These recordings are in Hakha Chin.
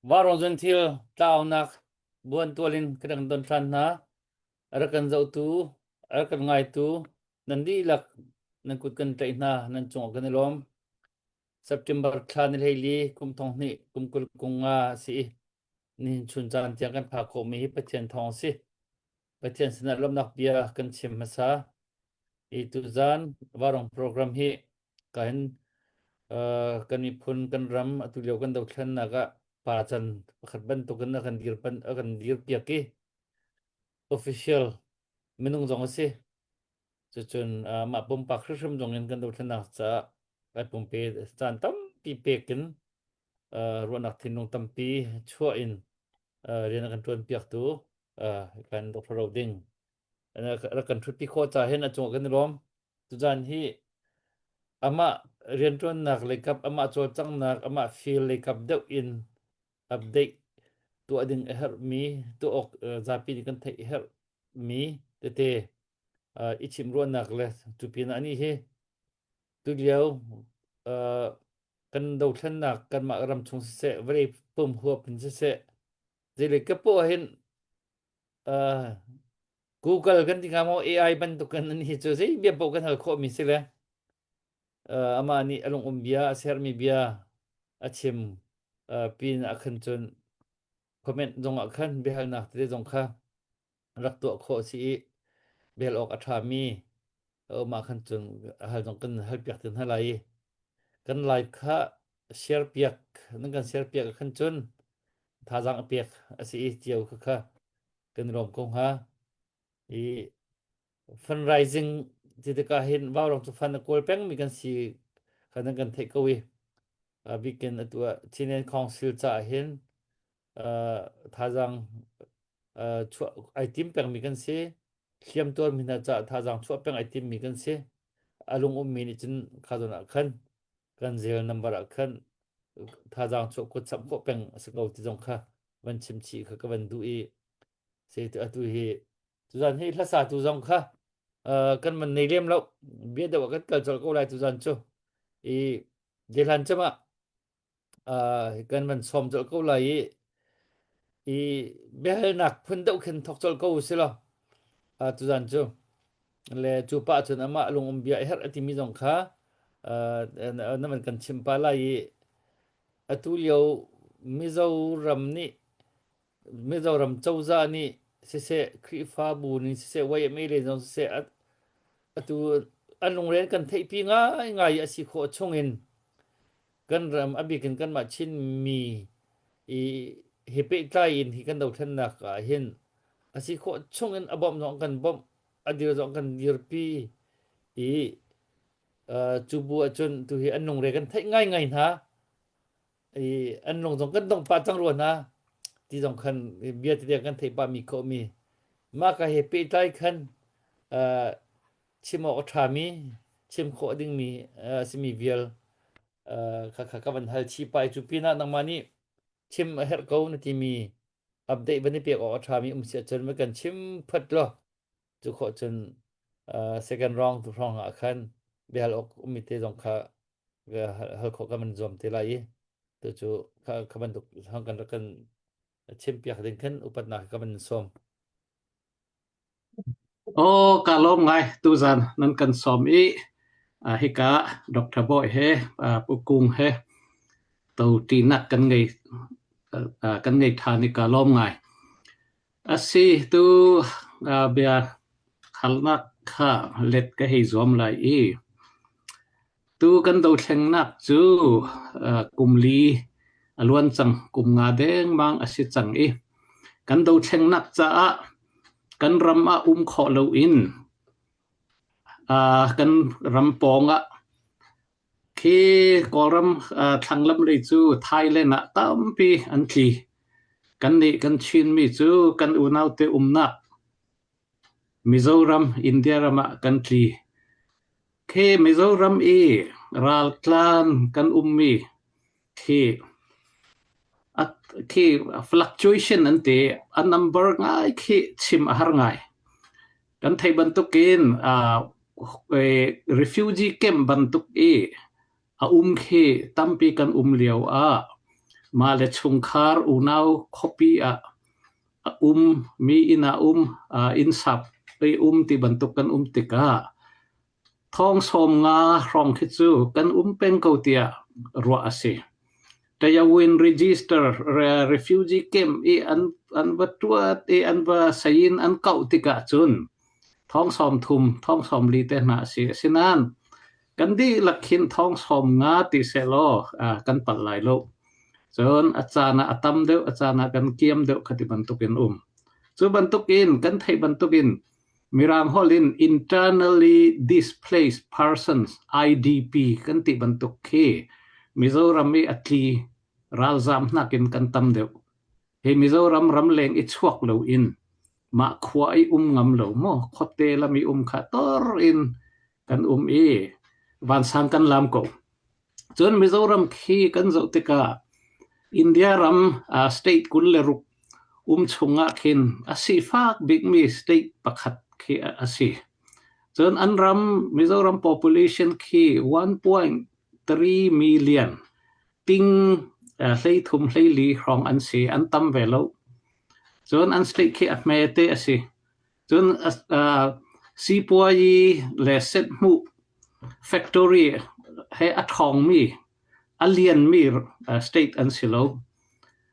Vaurawng Zunthil tlaunak buantual in kan rak don ṭhan hna. A rak kan zohtu, a rak kan ngaitu, nan dihlak nan kut kan tlaih hna, nan cungah kan i lawm. September thla ni hleili kum thong hnih kum 20 kum nga a si i nihin chun caan tiang kan phak khawhmi hi Pathian thawng a si. Pathian sinah lawmhnak bia kan chim hmasa. I tuzaan Vaurawng program hi Ka hin kan miphun kan ram atu lio kan dothlennak ah pa can pakhat bantukin a kan dir pan a kan dir piak i official minung zong a si. Cucun mah pumpak hrimhrim zong in kan dothlennak caah ai pumpe caan tampi pek in ruahnak thinlung tampi chuah in rian a kan ṭuan piaktu kan Dr. Ro Ding rak kan ṭhutpi khawh ca hin a cungah kan i lawm. Tuzaan hi amah rianṭuannak leikap, amah cawlcanghnak, amah feel leikap deuh in update tuah ding a herhmi, tuah awk zapi nih kan theih a herhmi tete i chimh ruahnak le cu pinah anih hi tulio kan dothlennak kanmah ram chung siseh, vawlei pum huap in siseh, zeilei ka poah hin Google kan ti hnga maw AI bantuk kan an hi cu zei bia paoh kan hal khawhmi si le uh, amah nih a lungum bia a sermi bia a chim uh, pin ah khan cun comment zong ah khan biahalnak tete zong kha rak tuah khawh si i bel awk a ṭhami mah khan cun hal zong kan hal piak te hna lai i kan live kha share piak nan kan share piak ah khan cun thazaang a pek a si i cio kha kha kan lawm ko hnga. I fundraising ti tikah hin vaurawng cu fund a kawl pengmi kan si kha nan kan theih ko i a bikin atu ah Chinland Council caah hin uh, thazaang uh, chuah ai tim pengmi kan si hliam tuarmi hna caah thazaang chuah peng ai timmi kan si a lung ummi nih cun kha zawn ah khan kan zel number ah khan thazaang chuah kuat chap khawh peng a si ko ti zong kha van chim chih kha ka van duh i se atu hi tuzan hi hlasa tu zong kha kan man nei lem lo bia deuh kan kal colh ko lai tuzan cu i dehlan cem ah kan van sawm colh ko lai i i biahalnak phun deuh khin thok colh ko si lo tuzan cu le cu pa cun amah lung um bia herh a timi zong kha na van kan chim pa lai i Atu lio Mizoram nih Mizoram cozah nih siseh, Khrihfabu nih siseh, YMA lei zong siseh, atu an lungre kan theihpi ngaingai a si khawh chungin kan ram a bik in kanmah Chinmi i he pehtlai in hi kan dothlennak ah hin a si khawh chungin a bawmh zong kan bawmh, a dir zong kan dirpi i cu bu ahcun tuhi an lungre kan theih ngaingai hna i an lung zong kan dong pah cang rua hna ti zong khan bia tete kan theih pah mi khawh mi mah ka he pehtlai khan chim awk a ṭhami chim khawh dingmi a simi vial kha kha ka van hal chih pah i cu pinah nangmah nih chim a herh ko na timi update van i pek awk a ṭhami um si ahcun va kan chim phat law Cu khawh cun uh, second round tu hrawng ah khan biahal awk ummi te zong kha hal khawh kan van zuam te lai i tu cu kha kha bantuk hang kan rak kan chim piak ding khan upatnak ka van sawm. Oh, ka lawm ngai tuzan nan kan sawm i hika Dr. Boy he Pu Kung he to ṭinak kan ngei kan ngei ṭhan i ka lawm ngai. A si tu bia halnak kha let ka hei zuam lai i tu kan dothlennak cu kum li a luan cang, kum nga dengmang a si cang i kan dothlennak caah kan ram ah um khawh loin kan ram pawng ah Khi Kawlram thlanglam lei cu Thailand ah tampi an tli. Kannih kan Chinmi cu kan unaute umnak Mizoram, India ram ah kan tli. Khi Mizoram i raltlan kan ummi khi khi fluctuation an ti a number ngai khi chim a har ngai. Kan theih bantukin refugee camp bantuk i a um khi tampi kan um lio ah. Mah le chungkhar unau khuapi ah a um mi inn ah um inn sap i um ti bantuk kan um tikah thong 50 hrawng khi cu kan um peng ko tiah ruah a si. Tayawin register refugee camp i an an va tuat i an va sayin an kauh tikah cun thong 30 thong 40 te hna a si. Asinain kan dihlak khin thong 50 ti sehlaw kan palh lai lo. Cun a caan ah a tam deuh, a caan ah kan kiam deuh kha ti bantukin um. Cu bantukin kan theih bantukin Mirang holh in internally displaced persons IDP kan ti bantuk khi Mizoram i a tli ralzaam nakin kan tam deuh. Hi Mizoram ramleng i chuak loin mah khua i um ngam lo maw khuate lam i um kha tor in kan um i vansang kan lam ko. Cun Mizoram khi kan zoh tikah India ram state 26 um chungah khin a sifak bikmi state pakhat khi a si. Cun an ram Mizoram population khi 1.3 million ting 33 14 hrawng an si an tam ve lo. Cun an state khi a hmete a si. Cun sipuayi le sethmuh factory he a ṭhawngmi, a lianmi state an si lo.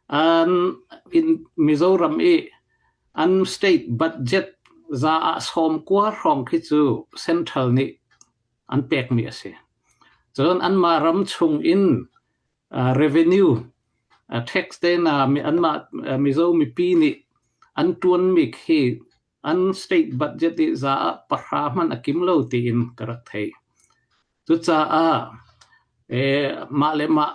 An in Mizoram i an state budget za ah 90 hrawng khi cu central nih an pekmi a si. Cun anmah ram chung in revenue tax te hna anmah Mizo mipi nih an ṭuanmi khi an state budget i za ah pahra hmanh a kim lo tiin ka rak theih. Cucaah mah le mah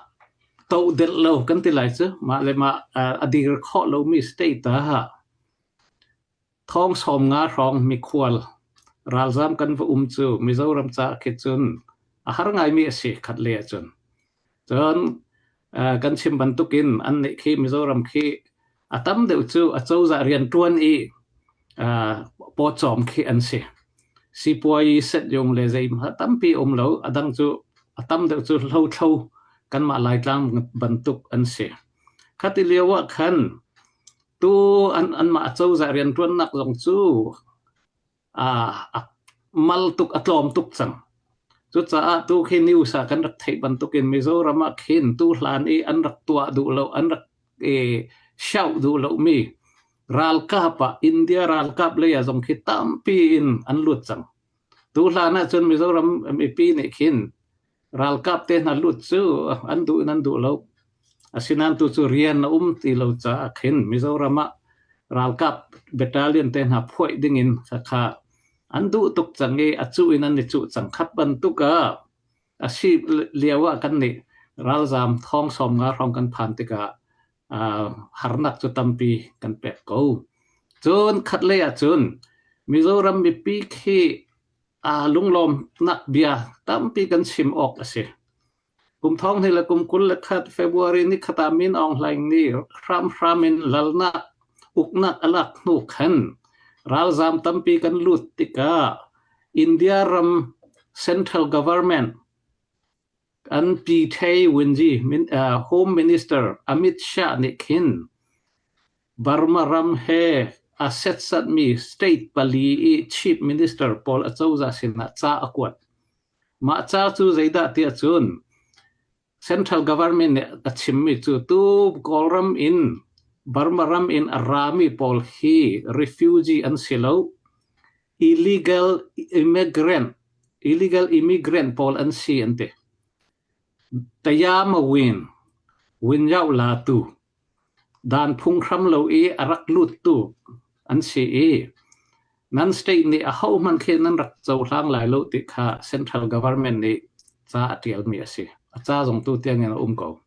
tohdelh lo kan ti lai cu mah le mah a dir khawh lomi state ah Thong 50 hrawng mikhual ralzaam kan va um cu Mizoram caah khi cun a har ngaimi a si khat lei ahcun. Cun kan chim bantukin annih khi Mizoram khi a tam deuh cu a cozah rianṭuan i pawcawm khi an si. Sipuai setyung le zeihmanh tampi um lo. A dang cu a tam deuh cu hlothlo kanmah Laitlang bantuk an si. Khati lio ah khan Tu an anmah acozah rianṭuannak zong cu a mal tuk a tlawm tuk cang. Cucaah tu khi news ah kan rak theih bantukin Mizoram ah khin tu hlan i an rak tuah duh lo an rak i shout duh lomi ralkap ah India ralkap lei ah zong khi tampi in an lut cang. Tu hlan ahcun Mizoram mipi nih khin Ralkap te hna lut cu an duh in an duh lo. Asinain tu cu rian a um ti lo caah khin Mizoram ah ralkap battalion te hna phuaih ding in kha an duh tuk cang i a cuh in an i cuh cang. Khat bantuk ah a si lio ah kan nih ralzaam thong 50 hrawng kan phan tikah harnak cu tampi kan pek ko. Cun khatlei ah cun Mizoram mipi khi Aa lunglawmnak bia tampi kan chim awk a si. Kum thong hnih le kum 21 February ni khat ah Min Aung Hlaing nih hramhram in lalnak uknak a lak hnu khan ralzaam tampi kan lut tikah India ram central government An pi Thei Winzi Home Minister Amit Shah nih khin Burma ram he a setsatmi state pali i Chief Minister pawl acozah sinah ca a kuat. Mah ca cu zeidah tiah cun Central Government nih a chimmi cu tu Kawlram in Burma ram in a rami pawl hi refugee an si lo. Illegal immigrant illegal immigrant pawl an si an ti. Tayamawin Winyau latu dan phunghram lo i a rak luttu an si i nan state nih ahohmanh khi nan rak cohlang lai lo ti kha central government nih ca a ṭialmi a si. A ca zong tu tiangin a um ko.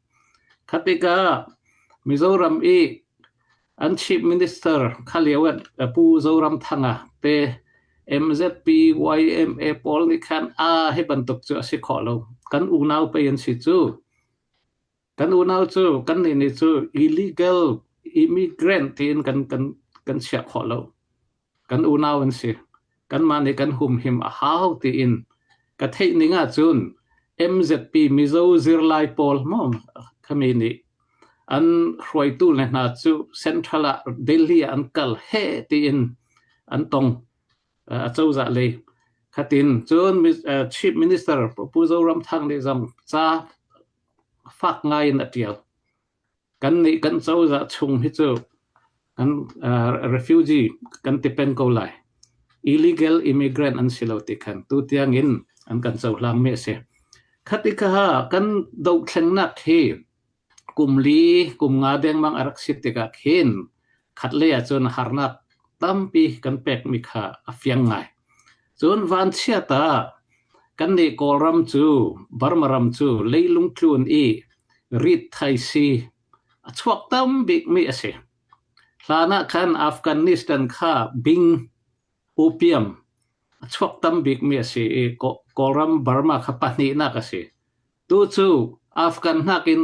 Kha tikah Mizoram i an chief minister kha lio ah Pu Zoramthanga te MZP YMA pawl nih khan a hi bantuk cu a si khawh lo. Kan unau pei an si cu. Kan unau cu kannih nih cu illegal immigrant tiin kan kan kan chiah khawh lo. Kan unau an si. Kanmah nih kan humhim a hau tiin ka theih ning ahcun MZP Mizo zirlai pawl maw khami nih An hruaitu le hna cu Central ah Delhi ah an kal heh tiin an tong acozah lei. Khatin cun Chief Minister Pu Zoramthang nih zong ca fak ngai in a ṭial. Kannih kan cozah chung hi cu kan refugee kan ti peng ko lai. Illegal immigrant an si lo ti khan tutiang in an kan cohlang mi a si. Khati kha kan dohthlennak hi kum li kum nga dengmang a rak si tikah khin khatlei ahcun harnak tampi kan pekmi kha a fiang ngai. Cun vanchiat ah kannih Kawlram cu Burma ram cu leilung tlun i rit thai si a chuak tam bikmi a si. Hlan ah khan Afghanistan kha bing opium a chuak tam bikmi a si i Kawlram Burma kha pahnihnak a si. Tu cu Afghan nakin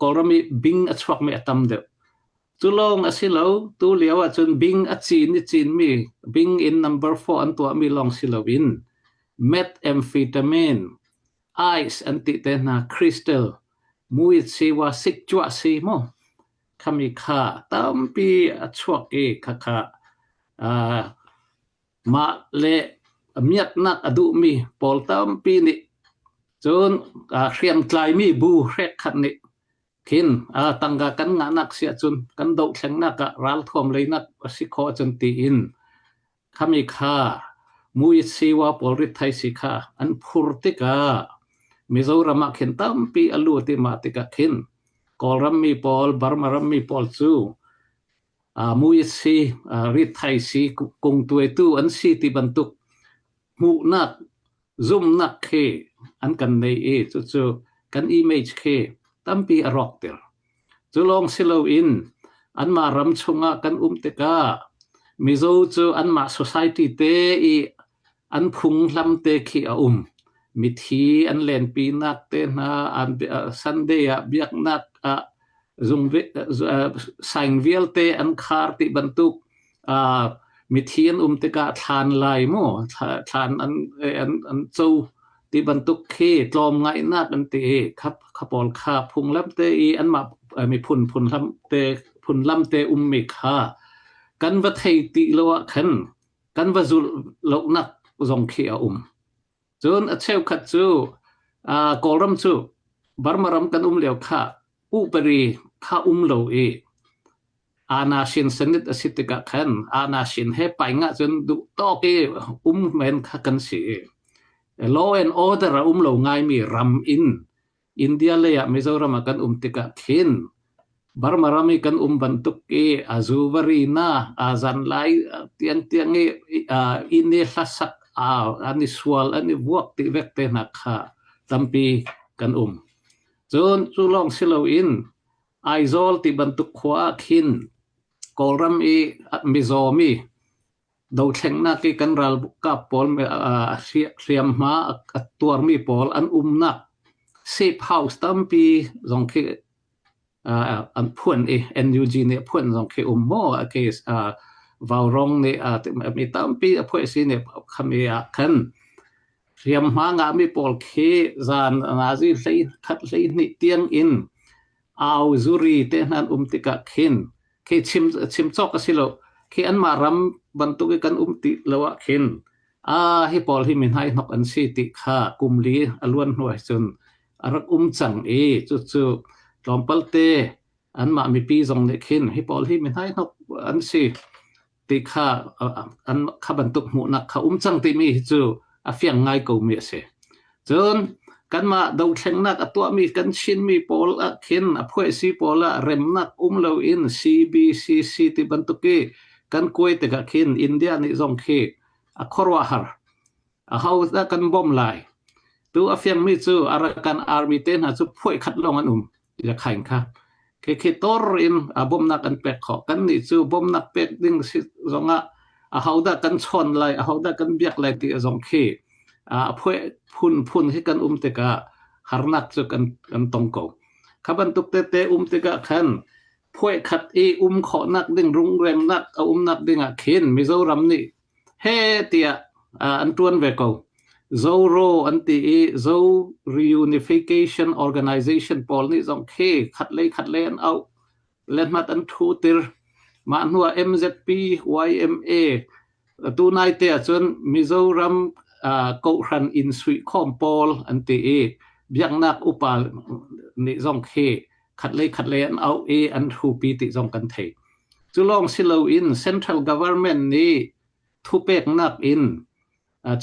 Kawlram i bing a chuakmi a tam deuh. Cu lawng a si lo, tu lio ahcun bing a cin i cinmi bing in number 4 an tuahmi lawng si loin methamphetamine, ice an ti te hna, crystal, muitsiwa sikcuah si mu. Khami kha tampi a chuak i khakha uh, Mah le miaknak a duhmi pawl tampi nih cun hriamtlaimi bu hrekkhat nih khin tangka kan ngahnak si ahcun kan dohthlengnak ah ralthuam leinak a si khawh ahcun tiin khami kha muisiwa pawl ritthai si kha an phur tikah Mizoram ah khin tampi a lut i mah tikah khin Kawlram mi pawl, Burma ram mi pawl cu Mui si, ritthai si, kungtuaitu an si ti bantuk hmuhnak, zumhnak khi an kan nei i cucu kan image khi tampi a rawkter. Cu lawng si loin anmah ram chungah kan um tikah Mizo cu anmah society te i An phunghlam te khi a um. Mithi an lenpinak te hna, an Sunday ah biaknak ah zung saing vialte an khar ti bantuk mithi an um tikah thlan lai mu thlan an an an co ti bantuk khi tlawmngaihnak an ti i kha kha pawl kha phunglam te i anmah miphun phunhlam te phunlam te ummi kha kan va thei ti lo ah khan kan va zulh lonak zong khi a um. Cun a cheukhat cu uh, Kawlram cu Burma ram kan um lio kha upari kha um lo i ana shin sanit a si tikah khan ana shin he pai nga cun duh tawk i um men kha kan si i law and order a um lo ngaimi ram in India lei ah Mizoram ah kan um tikah khin Burma ram i kan um bantuk i a zuvari na a zan lai tiang tiang i inn i hlasak an i sual an i vuak ti vek te hna kha tampi kan um. Cun cu lawng si loin Aizawl ti bantuk khua ah khin Kawlram i mizaw mi Dothlennak i kan ralkap pawl hriamhma a tuarmi pawl an umnak safe house tampi zong khi an phuan i NUG nih a phuan zong khi um maw a case Vaurong nih mi tampi a phuah si nih khami ah khan hriamhma ngahmi pawl khi zan nazi hlei khat hlei hnih tiang in au zuri te hna an um tikah khin khi chim chim cawk a si lo khi anmah ram bantuk i kan um ti lo ah khin a hi pawl hi mi hnai hnok an si ti kha kum li a luan hnu ah cun a rak um cang i cucu tlawmpal te anmah mipi zong nih khin hi pawl hi mi hnai hnok an si ti kha an kha bantuk hmuhnak kha um cang timi hi cu a fiang ngai ko mi a si. Cun kanmah dothlennak a tuahmi kan Chinmi pawl ah khin a phuaisi pawl ah remnak um loin CBCC ti bantuk i kan kuai tikah khin India nih zong khi a khuaruahhar. Aho dah kan bawmh lai? Tu a fiangmi cu Arakan Army te hna cu phuai khat lawng an um. Khain kha khi khi tor in a bawmhnak an pek khawh. Kannih cu bawmhnak pek ding si zongah ahodah kan chawn lai, ahodah kan biak lai ti zong khi a phuai phun phun hi kan um tikah harnak cu kan kan tong ko. Kha bantuk tete um tikah khan phuai khat i um khawhnak ding rungremnak a umnak ding ah khin Mizoram nih he tiah an ṭuan ve ko. Zoro an ti i Zo Reunification Organization pawl nih zong khi khatlei khatlei an auh. Lehmat an ṭhu tir. Mah hnuah MZP, YMA, tunai te ahcun Mizoram kawhhran inn suihkhawm pawl an ti i biaknak upa nih zong khi khatlei khatlei an auh i an hrupi ti zong kan thei. Cu lawng si loin central government nih thupeknak in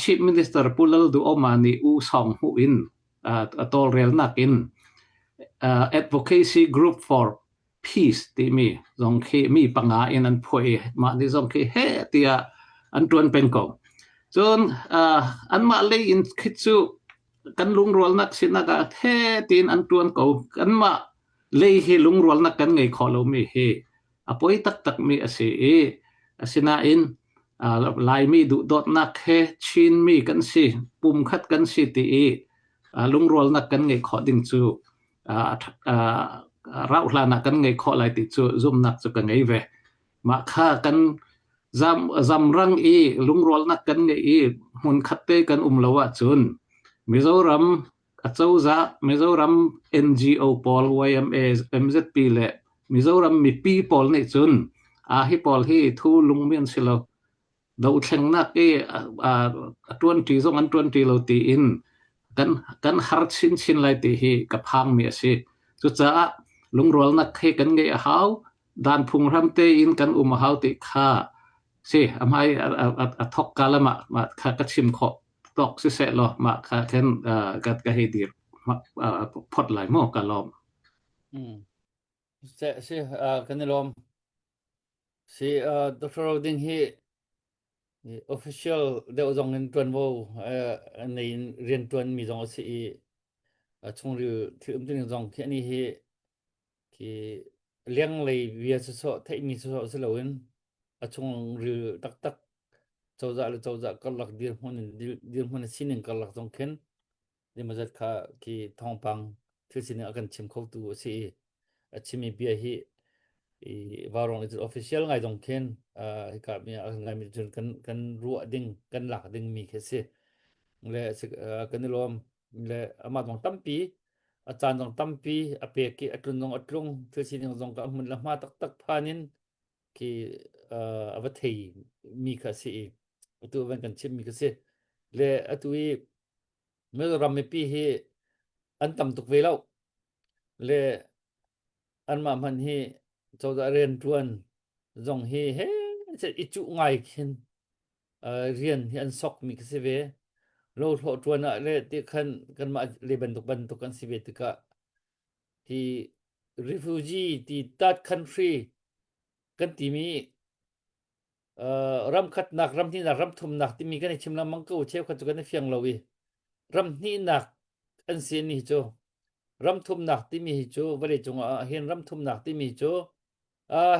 Chief Minister Pu Lal Duhoma nih U Sawng Hmuh in a tawlrelnak in Advocacy Group for Peace timi zong khi mi panga in an phuah i mah nih zong khi heh tiah an ṭuan peng ko. Cun anmah lei in khi cu kan lungrualnak sinak ah he tiin an ṭuan ko. Kanmah lei hi lungrualnak kan ngei khawh lomi hi a poi taktakmi a si i asinain Laimi duhdawtnak he Chinmi kan si, pumkhat kan si ti i lungrualnak kan ngeih khawh ding cu rauh hlan ah kan ngei khawh lai ti cu zumhnak cu ka ngei ve. Mah kha kan zam, zamrang i lungrualnak kan ngeih i hmunkhat te kan um lo ahcun Mizoram Acozah, Mizoram NGO pawl YMA, MZP le Mizoram mipi pawl nih cun aa hi pawl hi thu lungmi an si lo. Dohthlengnak i a ṭuanṭi zong an ṭuanṭi lo tiin kan, kan har chinchin lai ti hi ka phangmi a si. Cucaah lungrualnak he kan ngeih a hau. Dan phunghram tein kan um a hau ti kha si a hmai a thok ka lam ah mah kha ka chim khawh tawk siseh law mah kha khin ka ka hei dir phot lai maw ka lawm. Mm. Se si kan i lawm. Si Dr. Roding hi official deuh zong in tuanvo nei in rian tuan mi zong a si i chungril thil um tuning zong khi ani hi khi lenglei bia sawsawh theihmi sawsawh si loin a chungril taktak cozah le cozah karlak dirhmun in dirhmun a sining karlak zong khin zeimawzat kha khi thawngpang thil sining a kan chim khotu a si i a chimmi bia hi i vaurawng i official ngai zong khin hika mi a ngai mi cun kan kan ruah ding kan lak ding mi khi si le kan i lawm le amah zong tampi a caan zong tampi a pek i a tlun zong a tlung thil sining zong ka hmun le hma taktak phan in khi a va thei mi kha si i atu van kan chim mi kha si le atu i Mizoram mipi hi an tam tuk ve lo le anmah hmanh hi cozah rianṭuan zong hi he i cuh ngai khin rian hi an sokmi khi si ve. Lohlawh ṭuan ah le ti khan kanmah le bantuk bantuk kan si ve tikah hi refugee ti third country kan timi ram khatnak ram hnihnak ram thumnak timi kan i chim lengmang ko cheukhat cu kan i fiang lo i ram hnihnak an si ni cu ram thumnak timi hi cu vawlei cung ah hin ram thumnak timi cu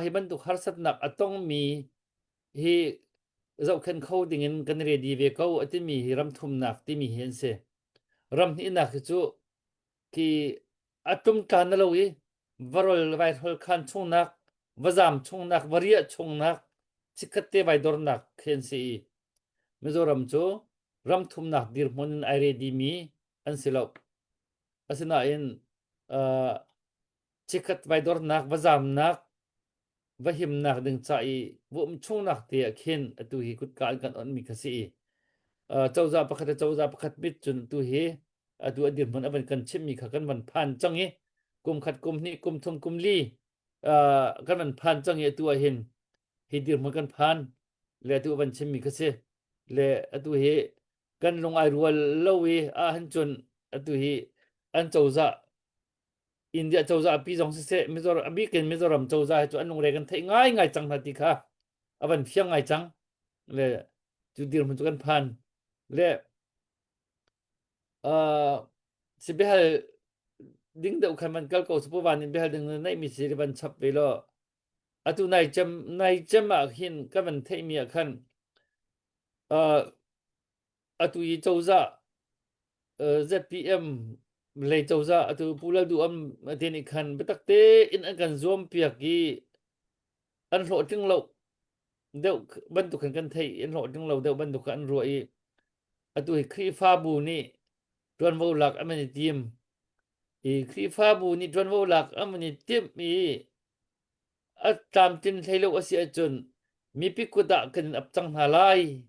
hi bantuk harsatnak a tongmi hi zohkhenh kho dingin kan ready ve ko a timi hi ram thumnak timi hi an si ram hnihnak hi cu khi a tlumtla na lo i varol vaihol khan chungnak vazam chungnak variah chungnak chikkhat te vai dornak khi an si i Mizoram cu ram thumnak dirhmun in ai ready mi an si lo asinain uh, chikkhat vai dornak vazamnak va himnak ding ca i va um chungnak te ah khin atu hi kutka an kan onhmi kha si i cozah pakhat le cozah pakhat mit cun atu hi atu a dirhmun a van kan chimmi kha kan van phan cang i kum khat kum hnih kum thum kum li kan van phan cang i atu ah hin hi dirhmun kan phan le atu a van chimmi kha si le atu hi kan lung ai rual lo i ah hin cun atu hi an cozah India cozah pi zong siseh Mizoram a bik in Mizoram cozah hi cu an lungre kan theih ngai ngai cang hna ti kha a van fiang ngai cang le cu dirhmun cu kan phan le uh, si biahal ding deuh khan van kal ko su van in biahal ding na neih mi si van chap ve lo atu nai cem nai cem ah hin ka van theih mi ah khan uh, atu i cozah ZPM lei cozah atu Pu Lal Duh Am te nih khan biatak tein an kan zuam piak i an hlawhtling lo deuh bantuk khan kan theih an hlawhtling lo deuh bantuk khan an ruah i. Atu hi Khrihfabu nih ṭuanvo lak an i tim. I Khrihfabu nih ṭuanvo lak an i timh i a tlamtlin hlei lo a si ahcun mipi kut ah kan in ap cang hna lai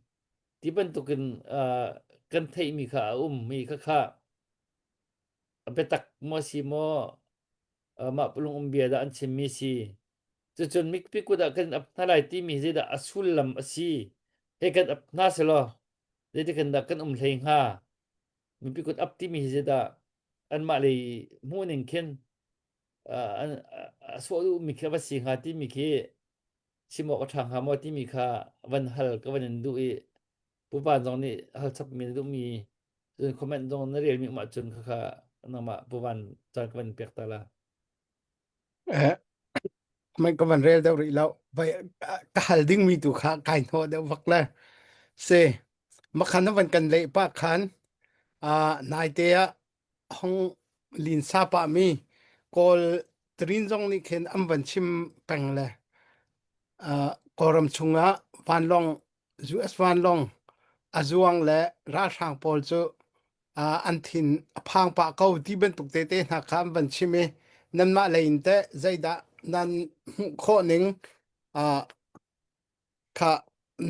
ti bantukin uh, kan theihmi kha a um mi kha kha a biatak maw si maw mah lung um bia dah an chimmi si cucun mipi kut ah kan ap hna lai timi zeidah a sullam a si he kan ap hna selaw zeitikan dah kan um hlei hnga mipi kut ap timi hi zeidah anmah lei hmuhning khin a sawh duhmi khi a va si hnga timi khi chim awk a ṭha hnga maw timi kha van hal ka van in duh i Pu Van zong nih hal chapmi na duhmi cun comment zong na relmi um ahcun khakha nangmah Pu Van caan ka van pek ta la. Eh, comment ka van rel deuh rih lo. Vai ka hal dingmi tu kha kai hnawh deuh vak le. Se, makhan na van kan leh pa khan ah naite ah hong linsa pah mi Kawl trin zong nih khin an van chim peng le uh, Kawlram chungah vanlawng US vanlawng a zuang le ralhrang pawl cu uh, an thin a phang pah ko ti bantuk tete hna kha an van chim i nanmah lei in teh zeidah nan hmuh khawh ning uh, kha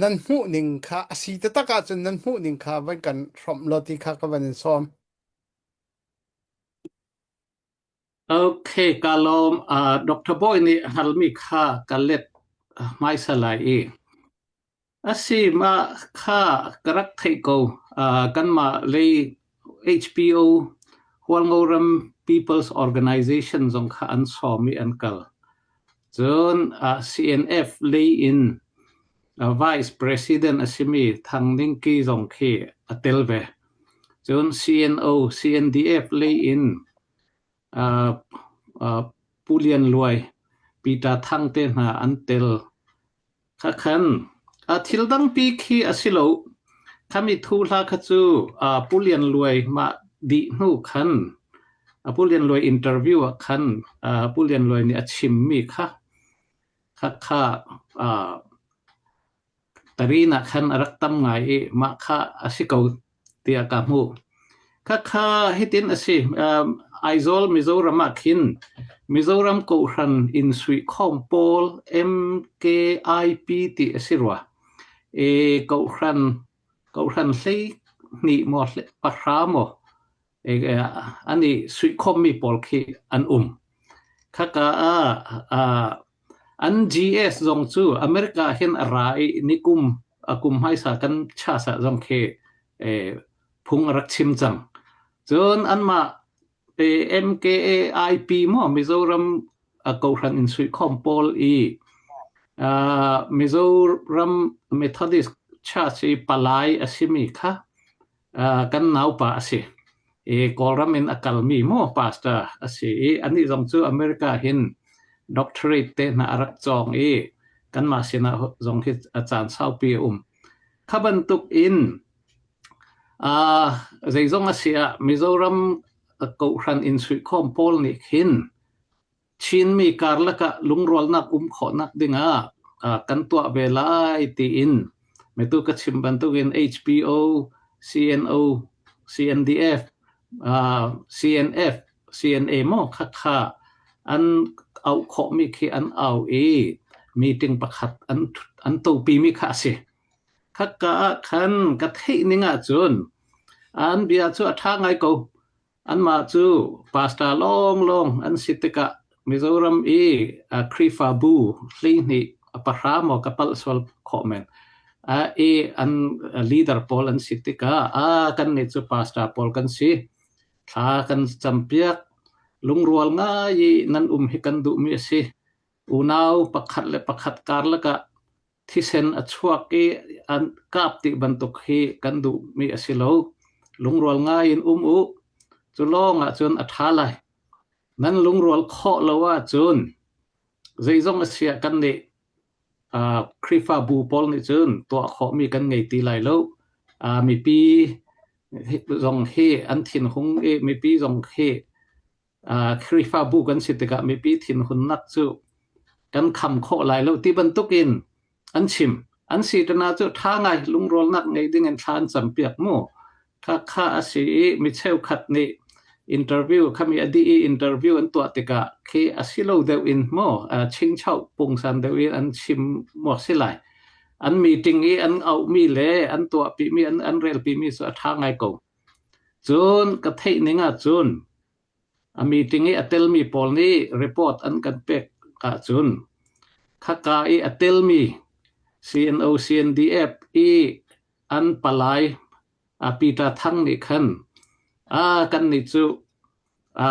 nan hmuh ning kha a si taktak ahcun nan hmuh ning kha van kan hrawmh law ti kha ka van in sawm. Okay, ka lawm. Uh, Dr. Boy nih halmi kha ka let hmaisa lai i. A si, mah kha ka rak theih ko. Uh, kanmah lei HPO Hualngoram People's Organization zong kha an sawm i an kal. Cun uh, CNF lei in uh, Vice President a simi Thang Ning Ki zong khi a tel ve. Cun CNO, CNDF lei in uh, uh, Pu Lian Luai, Peter Thang te hna an tel. Khakhan thil dangpi khi a si lo. Khami thu hla kha cu Pu Lian Luai mah dih hnu khan Pu Lian Luai interview ah khan Pu Lian Luai nih a chimmi kha khakha Tarin ah khan a rak tam ngai i mah kha a si ko tiah ka hmuh. Khakha hitin a si. Aizawl Mizoram ah khin Mizoram Kohhran in suikhawm pawl MKIP ti a si rua. E Kohhran Kohhran hlei hnih maw pahra maw an i suikhawmmi pawl khi an um. Khaka ah an GS zong cu America hin a ra i nikum a kum hmaisa kan chasa zong khi phung a rak chim cang. Cun anmah MKAIP maw Mizoram Kohhran in suikhawm pawl i Mizoram Methodist Church i palai a simi kha kan naupa a si. I Kawlram in a kalmi maw pastor a si i anih zong cu America hin doctorate te hna a rak cawng i kanmah sinah zong hi a caan saupi a um. Kha bantuk in uh, zeizong a si ah Mizoram kohhran in suikhawm pawl nih khin Chinmi karlak ah lungrualnak um khawhnak dingah kan tuah ve lai tiin metu ka chim bantukin HPO, CNO, CNDF, CNF, CNA maw khakha an auh khawhmi khi an au i meeting pakhat an an topimi kha a si. Khakka ah khan ka theih ning ahcun an bia cu a ṭha ngai ko. Anmah cu pastor lawnglawng an si tikah Mizoram i Khrihfabu 12 a pahra maw ka palh sual khawh men i an leader pawl an si tikah a kannih cu pastor pawl kan si thla kan campiak lungrual ngai i nan um hi kan duhmi a si unau pakhat le pakhat karlak ah thisen a chuak i an kap ti bantuk hi kan duhmi a si lo. Lungrual ngai in um u. Cu lawng ah cun a ṭha lai. Nan lungrual khawh lo ahcun zeizong a si ah kan nih uh, Khrihfabu pawl nih cun tuah khawhmi kan ngei ti lai lo. Uh, mipi zong hi an thinhung i mipi zong hi Khrihfabu kan si tikah mipi thinhunnak cu kan kham khawh lai lo ti bantukin an chim. An si tana cu ṭha ngai lungrawlnak ngei ding in thla an campiak mu. Khakha a si i mi cheukhat nih interview khami a dih i interview an tuah tikah khi a si lo deuh in maw chingchoh pungsan deuh in an chim maw si lai. An meeting i an auhmi le an tuahpimi an an relpimi cu a ṭha ngai ko. Cun ka theih ning ahcun A meeting i a telmi pawl nih report an kan pek ahcun khaka i a telmi CNO CNDF i an palai Peter Thang nih khan kannih cu a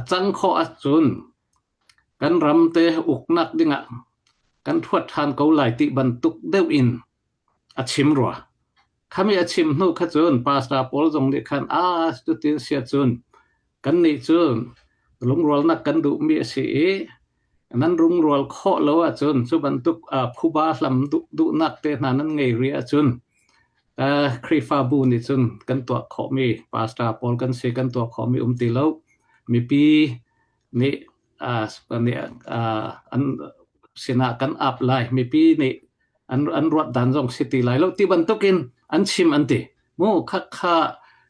cang khawh ahcun kan ram te uknak dingah kan ṭhuat ṭhan ko lai ti bantuk deuh in a chim rua. Khami a chim hnu kha cun pastor pawl zong nih khan a cutin sia cun kannih cu lungrualnak kan duhmi a si i nan rungrual khawh lo ahcun cu bantuk phuba hlam duhnak te hna nan ngei rih ahcun Khrihfabu nih cun kan tuah khawhmi pastor pawl kan si kan tuah khawhmi um ti lo mipi nih nih an sinah kan ap lai mipi nih an an ruat dan zong si ti lai lo ti bantukin an chim an ti mu kha kha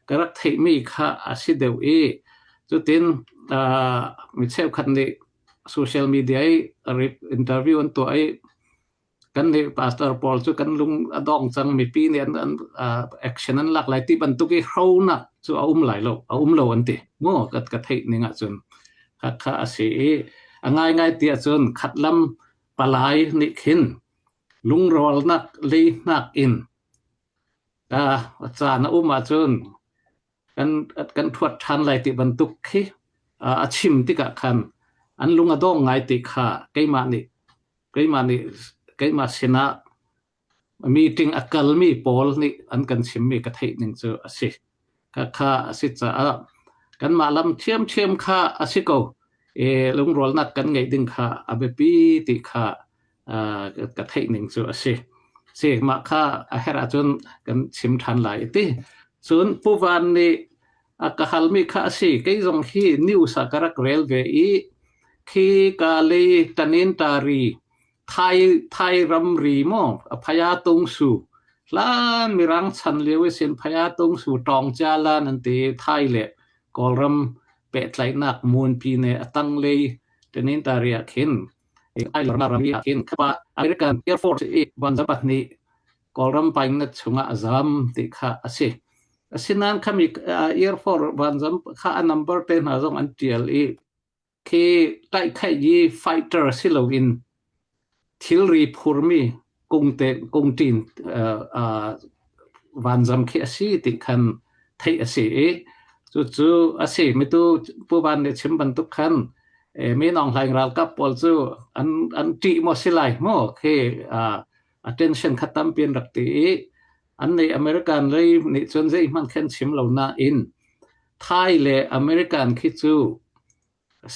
ka rak theihmi kha a si deuh i cutin mi cheukhat nih social media i interview an tuah i kan nih pastor pawl cu kan lung a dong cang mipi nih an, an uh, action an lak lai ti bantuk i hronak cu a um lai lo a um lo an ti mu ka ka theih ning ahcun kha kha a si i a ngai ngai ti ahcun khatlam palai nih khin lungrawlnak leihnak in a caan a um ahcun kan kan ṭhuat ṭhan lai ti bantuk khi a chim tikah khan an lung a dong ngai ti kha keimah nih keimah nih keimah sinah meeting a kalmi pawl nih an kan chimmi ka theih ning cu a si. Khakha a si caah kanmah lam ṭhiamṭhiam kha a si ko. I lungrualnak kan ngeih ding kha a biapi ti kha ka theih ning cu a si. Si mah kha a herh ahcun kan chim ṭhan lai ti. Cun Pu Van nih a ka halmi kha a si. Kei zong hi news ah ka rak rel ve i khi ka lei tanin tari Thai Thai ramri maw a phaya tungsu hlan mirang chan lio i sin phaya tungsu tawng jalan an ti Thai le Kawlram pehtlaihnak munpi ne a tanglei tenin tari ah khin Thai ramri ah khin khapa American Air Force i vanzam pahnih Kawlram paingnet chungah a zam ti kha a si. Asinain khami Air Force vanzam kha a number te hna zong an tial i Khi tlaihkhaih i fighter si loin thilri phurmi kungte kungṭin vanzam khi a si ti khan theih a si i cucu a si. Mitu Pu Van nih chim bantuk khan Min Aung Hlaing ralkap pawl cu an an ṭih maw si lai maw khi attention kha tampi an rak ti i an nih American lei nih cun zeihmanh khan chim lo nain Thai le American khi cu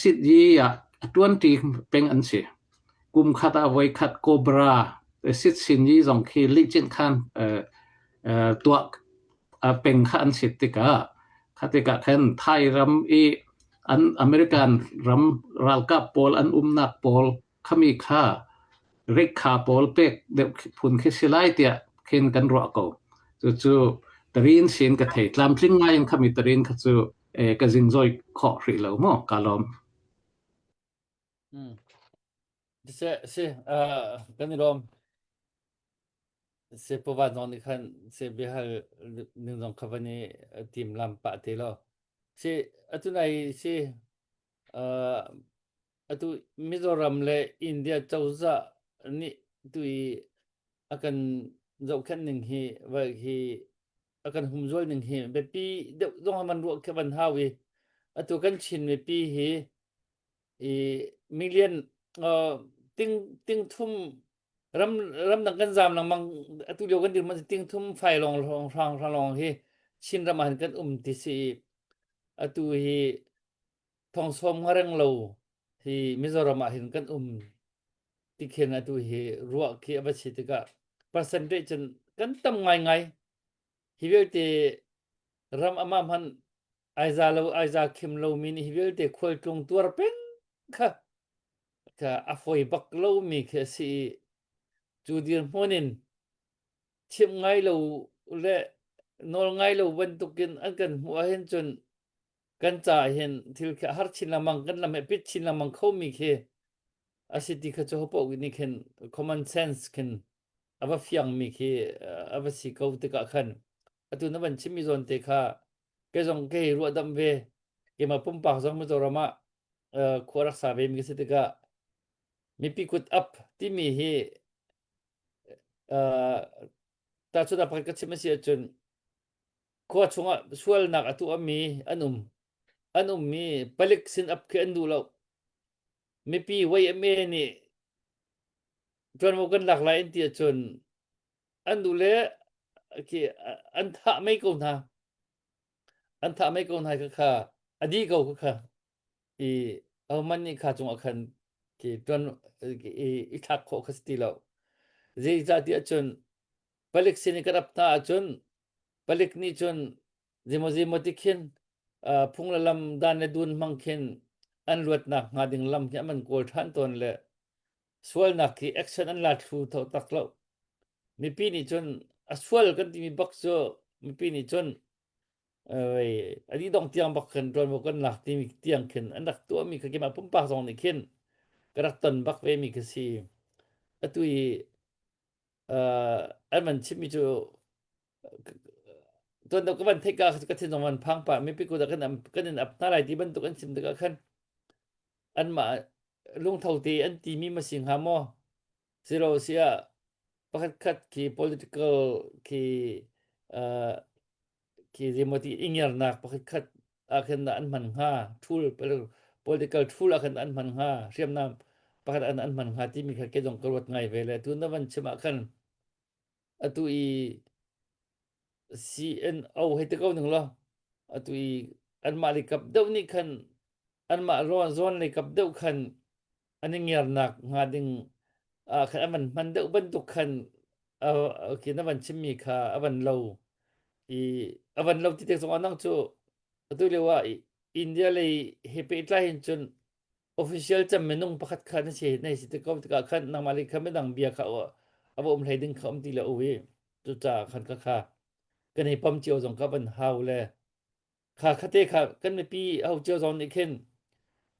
Sityi ah a ṭuanṭi peng an si. Kum khat ah voikhat Cobra sitsinyi zong khi lihcinh khan tuah peng kha an sit tikah kha tikah khan Thai ram i an American ram ralkap pawl an umnak pawl khami kha rikha pawl pek deuh phun khi si lai tiah khin kan ruah ko. Cucu tarin sin ka thei tlamtling ngai in khami tarin kha cu ka zingzoi khawh hrih lo mu ka lawm. Hmm. Si si kan i lawm. Se pawan zong nih khan se biahal ning zong kha van i tim lam pah te lo. Si atu nai si atu Mizoram le India cozah nih tu i a kan zohkhenh ning hi vai hi a kan humzual ning hi biapi deuh zong man ruah khi van hau i atu kan Chin mipi hi i million ting ting thum ram ramdang kan zam lengmang atu lio kan dirhmun ting thum fai long long hrang hrang long hi Chin ram ah hin kan um ti si atu hi thongsawm ngareng lo hi Mizoram ah hin kan um ti khin atu hi ruah khi a va si tikah percentage cun kan tam ngaingai hi vialte ram ama hman aiza lo aiza khim lo mi nih hi vialte khualtlung tuar peng kha kha a foi bak lo mi khi a si i cu dirhmun in chimh ngai lo le. Nawl ngai lo bantukin an kan hmuh ahhin cun kan ca hin thil khi a har chin lengmang kan lam he pit chin lengmang khomi khi a si ti kha cu hopaoh nih khin common sense khin a va fiangmi khi a va si ko tikah khan atu na van chimmi zawn te kha kei zong kei ruahdamh ve keimah pumpak zong Mizoram ah khua rak sa ve mi ka si tikah mipi kut ap timi hi tahchunhnak pakhat ka chim a si ahcun khua chungah sualnak a tuahmi an um an ummi palik sin ap khi an duh lo mipi YMA nih ṭuanvo kan lak lai an ti ahcun an duh le khi an thah mei ko hna an thah mei ko hna kha kha a dih ko kha kha i ahohmanh nih kha cungah khan khi ṭuan i, i thlak khawh kha si ti lo zeicahtiah cun palik sin i kan ap hna ahcun palik nih cun zeimaw zeimaw ti khin phung le lam dan le dun hmang khin an luatnak hnga ding lam hi an kawl ṭhan tawn le sualnak khi action an la thlu tho tak lo mipi nih cun a sual kan timi bak cu mipi nih cun a dih dong tiang bak khin ṭuanvo kan lak timi tiang khin an rak tuahmi kha keimah pumpak zong nih khin ka rak ton bak ve mi kha si atu i an van chimmi cu tuan deuh ka van theih ka ka thin zong van phang pah mipi kut ah kan kan in ap hna lai ti bantuk an chim tikah khan anmah lungtho te an timi ma si hnga maw silo sia pakhat khat khi political khi uh, khi zeimaw ingiarnak pakhat khat ah khin an hman hnga tool political tool ah khin an hman hnga hriamnam pakhat an an hman hnga timi kha ke zong ka ruat ngai ve le tu na van chim ah khan atu i CNO hei ti ko ning law atu i anmah lei kap deuh nih khan anmah zawn lei kap deuh khan an i ngiarnak hnga ding ah khan an van hman deuh bantuk khan khi na van chimmi kha a van lo i a van lo ti tek zong ah nang cu atu lio ah India lei he pehtlai hin cun official cem minung pakhat kha na si na si te ko tikah khan nangmah le kha midang bia kha a va um hlei ding kha um ti le u i cucaah khan ka kha kan hei pam cio zong kha van hau le kha khate kha kan mipi ho cio zong nih khin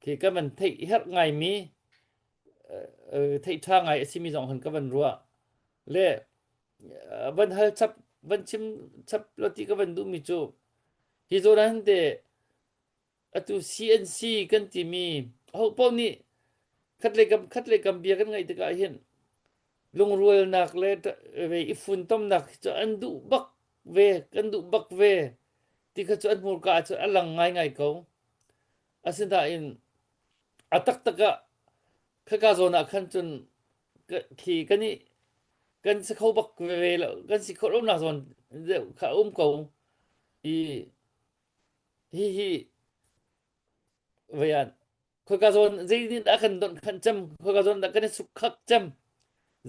khi kan van theih herh ngai mi theih tha ngai a simi zong khan ka van ruah le van hal chap van chim chap lo ti ka van duh mi cu hi zawn ah hin te atu CNC kan timi ho paoh nih khat le kam khat le kam bia kan ngaih tikah hin lungrualnak le i funtomnak cu an duh bak ve kan duh bak ve ti kha cu an hmurka ah cun a lang ngaingai ko asinain a taktak ah khaka zawn ah khan cun khi kan i kan si kho bak ve lo kan si kho lo nak zawn deuh kha um ko i Hihi veian khoika zawn zeitin dah kan donh khan cem khoika zawn dah kan i suk khak cem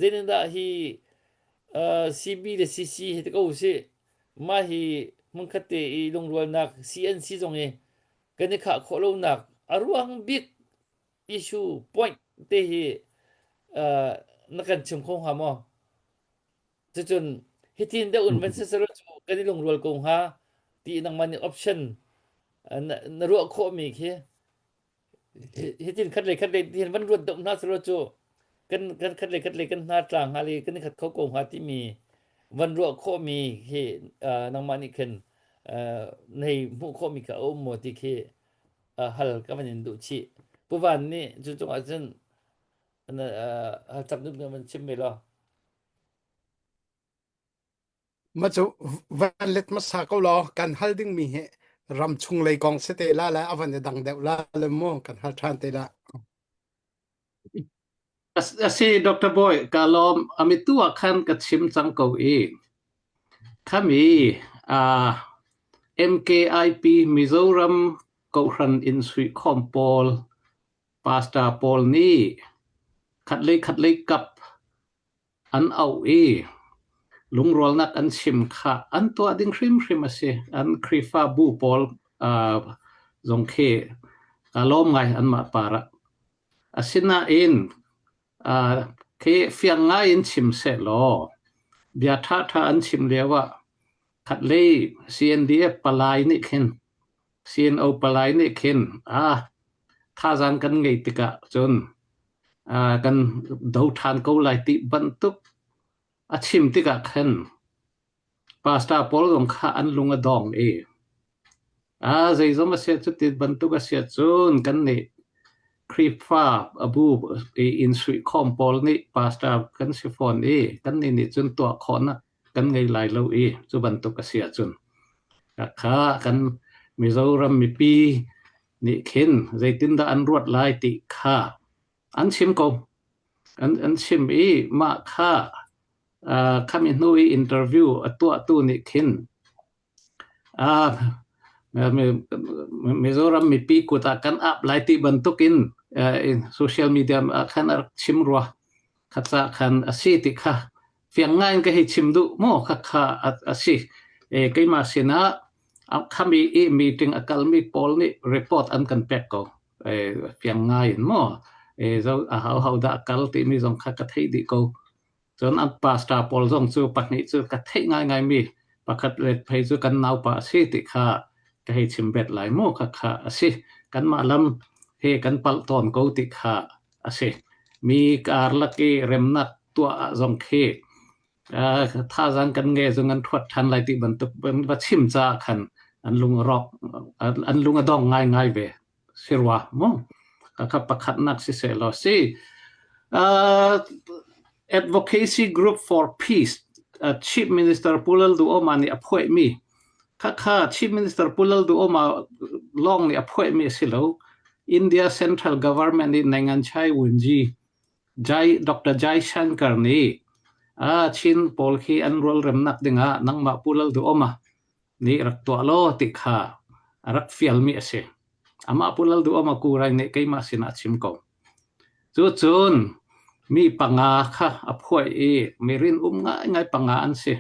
zeitin dah hi uh, CB le CC hi te ko si mah hi hmunkhat te i lungrualnak CNC zong hi kan i khah khawh lonak a ruang bik issue point te hi uh, na kan chim kho hnga maw Cucun hitin deuh in van siselaw cu kan i lungrual ko hnga ti nangmah nih option na, na ruah khawhmi khi hitin khat le khat le tihin van ruat deuh hna selaw cu kan kan khat le khat le kan hna tla hnga le kan i khat kho ko hnga timi van ruah khawhmi khi uh, nangmah nih khin uh, nei hmuh khawhmi kha a um maw ti khi uh, hal ka van in duh chih. Pu Van nih cu cungah cun uh, hal chap dun van chim ve law. Ma cu van let hmasa ko law kan hal dingmi hi ram chung lei kong si te la le a van i dang deuh la le mu kan hal ṭhan te la. A si Dr. Boy ka lawm amitu ah khan ka chim cang ko i khami uh, MKIP Mizoram Kohhran in suikhawm pawl pastor pawl nih khatlei khatlei kap An auh i lungrualnak an chim kha an tuah ding hrimhrim a si. An Khrihfabu pawl uh, zong khi kaa lawm ngai anmah par ah. Asinain uh, khi fiang ngai in chim sehlaw bia ṭhaṭha an chim lio ah. Khatlei CNDF palai nih khin CNO palai nih khin ah thazaang kan ngei tikah cun ah kan do ṭhan ko lai ti bantuk a chim tikah khan Pastor pawl zong kha an lung a dong i ah zeizong a si cuti bantuk a si ahcun kannih Khrihfa bu i inn suihkhawm pawl nih pastor kan si fawn i kannih nih cun tuah khawhnak kan ngei lai lo i cu bantuk a si ahcun kha kan Mizoram mipi nih khin zeitindah an ruat lai ti kha an chim ko. An, an chim i mah kha uh, khami hnu i interview a tuahtu nih khin uh, Mizoram mipi kut ah kan ap lai ti bantukin uh, social media ah khan a rak chim rua. Kha ca khan a si ti kha fiang ngai in ka hei chim duh maw kha kha a si. E, keimah sinah khami i meeting a kalmi pawl nih report an kan pek ko. E, fiang ngai in maw e, zo a hau hau dah kal timi zong kha ka theih dih ko. Cun an pastor pawl zong cu pahnih cu ka theih ngaingaimi pakhat le phei cu kan naupa a si ti kha ka hei chim bet lai mu kha kha a si. Kanmah lam he kan palh tawn ko ti kha a si. Mi karlak i remnak tuah ah zong khi thazaang kan nge zong an ṭhuat ṭhan lai ti bantuk va chim caah khan an lung a rawk an lung a dong ngaingai ve. Si rua mu. Kha pakhatnak siseh law si. Uh, Advocacy Group for Peace uh, Chief Minister Pu Lal Duhoma nih a phuaimi khakha Chief Minister Pu Lal Duhoma lawng nih a phuaimi a si lo. India Central Government nih Nanganchai Wunji Jai Dr. Jai Shankar nih ah Chin pawl khi an rualremnak dingah nangmah Pu Lal Duhoma nih rak tuah law ti kha a rak fialmi a si. Amah Pu Lal Duhoma Kurai nih keimah sinah a chim ko. Cucun mi panga kha a phuah i mi rin-um ngaingai panga an si.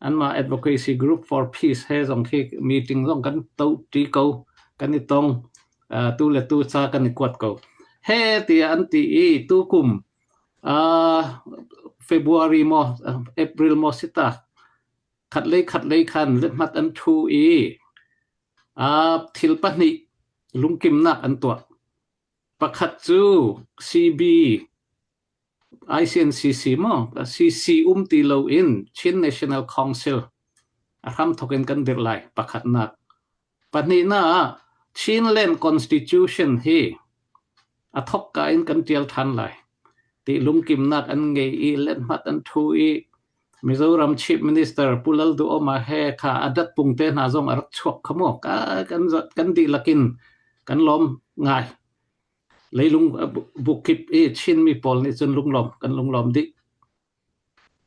Anmah Advocacy Group for Peace he zong khi meeting zong kan to ṭi ko, kan i tong, uh, tu le tu ca kan i kuat ko. He tiah an ti i tukum uh, February maw April maw sita khatlei khatlei khan lehmat an ṭhu i uh, thil pahnih lungkimnak an tuah. Pakhat cu CB ICNCC maw CC um ti loin Chin National Council a hramthawk in kan dirh lai pakhatnak. Pahnihnak ah Chinland Constitution hi a thawkka in kan ṭial ṭhan lai ti lungkimnak an ngei i lethmat an ṭhu i Mizoram Chief Minister Pu Lalduhoma he kha a dat pung te hna zong a rak chuak kha mu kan kan dihlak in kan lawm ngai. Leilung bukip i Chinmi pawl nih cun lunglawm kan lunglawm dih.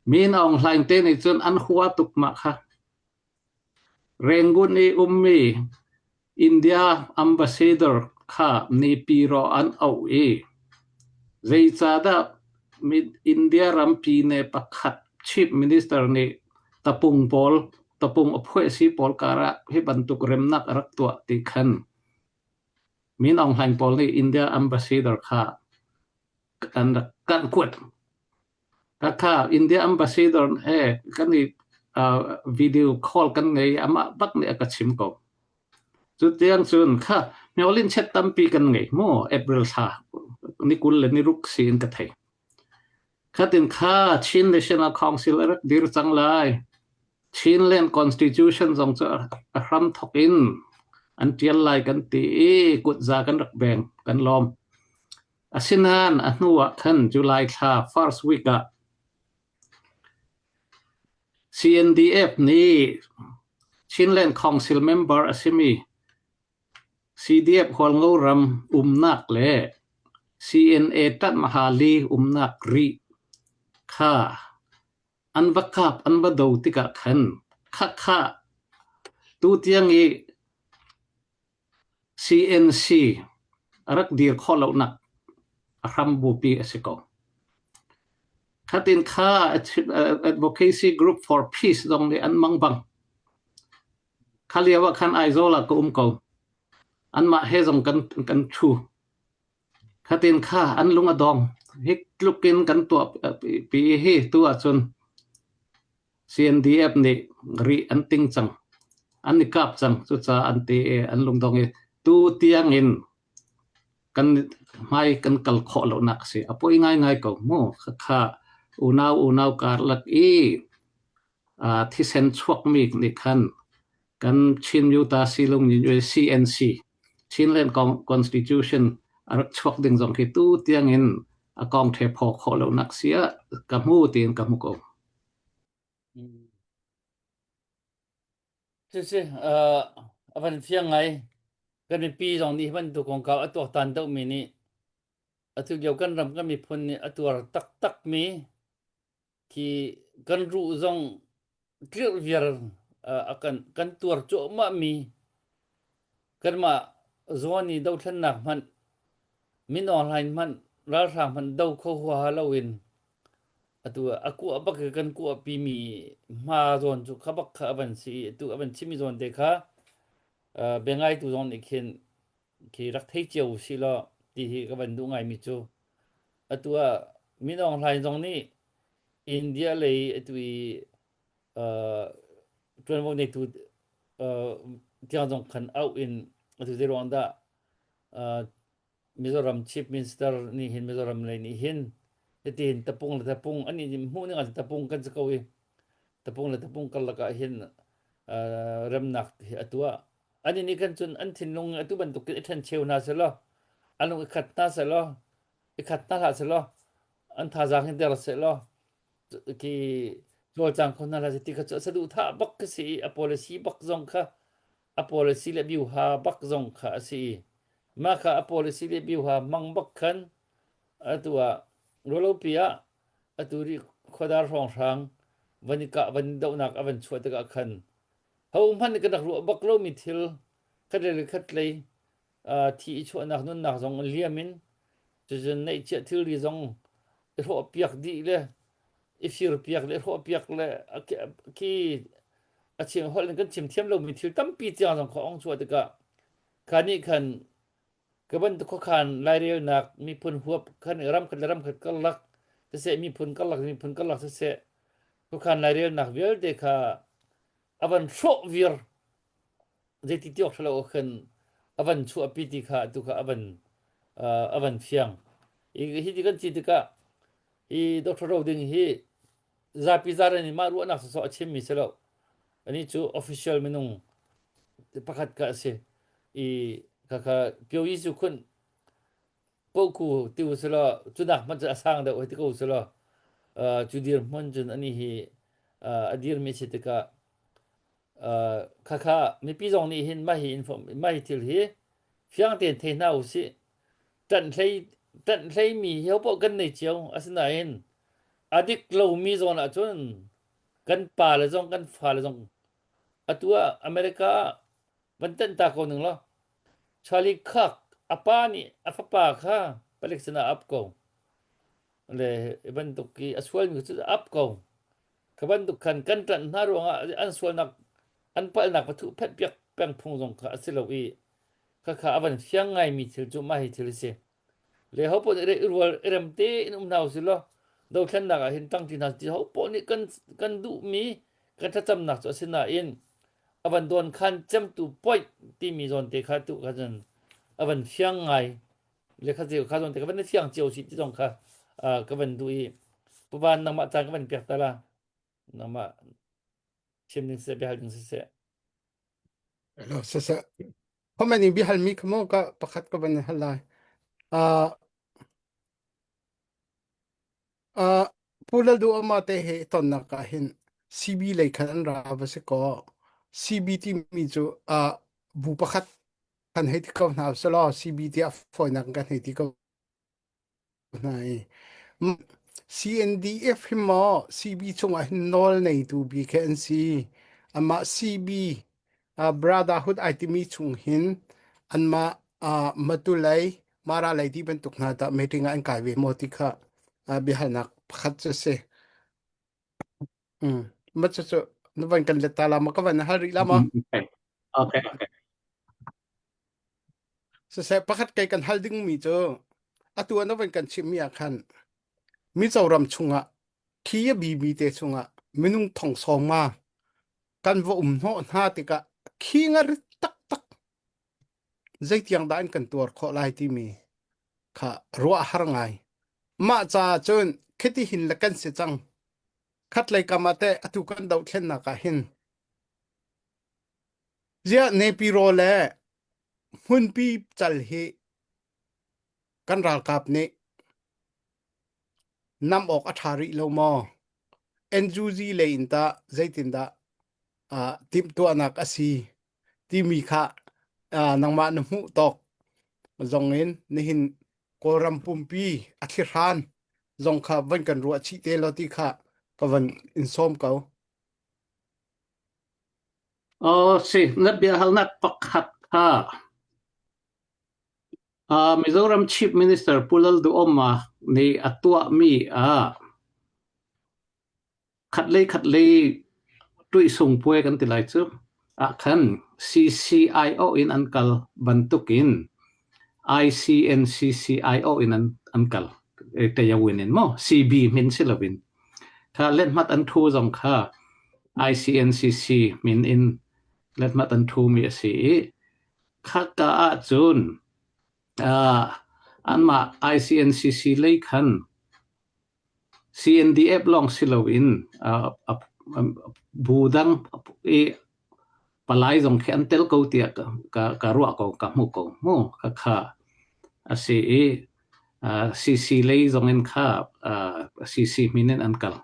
Min Aung Hlaing te nih cun an hua tuk mah kha. Rangoon i ummi India ambassador kha Naypyidaw an auh i zeicahdah India rampi ne pakhat Chief Minister nih tapung pawl tapung a phuahsi pawl karah hi bantuk remnak a rak tuah ti khan Min Aung Hlaing pawl nih India ambassador kha an rak kan kuat. Khakha India ambassador he kan i uh, video call kan ngei amah bak nih a ka chim ko. Cu tiang cun kha myolin chet tampi kan ngei mu April thla ni kul le ni ruk si in ka thei. Khatin kha Chin National Council a rak dir cang lai. Chinland Constitution zong cu a hram thok in an tial lai kan ti i kutza kan rak beng kan lawm. Asinain a hnu ah khan July thla first week ah CNDF nih Chinland Council member a simi CDF Hualngo ram umnak le CNA Ṭanh-Mahali umnak rih kha an va kap an va do tikah khan khakha tutiang i CNC a rak dir khawh lonak a hrambupi a si ko. Khatin kha Advocacy Group for Peace zong nih an mang bang. Kha lio ah khan Aizawl ah ka um ko. Anmah he zong kan kan thu. Khatin kha an lung a dong. Hi tluk in kan tuah pi hi tu ahcun. CNDF nih ri an ting cang. An i kap cang. Cucaah an ti i an lungdong i tu tiang in kan hmai kan kal khawh lonak a si. A poi ngaingai ko mu. Khakha unau unau karlak i thisen chuakmi nih khan kan Chin Yuta Silung CNC Chinland Constitution a rak chuak ding zong khi tu tiang in a kong the phaw khawh lonak si ah ka hmu tiin ka hmu ko. Cucu a van fiang ngai. Kan mipi zong nih hi bantuk kongkau a tuaktan deuhmi nih atu lio kan ram kan miphun nih a tuar taktakmi khi kan ruh zong tlirh viar a kan kan tuar cuahmahmi kanmah zawn i dothlennak hmanh min Aung Hlaing hmanh ralhrang hmanh do kho huaha loin atu a kuah bak i kan kuahpi mi hma zawn cu kha bak kha a van si i atu a van chimmi zawn te kha biangaitu zong nih khin khi rak thei cio usih law ti hi ka van duh ngaimi cu atu ah Min Aung Hlaing zong nih India lei atu i ṭuanvo neitu tiang zong khan auh in atu zei ruang dah Mizoram Chief Minister nih hin Mizoram lei nih hin hitin tapung le tapung an i hmuh ning ah tapung kan si ko i tapung le tapung karlak ah hin remnak hi a tuah an nih kan cun an thinlung atu bantuk in i ṭhencheu hna selaw an lung i khat hna selaw i khat hna hlah selaw an thazaang hi der selaw khi cawlcang kho hna hlah seh ti kha cu a saduhthah bak ka si i a policy bak zong kha a policy le biuha bak zong kha a si i mah kha a policy le biuha hmang bak khan atu ah rualopi ah atu ri khuadar hrawnghrang van i kah van i dohnak a van chuah tikah khan ho hmanh nih kan rak ruah bak lomi thil khat le khat lei thi i chuahnak nunnak zong liam in cucun neihchiah thilri zong i hrawhpiak dih le i firpiak le hrawhpiak le khi a chim holh in kan chim thiam lomi thil tampi tiang zong kha ong chuah tikah kha nih khan ka bantuk khuakhan lairelnak miphun huap khan ram khat le ram khat karlak siseh miphun karlak miphun karlak siseh khuakhan lairelnak vialte kha a van hrawh vir zeiti ti awk ṭhalo khan a van chuahpi ti kha atu kha a van a van fiang. Hi ti kan ci tikah hi Dr. Ro Ding hi zapi zaran in mah ruahnak sawsawh a chimmi si lo. Ani cu official minung pakhat ka a si. I khakha Pyo Yi Su Khun poku ti u selaw cunak hmanh cu a sang deuh hei ti ko selaw cu dirhmun cun ani hi a dirmi si tikah khakha mipi zong nih hin mah hi inform mah hi thil hi fiang tein thei hna usih ṭanh hlei ṭanh hleimi hi hopoh kan nei cio asinain a dik lomi zawn ahcun kan pa le zong kan fa le zong atu ah America ah van tanh ta ko ning law Charlie Kirk a pa nih a fapa kha palik sinah ap ko le bantuk i a sualmi cu ap ko Kha bantuk khan kan ṭanh hna ruangah an sualnak an palhnak va thuh phenhpiak peng phung zong kha a si lo i khakha a van fiang ngaimi thil cu mah hi thil a si. Le ho paoh nih i rual i rem tein um hna usih law dothlennak ah hin ṭangṭi hna ti ho paoh nih kan kan duhmi kan thlacamnak cu a si nain a van dawn khan cemtu point timi zawn te kha tu kha cun a van fiang ngai le kha cio kha zawn te ka van fiang cio si ti zong kha ka van duh i puvan nangmah caan ka van piak ta la nangmah chim ding siseh biahal ding siseh Hello, siseh. Comment in bihal mi kha mo ka pakhat ka van hal lai. Uh, uh, Pu Lal Du Ama te he tonnak ah hin CB lei khan an ra va si ko. CB timi cu uh, bu pakhat kan hei ti ko hna selaw CB tiah fawinak kan hei ti ko hna i CNDF hi maw CB chungah hin nawl neitu bik he an si amah CB uh, Brotherhood ai timi chung hin anmah uh, Matulei Mara lei ti bantuk hna tah meeting ah an kai ve maw ti kha uh, biahalnak pakhat cu si Mm. Ma cu cu na van kan let ta la ma ka van hal rih la ma Okay. Okay, okay. Siseh pakhat kei kan hal dingmi cu atu ah na van kan chimmi ah khan Mizoram chungah khi a bimi te chungah minung thong sawm nga kan va um hnawh hna tikah khi nga rit taktak zeitiang dah in kan tuar khawh lai timi kha ruah har ngai. Mah caah cun khiti hin le kan si cang. Khatlei kam ah teh atu kan dohthlennak ah hin ziah Nepiro le hmunpi cal hi kan ralkap nih nam awk a ṭha rih lo maw? NUG lei in tah zeitindah uh, timhtuahnak a si timi kha uh, nangmah na hmuh tawk zong in nihin Kawlram pumpi a thlihran zong kha van kan ruah chih te law ti kha ka van in sawm ko. Oh, si, na biahalnak pakhat kha uh, Mizoram Chief Minister Pu Lalduhoma nih a tuahmi ah Khatlei khatlei tuihsung puai kan ti lai cu ah khan CCIO in an kal bantukin ICNCCIO in an, an kal. Tayawin in maw CB min si loin. Kha lethmat an thu zong kha ICNCC min in lethmat an thu mi a si i khaka ahcun uh, anmah ICNCC lei khan CNDF lawng si loin bu dang i palai zong khi an tel ko tiah ka ruah ko, ka hmuh ko mu. Khakha a si i CC lei zong in kha CC min in an kal.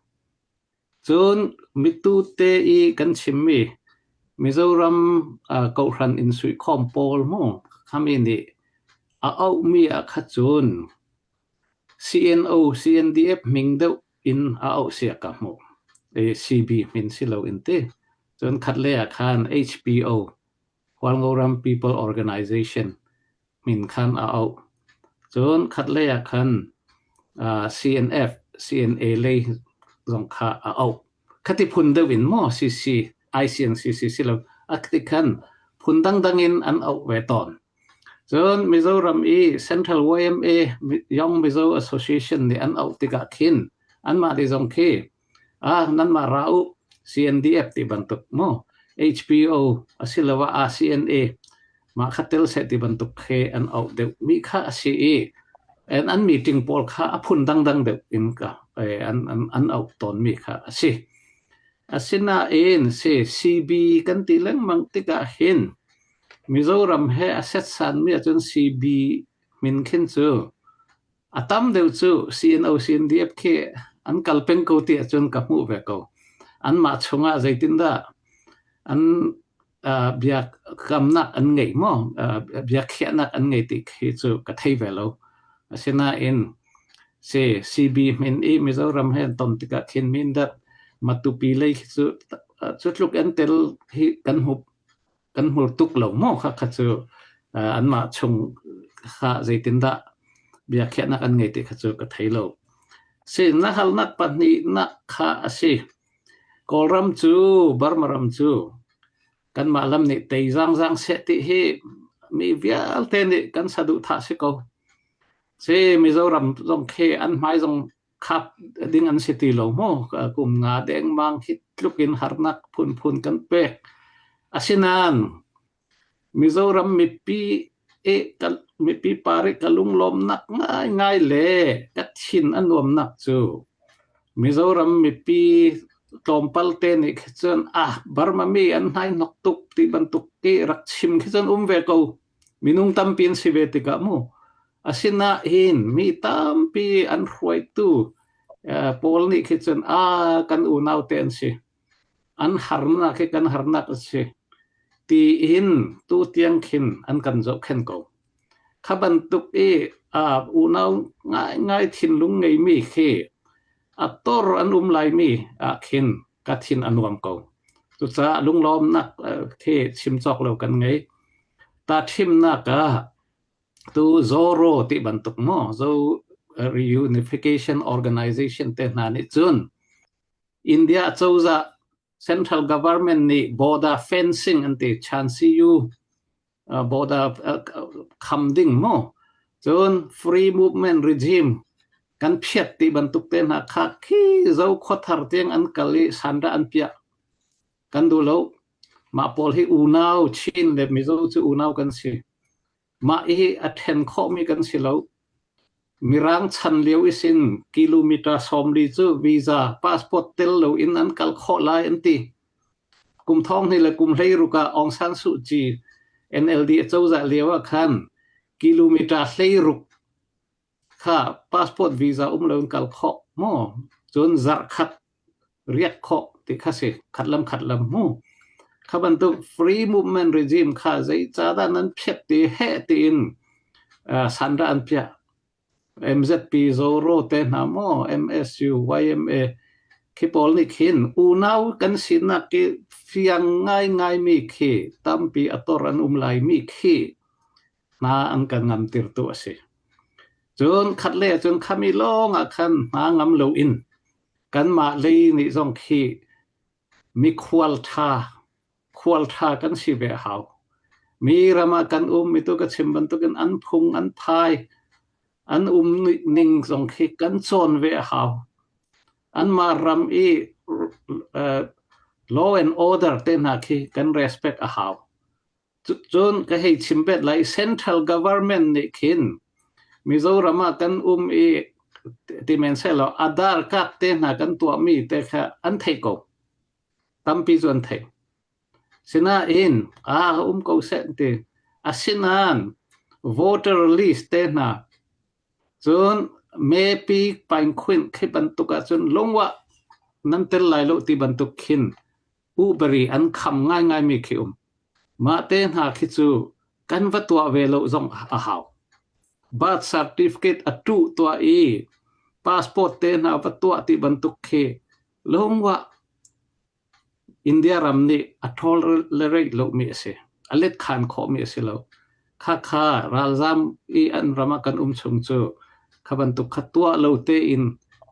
Cun mitu te i kan chimmi Mizoram kawhhran in suikhawm pawl mu khami nih a auhmi ah kha cun CNO, CNDF hming deuh in a auh sia ka hmuh. CB hmin si loin ti. Cun khatlei ah khan HPO, Hualngoram People Organization min khan a auh. Cun khatlei ah khan CNF, CNA lei zong kha a auh. Khati phun deuh in maw CC, ICNCC si lo, a ti khan phun dangdang in an auh ve tawn. Cun Mizoram i Central YMA Young Mizo Association nih an auh tikah khin anmah nih zong khi ah nanmah ra u CNDF ti bantuk mu HPO asiloah RCNA mah kha tel seh ti bantuk khi an auh deuh mi kha a si i an an meeting pawl kha a phun dangdang deuh in ka an an an auh tawn mi kha a si. Asinain si CB kan ti lengmang tikah hin Mizoram he a setsanmi ahcun CB min khin cu a tam deuh cu CNO CNDF khi an kal peng ko ti ahcun ka hmuh ve ko. Anmah chungah zeitindah an uh, biakamnak an ngei maw uh, biakhiahnak an ngei ti khi cu ka thei ve lo. Asinain si CB min i Mizoram he an ton tikah khin Mindat Matupi lei khi cu cu tluk an tel hi kan hmu kan hmur tuk lo maw kha kha cu anmah chung kha zeitindah biakhiahnak an ngei ti kha cu ka thei lo. Si na halnak pahnihnak kha a si. Kawlram cu Burma ram cu kanmah lam nih tei zangzang seh ti hi mi vialte nih kan saduhthah si ko. Si Mizoram zong khi an hmai zong khap ding an si ti lo mu kum nga dengmang hi tluk in harnak phunphun kan pek asinain Mizoram mipi e mipi pari ka lunglawmnak ngaingai le ka thin a nuamnak cu Mizoram mipi tlawmpal te nih khi cun ah Burma mi an hnai hnok tuk ti bantuk ti rak chim khi cun um ve ko minung tampi an si ve tikah mu Asinain mi tampi an hruaitu pawl nih khi cun a kan unau te an si. An harnak hi kan harnak a si. Tiin tu tiang khin an kan zohkhenh ko. Kha bantuk i unau ngaingai thinlung ngeimi khi a tor an um laimi ah khin ka thin a nuam ko. Cucaah lunglawmnak khi chim cawk lo kan ngei. Ta thimnak ah Tu Zoro ti bantuk maw Zo Reunification Organization te hna nih cun India cozah central government nih border fencing an ti Chansiyu border kham ding maw cun free movement regime. Kan phiat ti bantuk te hna kha khi zo khuathar tiang an kal i sandah an piah. Kan duh lo. Mah pawl hi unau Chin le Mizo cu unau kan si. Mah hi a ṭhen khawhmi kan si lo. Mirang chan lio isin kilometer 40 cu visa passport tel loin an kal khawh lai an ti. Kum thong hnih le kum 16 ah Aung San Suu Kyi NLD acozah lio ah khan kilometer 16 kha passport visa um loin kal khawh maw? Cun zarh khat riak khawh ti kha si khat lam khat lam mu. Kha bantuk free movement regime kha zeicahdah nan phiat ti heh tiin uh, sandah an piah. MZP Zoro te hna maw MSU YMA khi pawl nih khin unau kan sinak ki fiang ngai ngai mi khi tampi a tor an um lai mi khi hna an kan ngam tirtu a si. Cun khat le cun khami lawng ah khan hna ngam loin kanmah lei nih zong khi mikhual ṭha khual ṭha kan si ve a hau. Mi ram ah kan um mi tu ka chim bantukin an phung an phai an um ning zong khi kan cawn ve a hau. Anmah ram i uh, law and order te hna khi kan respect a hau. Cun ka hei chim bet lai central government nih khin Mizoram ah kan um i ti men sehlaw Aadhaar card te hna kan tuahmi te kha an theih ko. Tampi cu an theih. Sinain aa um ko seh ti. Asinain voter list te hna cun mepi paingkhuin khi bantuk ahcun lungwah nan tel lai lo ti bantuk khin ubari an kham ngaingaimi khi um. Mah te hna khi cu kan va tuah ve lo zong a hau. Birth certificate a tuh tuah i passport te hna va tuah ti bantuk khi lungwah India ram nih a tolerate lomi a si. A let khan khawhmi a si lo. Khakha ralzam i an ram ah kan um chung cu kha bantuk kha tuah lo tein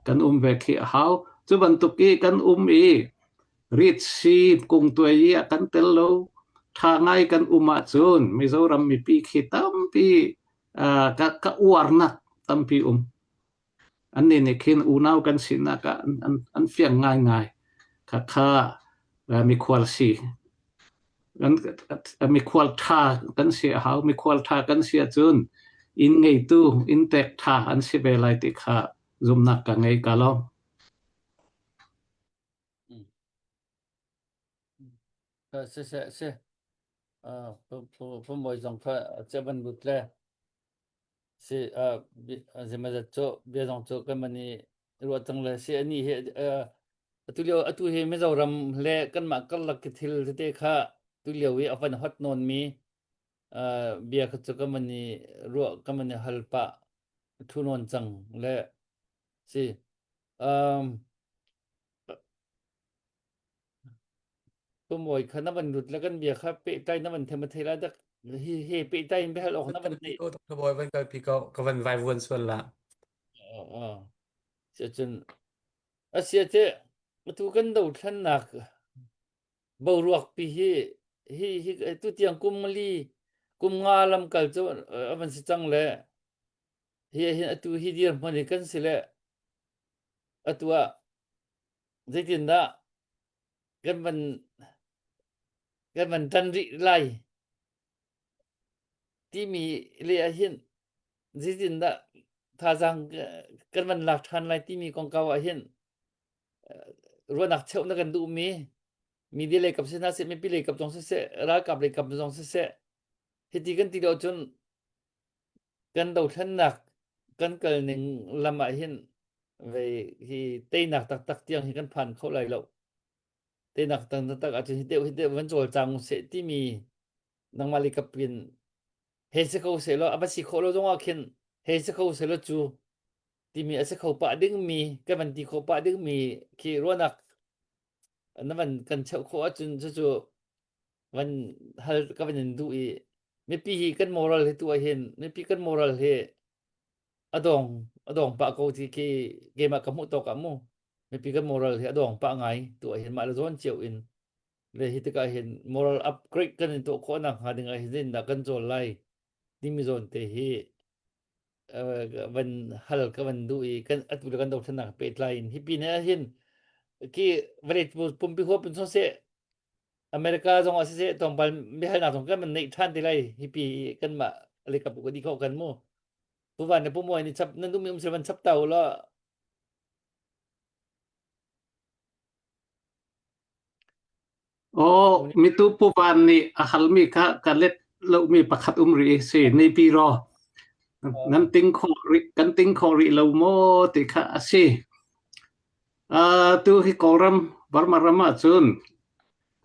kan um ve khi a hau. Cu bantuk i kan um i ritsi kungtuai i ah kan tel lo ṭha ngai kan um ahcun Mizoram mipi khi tampi uh, ka, ka uarnak tampi um. Annih nih khin unau kan sinak ah an, an, an fiang ngaingai. Khakha uh, mikhual si. Kan, mikhual ṭha kan si a hau. Mikhual ṭha kan si ahcun inn ngeitu, inn tek ṭha an si ve lai ti kha zumnak ka ngei ka lawm. Si si si. Pu Mawi zong kha che van lut le si zeimazat cu bia zong cu kan man i ruah cang le si ani hi atu lio atu hi Mizoram le kanmah karlak ki thil tete kha tu lio i a van hot nawn mi bia kha cu kan man i ruah kan man i hal pah thu nawn cang le si um Tumawi kha na van lut le kan bia kha pehtlai na van them a thei lai dak hi he pehtlai in biahal awk na van nei. Dr. Bawi van kalpi ko ka van vai vuan sual la. Cun asia te atu kan dothlennak boruak pi hi hi hi tu tiang kum li kum nga lam kal cu a van si cang le hi hin atu hi dir hman hi kan si le atu ah zeitindah kan van kan van ṭan rih lai timi le ah hin zeitindah thazaang kan van lak ṭhan lai timi kongkau ah hin ruahnak cheuh na kan duhmi media lei kap si hna seh mipi lei kap zong siseh ralkap lei kap zong siseh hiti kan ti lo cun kan dothlennak kan kal ning lam ah hin vei hi teinak taktak tiang hi kan phan kho lai lo teinak taktak ahcun hi deuh hi deuh van cawlcang seh timi nangmah le kapin hei si kho seh law a va si khawh lo zong ah khin hei si kho seh law cu timi a si kho pah dingmi kan van ti khawh pah dingmi khi ruahnak na van kan cheuh khawh ahcun cucu van hal ka van in duh i mipi hi kan moral hi tu ah hin mipi kan moral hi a dong a dong pah ko ti khi keimah ka hmuh tawk ah mu mipi kan moral hi a dong pah ngai tu ah hin mah le zawn cio in le hi tikah hin moral upgrade kan in tuah khawh nak hnga ding ah hin dah kan cawl lai timi zawn te hi. van hal ka van duh i kan atu le kan dothlennak pehtlai in hi pin ah hin ki vawlei pumpi huap in siseh America zong ah siseh tlawmpal biahalnak zong kan van neih ṭhan te lai hi pi kanmah lekap ka di kho kan mu Pu Van le Pu Muai nih chap nan duhmi um sel van chap ta u law Aw, mitu Pu Van nih a halmi kha ka let lomi pakhat um rih si nipi ro nan ting kho rih kan ting kho rih lo maw ti kha a si. Uh, tu hi Kawlram Burma ram ah cun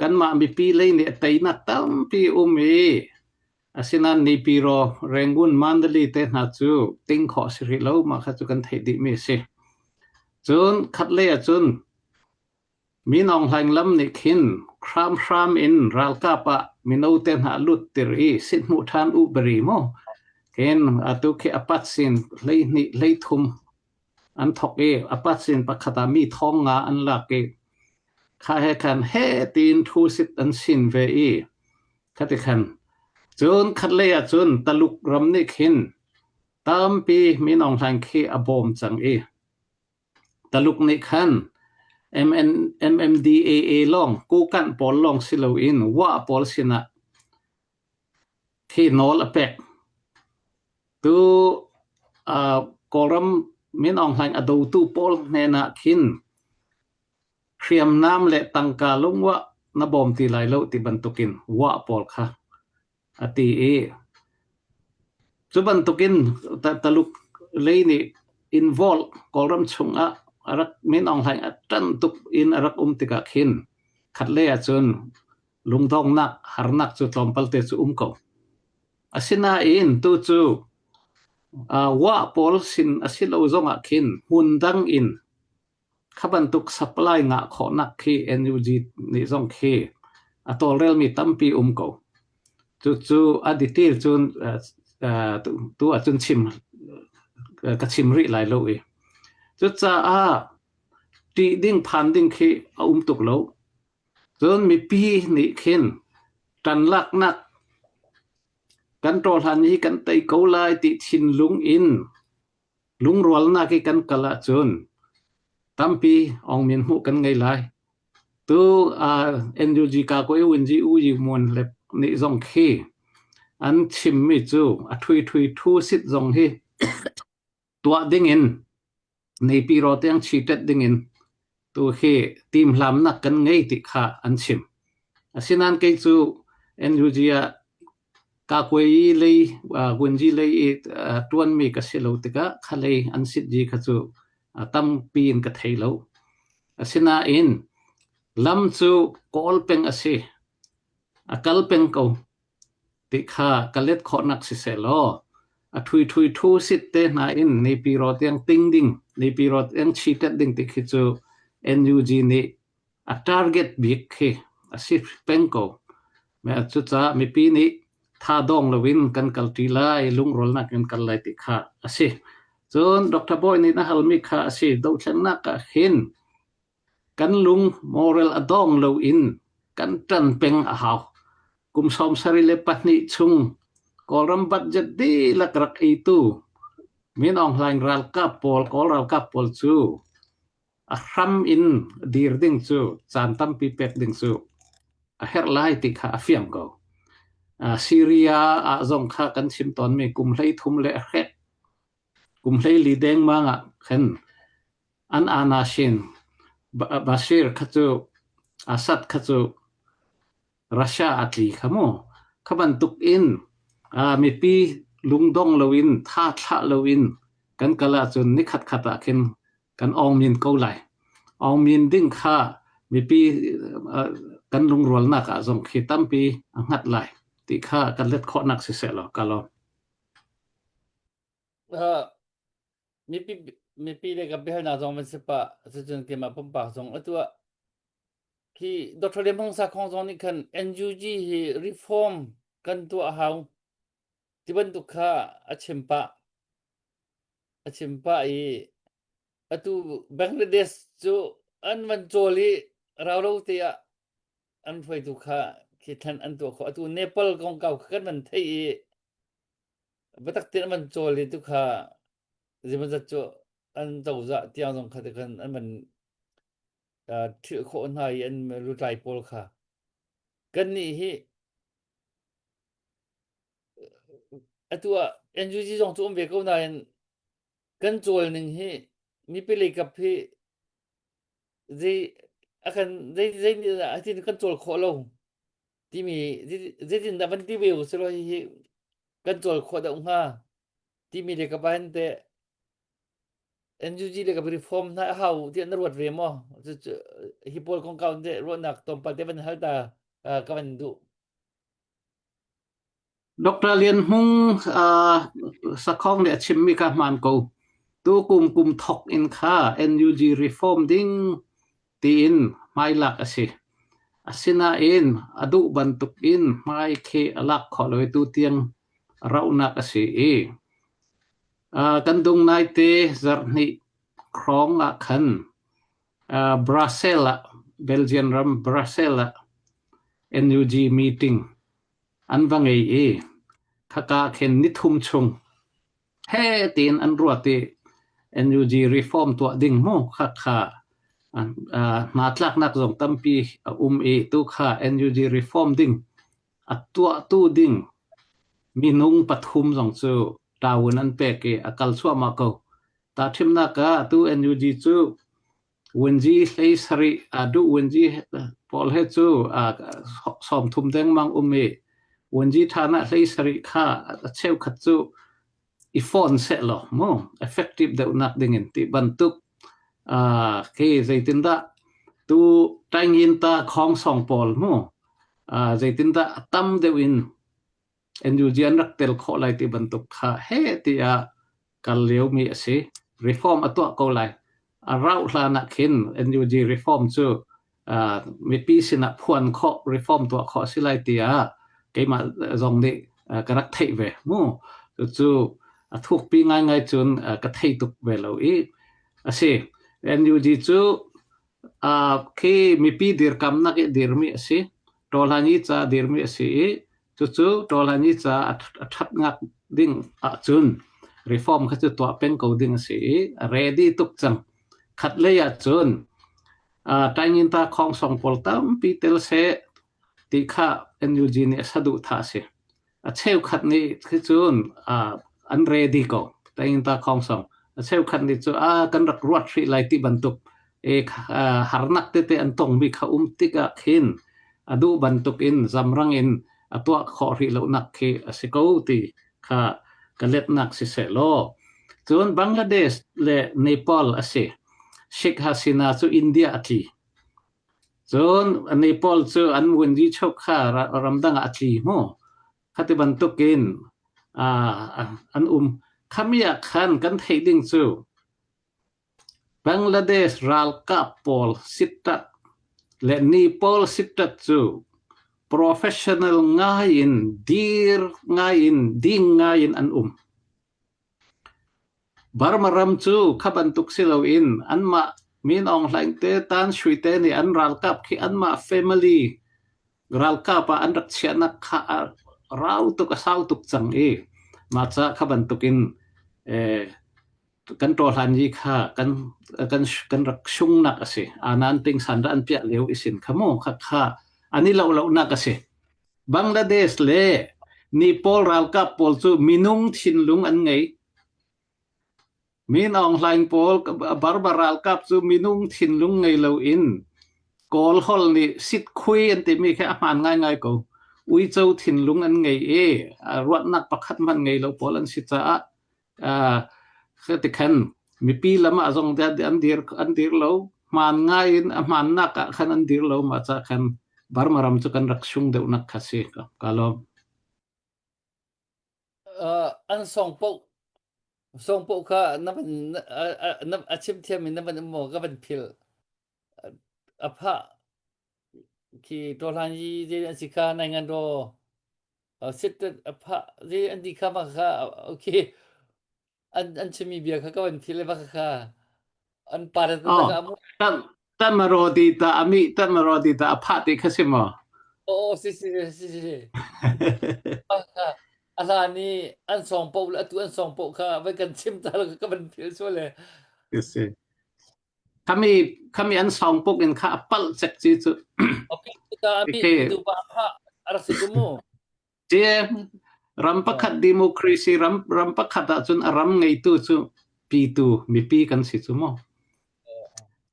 kanmah mipi lei nih a teinak tampi um i asinain nipi ro Rangoon Mandalay te hna cu ting khawh si rih lo mah kha cu kan theih dihmi a si. Cun khat lei ah cun Min Aung Hlaing lam nih khin hramhram in ralkap ah mino te hna lut tir i sithmuh ṭhan u bari mu. Khin atu khi apat sin 12 hleithum an thok i apat sin pakhat ah mi thong nga an lak i kha he khan he tiin thu sit an sin ve i khati khan cun khatlei ah cun Taluk ram nih khin tampi Min Aung Hlaing khi a bawm cang i Taluk nih khan MMDAA lawng Kokanh pawl lawng si loin Wah pawl sinah khi nawl a pek. Tu uh, Kawlram Min Aung Hlaing a dotu pawl hnenah khin hriamnam le tangka lungwah na bawm ti lai lo ti bantukin wah pawl kha a ti i cu bantukin Taluk lei nih involve Kawlram chungah a rak Min Aung Hlaing a ṭan tuk in a rak um tikah khin khatlei ahcun lungdongnak harnak cu tlawmpal te cu um ko. Asinain tu cu uh, wa pawl sin a si lo zongah khin hmun dang in Kha bantuk supply ngah khawhnak khi NUG nih zong khi a tawlrelmi tampi um ko. Cucu a detail cun tu ahcun chim ka chim rih lai lo i. Cucaah ṭih ding phan ding khi a um tuk lo. Cun mipi nih khin ṭanlaknak kan ṭawhlan hi kan tei ko lai ti thinlung in Lungrualnak i kan kal ahcun tampi awngmin hmuh kan ngei lai. Tu uh, NUG ka ko Winji U Yi Muan le nih zong khi an chimmi cu a thui thui thu sit zong hi tuah ding in neipi ro tiang chi tet ding in tu hi timhlamnak kan ngei ti kha an chim. Asinain kei cu NUG ah Kakuai lei Gunji lei i ṭuanmi ka si lo tikah kha lei an sitzi kha cu tampi in ka thei lo. Asinain lam cu kawl peng a si. A kal peng ko ti kha ka let khawhnak siseh law a ṭhui ṭhui ṭhu sit te hna in Naypyidaw tiang ting ding, Naypyidaw tiang chitet ding ti khi cu NUG nih a target bik khi a si peng ko. Cucaah mipi nih tha dong loin kan kalṭi lai, lungrualnak in kal lai ti kha a si. Cun Dr. Bawi nih na halmi kha a si. Dothlennak ah hin kan lung moral a dong loin kan ṭan peng a hau. Kum 72 chung Kawlram budget dihlak rak eitu Min Aung Hlaing ralkap pawl, Kawl ralkap pawl cu a hram in dir ding cu caan tampi pek ding cu a herh lai ti kha a fiang ko. Uh, Syria ah zong kha kan chim tawnmi kum 13 le a hrek kum 14 dengmang ah khan an anashin Bashir kha cu Assad kha cu Russia a tli kha mu. Kha bantuk in uh, mipi lungdong loin tha thlah loin kan kal ahcun nikhat khat ah khin kan awngmin ko lai. Awngmin ding kha mipi uh, kan lungrualnak ah zong khi tampi a hngat lai ti kha kan let khawhnak siseh law ka lawm. Uh, mipi mipi le ka biahalnak zong van si pah cucun keimah pumpak zong atu ah khi Dr. Lian Hmung Sakhong zong nih khan NUG hi reform kan tuah hau ti bantuk kha a chim pah a chim pah i atu Bangladesh cu an van cawl i raulo te ah an hruaitu kha khi thlan an tuah khawh atu Nepal kongkau kha kan van theih i Biatak tein an van cawl i tu kha zeimawzat cu an cozah tiang zong kha ti khan an van ṭhilh khawh hna i an lutlai pawl kha. Kannih hi atu ah NUG zong cu um ve ko nain kan cawl ning hi mipi lei kap hi zei a kan zei zei nih dah hitin kan cawl khawh lo timi zeitin dah van ti ve u selaw hihi kan cawl khawh deuh hnga timi le ka ban te NUG le ka reform hna a hau tiah na ruat ve maw? Cucu hi pawl kongkau in teh ruahnak tlawmpal te van hal ta ka van duh. Dr. Lian Hmung uh, Sakhong nih a chimmi kha hmaan ko. Tu kum kum thok in kha NUG reform ding tiin hmailak a si. Asinain a duh bantuk in hmai khi a lak khawh lo i tu tiang rauhnak a si i uh, kan dung naite zarhhnih hrawng ah khan uh, Brussels ah Belgian ram Brussels ah NUG meeting an va ngei i khaka khin nithum chung he tiin an ruat i NUG reform tuah ding mu khakha hnatlaknak zong tampi a um i tu kha NUG reform ding a tuahtu ding minung pathum zong cu tawun an pek i a kal chuahmah ko. Tahṭhimnak ah tu NUG cu Wenji hlei sarih a duh wenji pawl he cu 30 dengmang um i wenji ṭhan ah hlei sarih kha a cheukhat cu i fawn sehlaw mu effective deuhnak dingin ti bantuk khi zeitindah tu taingin ta khong song pawl mu zeitindah a tam deuh in NUG an rak tel khawh lai ti bantuk kha he tiah kal liomi a si. Reform a tuah ko lai. A rauh hlan ah khin NUG reform cu uh, mipi sinah phuan khawh reform tuah khawh a si lai tiah keimah zong nih uh, ka rak theih ve mu. Cucu a thukpi ngaingai cun uh, ka thei tuk ve lo i a si. NUG cu uh, khi mipi dirkamnak i dirmi a si. Tawlhanyi ca dirmi a si i Cucu Tawlhanyi ca a ṭhatnak ding ahcun reform kha cu tuah peng ko ding a si i a ready tuk cang. Khatlei ahcun Taingyinta khongsong pawl tampi tel seh ti kha NUG nih a saduhthah a si. A cheukhat nih khi cun an ready ko Taingyinta khongsong. A cheukhat nih cu a kan rak ruat hrih lai ti bantuk e harnak tete an tongmi kha um tikah khin a duh bantukin zamrang in a tuah khawh rih lonak khi a si ko ti kha ka letnak si seh law cun Bangladesh le Nepal a si Sheikh Hasina cu India a tli cun Nepal cu an Wendy chok kha ramdang ah a tli mu khati bantukin an um khami ah khan kan theih ding cu Bangladesh ralkap pawl sittat le Nepal sittat cu professional ngai in dir ngai in ding ngai in an um. Burma ram cu kha bantuk si loin anmah Min Aung Hlaing te Tan Sui te nih an ralkap khi anmah family ralkap ah an rak chiahnak kha a rau tuk a sau tuk cang i mah ca kha bantuk in eh, kan ṭawhlan yi kha kan kan kan rak sungnak a si. Anan ting san ra an piah lio isin kha mu kha kha an i lo lonak a si. Bangladesh le Nepal ralkap pawl cu minung thinlung an ngei. Min Aung Hlaing pawl barbar ralkap cu minung thinlung ngei loin Kawl holh nih sit khui an timi khi a hmaan ngaingai ko. Uico thinlung an ngei i ruahnak pakhat hmanh ngei lo pawl an si caah Tikhan mipi lam ah zong an dir an dir lo. Hmaan ngai in a hmaannak ah khan an dir lo. Mah ca khan Burma ram cu kan rak sung deuhnak kha si. Ka lawm. Uh, an song poh song poh kha na van na a chim thiam in na van um maw ka van phil a pha khi to hlan yi je an si kha nai ngan ro sit a pha ri an ti kha ma kha okay an an chimi bia kha ka van phil ba kha an pa ta ta ka mu tan tan maro ti ta ami tan maro ti ta a pha ti kha si mo oh si si si si si. A hlan i an song paoh le atu an song paoh kha vai kan chim ta lo ka van phil sual le. Si. Khami khami an song puk in kha a palh cek ci cu. Okay, ta ami tu pa kha a rak si cu mu. Cie ram pakhat democracy ram ram pakhat ahcun a ram ngeitu cu pitu mipi kan si cu mu.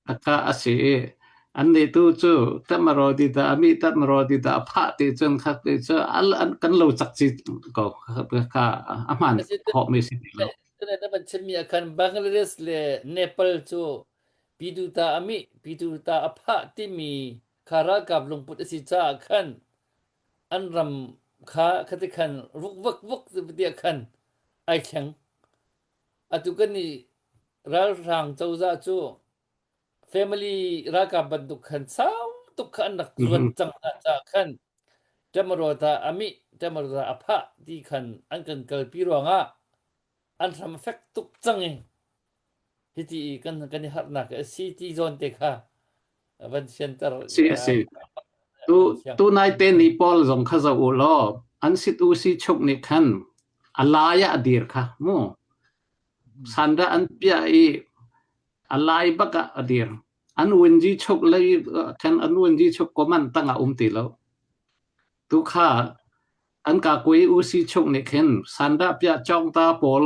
Aka a si i annih tu cu tamaraw ti dah a mi tamaraw ti dah a phah ti cun kha ti cu al an kan lo cak ci ko kha a hmaan khawhmi si ti lo. Na van chimmi ah khan Bangladesh le Nepal cu Pitu ta a mih, Pitu ta a phah timi kha ralkap lungput a si caah khan an ram kha khati khan ruk vak vak tiah khan ai thleng. Atu kan nih ralhrang cozah cu family ralkap bantuk khan sau tuk kha an rak zuat cang hna caah khan ṭemarawta a mih ṭemarawta a phah ti khan an kan kalpi ruangah an hram a fek tuk cang i hiti i kan kan i harnak a si ti zawn te kha van fianter Si a si. Tu tu nai te ni pawl zong kha zoh u law an sit u si chuk nih khan a lai ah a dir kha mu sanda an piah i a lai bak ah a dir an winji chuk lei khan an winji chuk koman tang ah um ti lo tu kha an ka kui u si chuk nih khin sanda piah chong ta pawl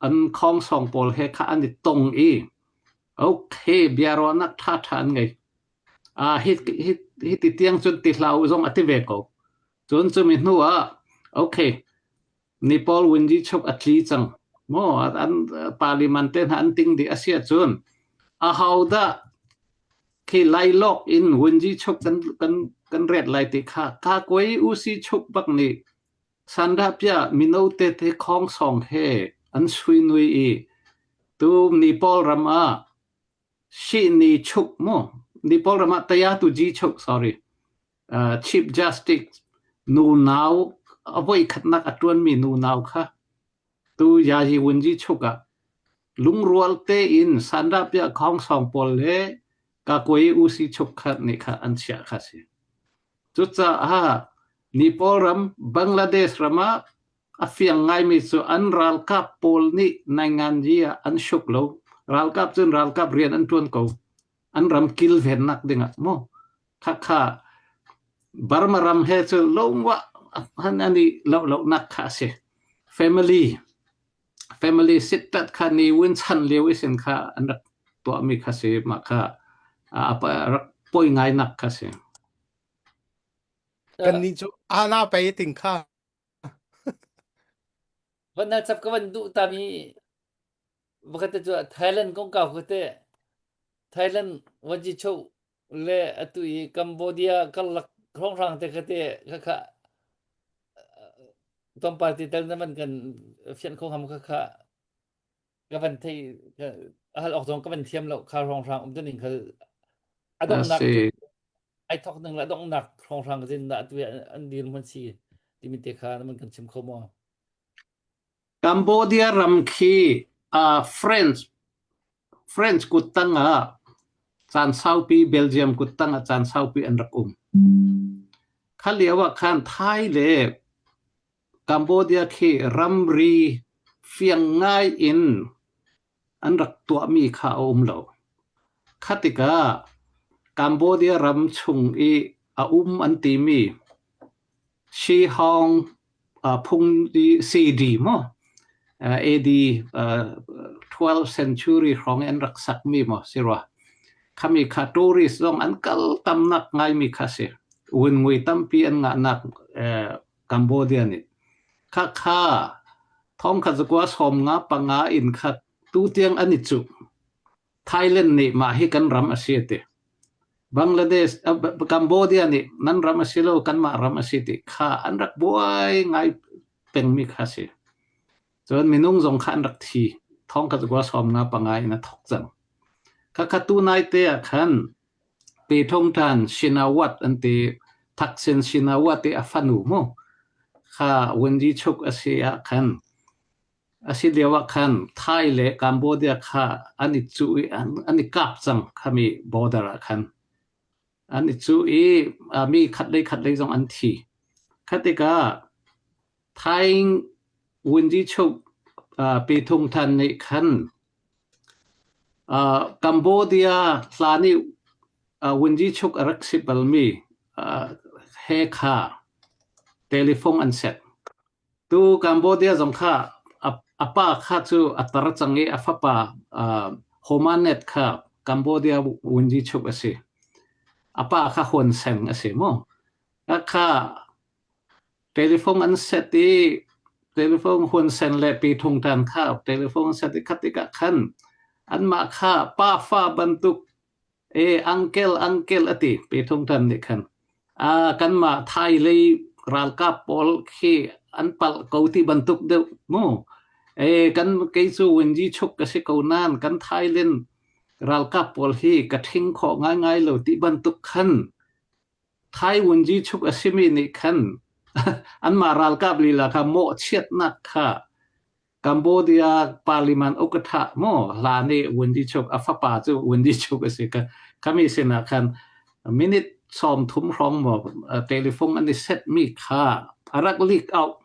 an khong song pawl he kha an i tong i okay biaruahnak ṭha ṭha an ngei ah hi hi hi ti tiang cun ti hlah u zong a ti ve ko cun cumi hnu ah okay Nepal Winji chuk a tli cang maw an parliament te hna an ting dih a si ahcun aho dah khi lailawk in Winji chuk kan kan kan ret lai ti kha ka koi usi chuk bak nih Sandahpiah mino tete khong song he an sui nui i tu Nepal ram ah Shihni chuk mu Nepal ram ah taya tu ji chuk sorry uh, Chief Justice nu nau a voi khatnak a ṭuanmi nu nau kha tu Yayi Wunji chuk ah lungrual tein Sandahpiah khong song pawl le Kakoi usi chuk khat nih kha an chiah kha si. Cucaah Nepal ram, Bangladesh ram ah a fiang ngaimi cu an ralkap pawl nih nainganzi ah an suk lo. Ralkap cun ralkap rian an ṭuan ko. An ram kilvennak dingah maw khakha Burma ram he cu lungwah han an i loh-lohnak kha a si. Family family sittat kha ni win chan lio i sin kha an rak tuahmi kha si mah kha a rak poi ngai nak kha si. Kan nih cu ana pei ting kha. Van na chap ka van duh ta mi vakhat te cu Thailand kong kau kha te Thailand wanji cho le atu i Cambodia karlak hrawnghrang te kha te kha kha tlawmpal te tal na van kan fianh kho ngam kha kha ka van thei a hal awk zong ka van thiam lo kha hrawnghrang um tuning kha a donghnak ai thok ning la donghnak hrawnghrang zin da atu an dir mun si timi te kha na man kan chim kho maw Cambodia ram khi uh, French French kuttang ah caan saupi Belgium kuttang ah caan saupi an rak um. Kha lio ah khan Thai le Cambodia khi ramri fiang ngai in an rak tuahmi kha a um lo. Kha tikah Cambodia ram chung i a um an timi Shihong phung CD maw AD 12th century hrawng i an rak sakmi maw si rua. Khami kha tourist zong an kal tamnak ngaimi kha si. Wingui tampi an ngahnak Cambodia nih. Khakha thong kha zakua som nga panga in kha tu tiang an i cuh. Thailand nih mah hi kan ram a si a ti. Bangladesh, Cambodia nih nan ram a si lo, kanmah ram a si ti kha an rak buai ngai pengmi kha si. Cun minung zong kha an rak thi. Thong kha zakua som nga panga in a thok cang. Khakha tu nai te ah khan Pethongthan Shinawat an ti. Thaksin Shinawat i a fanu mu. Kha Wenji chuk a si ah khan A si lio ah khan Thai le Cambodia kha an i cuh i an i kap cang khami border ah khan. An i cuh i mi khat lei khat lei zong an thi. Kha tikah. Thai Vunzichuk Pithung Than nih khan Cambodia hlan i Vunzichuk a rak si balmi he kha telephone an set. Tu Cambodia zong kha a pa kha cu a tar cang i a fapa Homanet kha Cambodia Vunzichuk a si. A pa kha Hun Sen a si mu. Kha Telephone an set i telephone Hun Sen le Pi Thung Tan kha telephone an set i khat tikah khan anmah kha pafa bantuk e uncle uncle a ti Pi Thung Tan nih khan. Kanmah Thai lei ralkap pawl khi an palh ko ti bantuk deuh mu. E kan kei cu Wenji chuk ka si ko nain kan Thailand ralkap pawl hi ka ṭhing khawh ngaingai lo ti bantuk khan Thai Wunji chuk a simi nih khan anmah ralkap lila kha mawhchiatnak kha Cambodia parliament ukatha maw hlan i Wunji chuk a fapa cu Wunji chuk a si ka khami sinah khan minute 30 hrawng maw telephone an i set mi kha a rak leak out.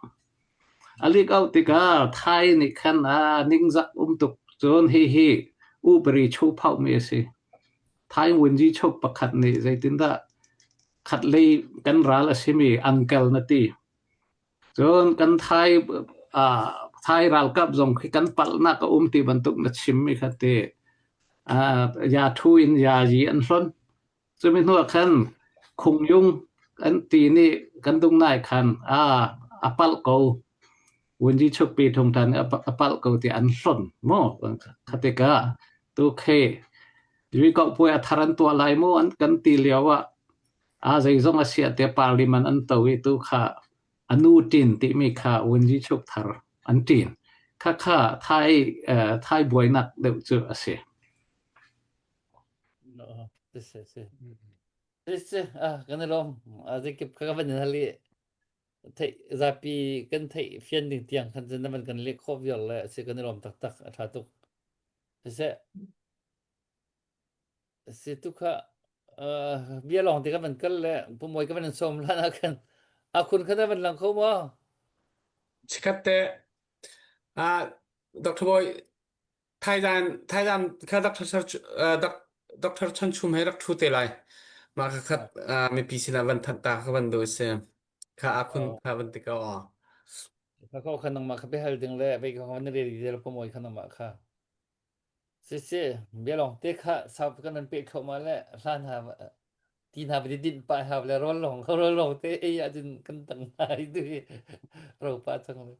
A leak out tikah Thai nih khan a ningzak um tuk cun hihi upari chu phau mi a si. Thai Wunji chuk pakhat nih zeitindah khatlei kan ral a simi uncle na ti. Cun kan Thai Thai ralkap zong khi kan palhnak a um ti bantuk na chimmi kha ti. Ya thu in ya yi an hlon. Cumi hnu ah khan Khungyung an ti nih kan dung nai khan a palh ko. Wunji chukpi thungthan nih a palh ko ti an hlon maw? Kha tikah tu khi Rikohpuai a thar an tuah lai maw an kan ti lio ah a zeizong a siah tiah parliament an to i tu kha a nu ṭin timi kha Wunji chuk thar an ṭin. Khakha Thai Thai buainak deuh cu a si. Si si si. Si si kan i lawm. Zeikip kha ka van in hal i theih zapi kan theih fian ding tiang khan cun na van kan leh khawh viar le si kan i lawm taktak a ṭha tuk. Siseh si tu kha bia lawng te ka van kal le pumawi ka van in sawm lan ah khan a khun kha na van lang kho maw? Chikkhat te ah Dr. Boy Thaizan Thaizan kha Dr. Dr. Chan Chum he rak thu te lai. Mah kha khat mipi sinah van thanh ta kha van do si. Kha akhun kha van ti ko. Kha ko kha nangmah kha biahal ding le vei kha na rel del pumawi kha nangmah kha. Si si bia lawng te kha sau kan nan pe thluahmah le hlan ha ti hna va din pah ha le rawl lawng rawl lawng te ei ahcun kan tang hna i tu hi ro pa cang le.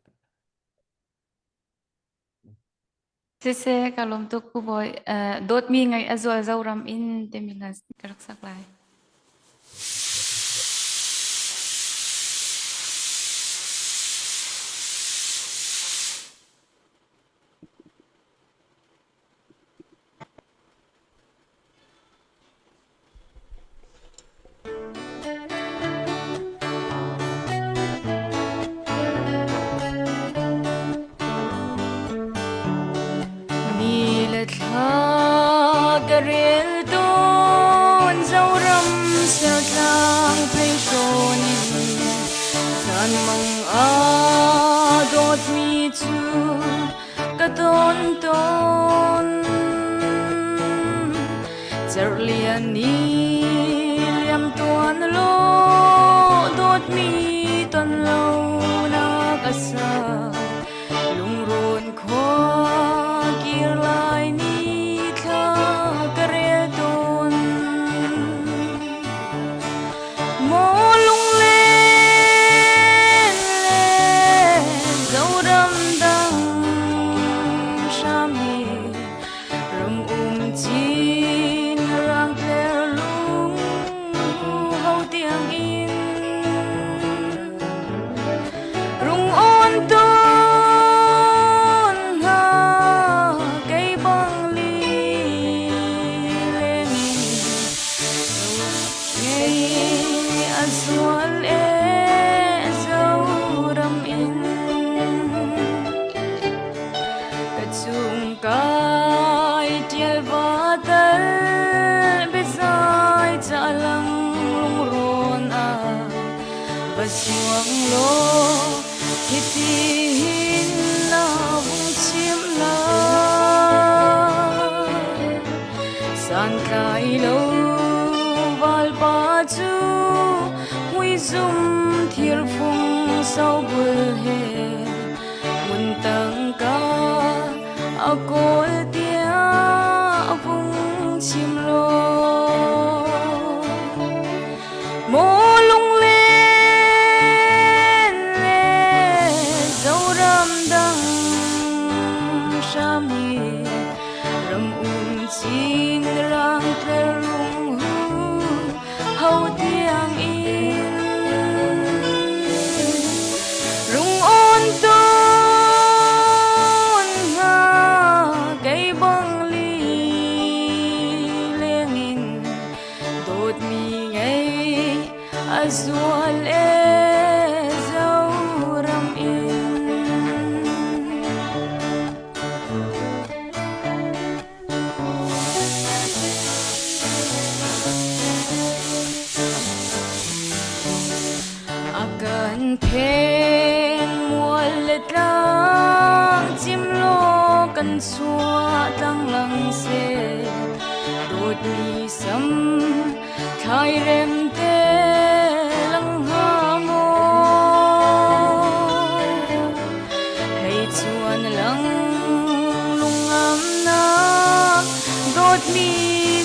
Siseh, ka lawm tuk Pu Bawi. Dawtmi ngaih a zual Zoram in timi hla ka rak sak lai. Ni le thla ka rel tawn Zoram sertlang phei hrawn in zanmang ah dawtmi cu ka tawn tawn. Cerhlian ni liam tuan law dawtmi ton lo nak a sa lungrawn khua kir lai ni thla ka rel tawn. Maw lunglen le Zoram dang hram hi ram um chin rangtler lung ho tiang in rung on ton hna kei bang li leng in Ngei a zual e Zoram in ka chung kai tial va tal biazai ca lang lungrawn ah va suang law. Hitihin na vung chim lai. Santlai lo valpa cu muizum thirfung sobul he mun tangka a kawl tiah a vung chim lo. Maw lunglen le Zoram dang hram hi ram um chin rang tler rung hu ho tiang in rung on tawn hnga kei bang li leng in dawtmi ngei a zual e Zoram in. A kan phen mual le tlang cim law kan chuah tlang lang seh dawtmi sam thlairem te lang hnga maw hei chuan lang lungngamnak dawtmi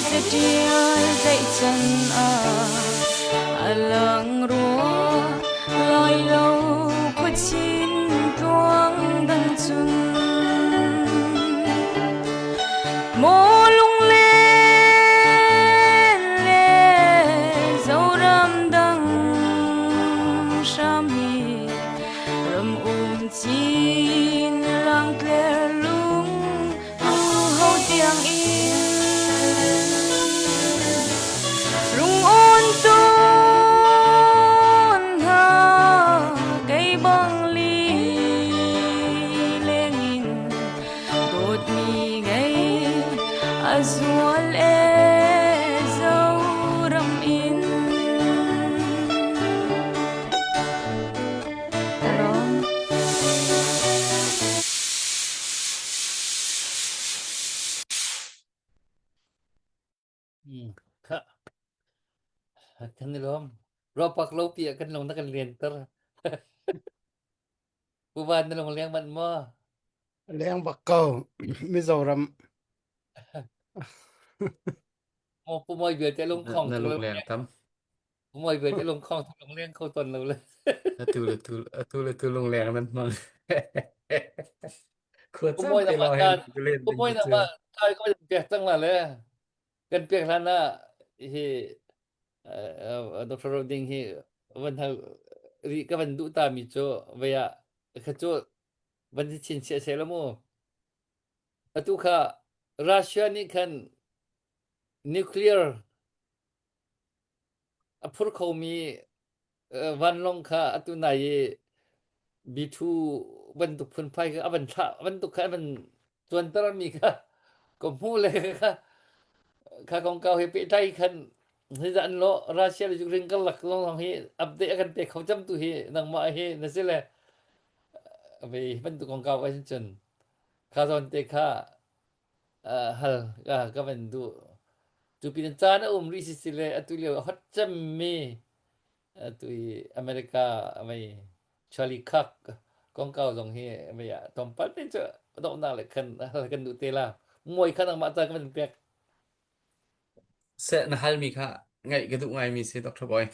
catial tlaihchan ah a lang rua lai lo khuachin tluang dang cun Maw lunglen le Zoram dang hram hi ram um chin rang tler lung ho tiang in rung on tawn hna kei bang li leng in Dawtmi ngei a zual e Zoram in. Karon. Kha kan i lawm. Ropak lo pi ah kan lung na kan lianter. Pu Van na lung leng manh maw? Leng bak ko Mizoram. Maw pu moi vialte lung khong Na lung leng tam. Pu moi vialte lung khong lung leng kho ton lo le. Atu le tu atu le tu lung leng nan hmang. Khua Pu caan moi te na ma lo ta hen len pu ding moi na cu. ma ta ko pek tang la le. Kan pek hlan ah hi Dr. Roding hi van hal ri ka van duh ta mi cu vei ah kha cu van si chin chiah seh la mu. Atu kha Russia nih khan nuclear a phur khomi vanlawng kha atu nai i B2 bantuk phunphai kha a van thlah bantuk kha a van cuanter mi kha ka hmuh le kha kha kongkau he pehtlai khan hi an lo Russia le Ukraine karlak lawng hi update a kan pek kho cam tu hi nangmah hi na si le ve bantuk kongkau ah cun kha zawn te kha hal ka van duh cu pin caan a um rih si si le atu lio a hot cemmi atu i America mei Charlie Kirk kongkau zong hi mei ah tlawmpal te cu donghnak le khan kan duh te la muai kha nangmah ca ka van pek Seh na halmi kha ngaih ka duh ngaimi si Dr. Boy.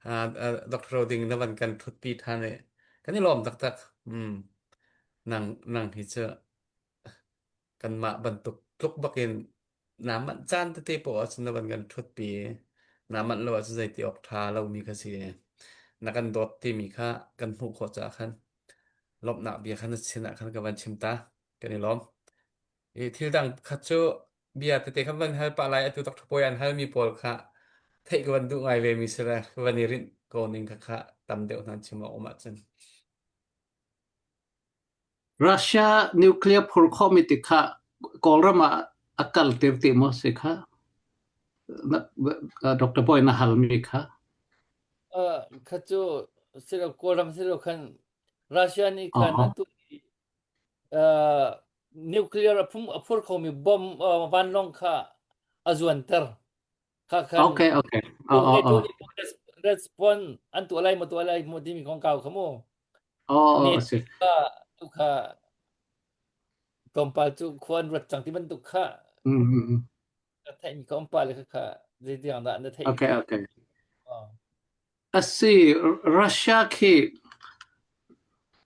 Uh, uh, Dr. Roding na van kan thutpi than i kan i lawm taktak. Mm. Nang nang hi cu kanmah bantuk tluk bakin naa manh caan tete poah ahcun na van kan ṭhutpi i naa manh lo ahcun zeiti awk ṭha lomi kha si. Na kan dawt timi kha kan hmuh khawh caah khan lawmhnak bia kha na sin ah khan ka van chim ta. Kan i lawm. I thil dang khat cu bia tete kha van hal pah lai atu Dr. Pawi an halmi pawl kha theih ka van duh ngai ve mi si le ka van i rinh ko ning kha kha tam deuh hna chim awk um ahcun. Russia nuclear phur khawhmi ti kha Kawlram ah a kalter ti maw si kha? Dr. Boy na halmi kha. Uh, kha cu silo Kawlram silo khan Russia nih khan Oh, atu uh, nuclear a phum a phur khomi bomb uh, vanlawng kha a zuanter. Kha khan okay, okay. Oh, oh, NATO oh. nih respond an tuah lai maw tuah lai maw timi kongkau kha mu. Oh, oh, NATO a si. kha tu kha tlawmpal cu khua an ruat cang ti bantuk kha Mm, mm, mm. ka theihmi ka um pah le kha kha zeitiang dah na theih Okay, okay. Oh. A si, Russia khi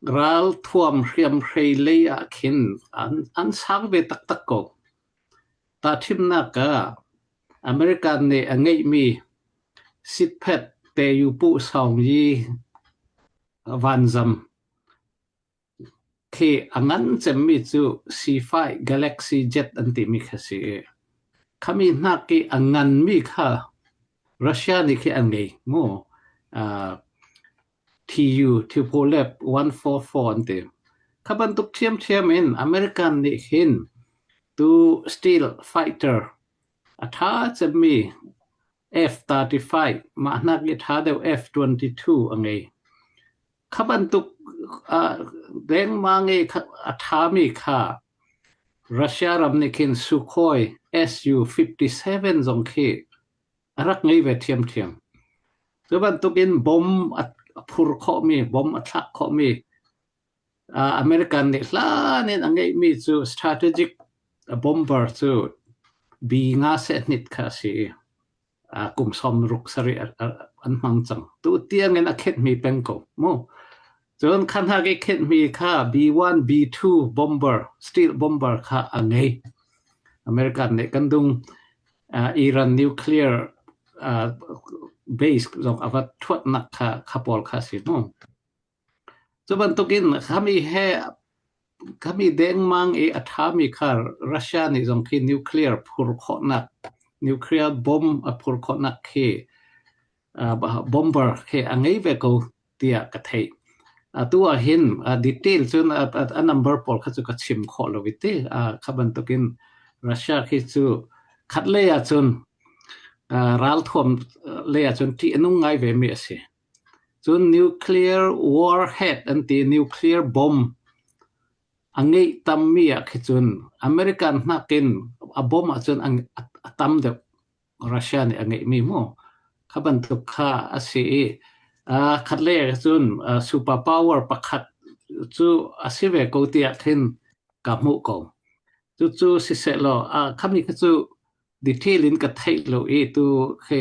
ral thuam hriamhrei lei ah khin an, an sang ve taktak ko. Tahthimnak ah American nih a ngeihmi sitphet te-yu puh sawng yi vanzam Khi a ngan cemmi cu sifai galaxy jet an timi kha si i khami hnak i a nganmi kha Russia nih khi an ngei mu. Uh, TU Tupolev 144 an ti. Kha bantuk ṭhiamṭhiam in American nih hin tu steel fighter a ṭha cemmi F-35 mah hnak i ṭha deuh F-22 a ngei. Kha bantuk dengmang i a ṭhami kha Russia ram nih khin Sukhoi Su-57 zong khi a rak ngei ve ṭhiamṭhiam. Cu bantukin bomb a phur khawhmi, bomb a thlak khawhmi American nih hlan in a ngeihmi cu strategic bomber cu B-nga sehnit kha a si i kum sawm ruk sarih an hmang cang. Tu tiangin a khenhmi peng ko mu. Cun kha hnak i khenhmi kha B1, B2 bomber, steel bomber kha a ngei. American nih kan dung Iran nuclear base zong a va thuatnak kha kha pawl kha si mu. Cu bantukin khami he khami dengmang i a ṭhami kha Russia nih zong khi nuclear phur khawhnak nuclear bomb a phur khawhnak khi uh, bomber khi a ngei ve ko tiah ka theih. Atu ah hin detail cun a, a, a number pawl kha cu ka chim khawh lo i ti kha bantukin Russia khi cu khat lei ah cun ralthuam lei ah cun ṭih a nung ngai ve mi a si. Cun nuclear warhead an ti nuclear bomb a ngeih tammi ah khi cun American nakin a bomb ahcun a tam deuh Russia nih a ngeihmi mu. Kha bantuk kha a si i khatlei ah cun super power pakhat cu a si ve ko tiah khin ka hmuh ko. Cucu sisehlaw khami kha cu detail in ka theih lo i tu khi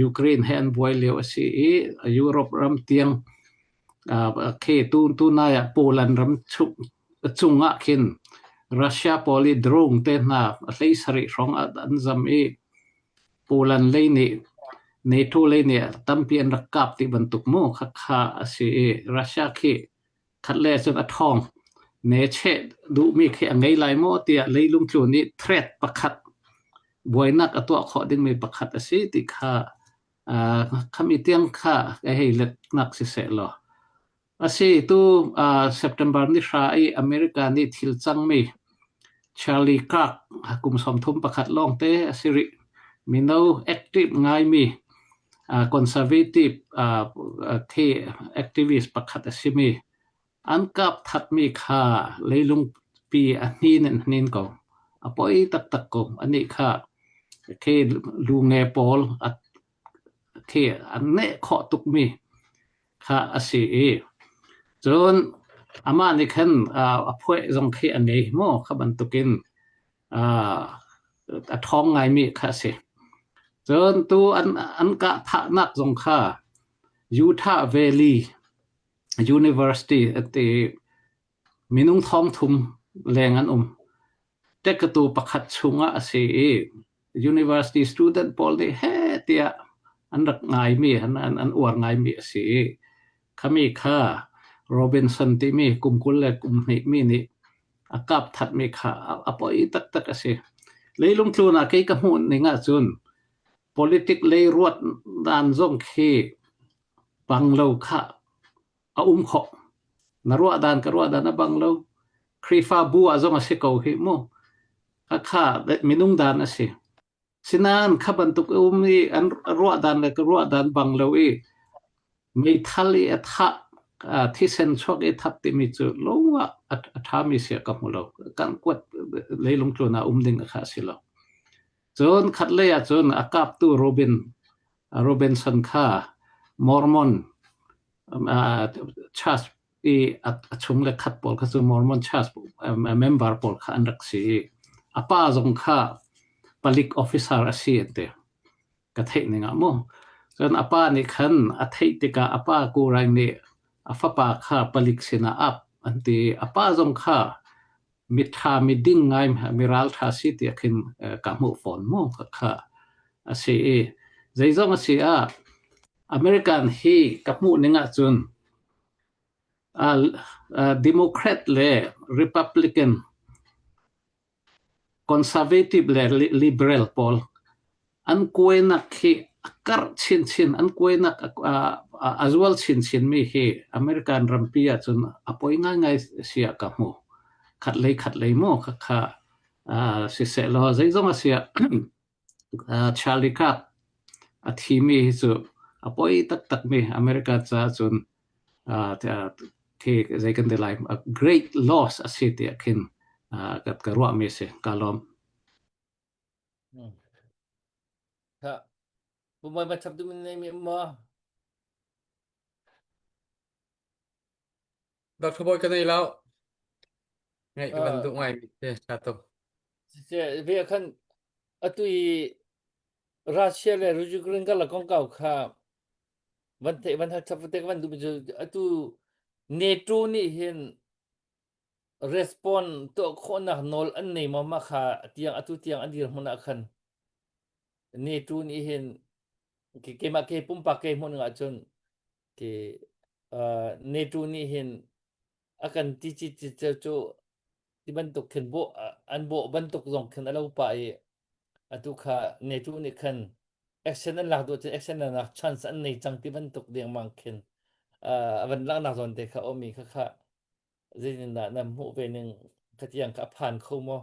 Ukraine he an buai lio a si i Europe ram tiang khi tu tu nai ah Poland ram chung cung ah khin Russia pawl i drone te hna hlei sarih hrawng an zam i Poland lei nih NATO lei nih tampi an rak kap ti bantuk mu kha kha a si i Russia khi Khat le cun a ṭhawng. Ne cheh duhmi khi a ngei lai maw tiah leilung tlu nih threat pakhat buainak a tuah khawh dingmi pakhat a si ti kha uh, khami tiang kha ka hei letnak siseh law. A si tu uh, September ni hra i America nih thil cangmi Charlie Kirk kum 31 lawngte a si rih. Mino active ngaimi conservative khi activist pakhat a simi an kap thatmi kha leilungpi a hnin in hnin ko. A poi taktak ko. Anih kha khi lunge pawl khi an neh khawh tukmi kha a si i cun amah nih khan a phuah zong khi a ngei maw kha bantukin a ṭhawng ngaimi kha a si. Cun tu an, an kah thahnak zong kha Utah Valley University ati minung thong thum leng an um. Tekatu pakhat chungah a si i university student pawl nih he tiah an rak ngaimi an, an, an uar ngaimi a si i khami kha Robinson timi kum 20 le kum hnih mi nih a kap thatmi kha a poi taktak a si. Leilung tlun ah kei ka hmuh ning ahcun politic lei ruat dan zong khi bang lo kha a um khawh. Na ruah dan ka ruah dan a bang lo. Khrihfabu ah zong a si ko hi mu. Kha minung dan a si. Sinain kha bantuk um i an ruah dan le ka ruah dan bang lo i meithal i a thah. Thisen chuak i that timi cu lung ah a ṭhami si ka hmu lo. Kan kuat leilung tlun ah um ding kha a si lo. Cun khatlei ah cun a kaptu Robin Robinson kha Mormon church i a chung le khat pawl kha cu Mormon church member pawl kha an rak si i a pa zong kha palik officer a si an ti. Ka theih ning ah mu. Cun a pa nih khan a theih tikah a pa Kuraing nih a fapa kha palik sinah ap an ti i a pa zong kha miṭha miding ngai mi ralṭha si tiah khin ka hmuh fawn mu kha a si i zeizong a si ah American hi ka hmuh ning ahcun Democrat le Republican Conservative le Liberal pawl an kuainak hi a karh chinchin, an kuainak a zual chinchinmi hi American rampi ahcun a poi ngaingai si ah ka hmu. Khatlei khatlei maw khakha siseh law zeizong a si ah Charlie Kirk a thimi hi cu a poi taktakmi America caah cun khi zei kan ti lai a great loss a si tiah khin ka ruahmi a si. Ka lawm. Tha. Pumai ma chap du min nei mi ma. Dr. Boy ka nei lo. Ngai ka van duh ngai mi te tha tuk. Se ve khan atu i Russia le Ukraine ka la kong kau kha van the van hal chap te van du mi atu NATO nih hin respond tuah khawhnak nawl an nei maw mah kha tiang atu tiang an dirhmun ah khan NATO nih hin keimah ke pumpak ke hmun ah cun ke NATO nih hin a kan ti ci ci cu ti bantuk khin bawh an bawh bantuk zong khin a lo pah i atu kha NATO nih khan action an lak duh cun action an lak chance an nei cang ti bantuk dengmang khin a van laknak zawn te kha omi kha kha zeitindah na hmuh ve ning ka tiang ka phan kho maw?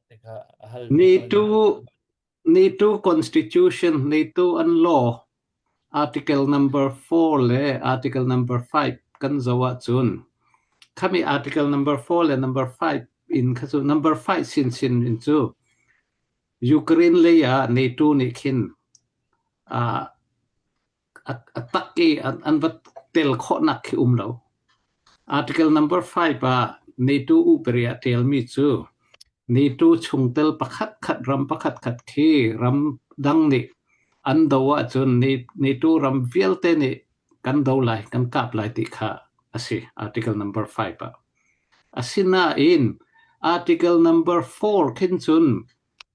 Te kha hal NATO NATO Constitution NATO an law article number 4 le article number 5 kan zoh ahcun khami article number 4 le number 5 in kha cu number 5 sinsin in cu Ukraine lei ah NATO nih khin uh, a tak i an va tel khawhnak khi um lo. Article number 5 ah NATO upari ah ṭialmi cu NATO chungtel pakhat khat ram pakhat khat khi ram dang nih an do ahcun NATO ram vialte nih kan do lai, kan kap lai ti kha a si article number 5 ah. Asinain article number 4 khin cun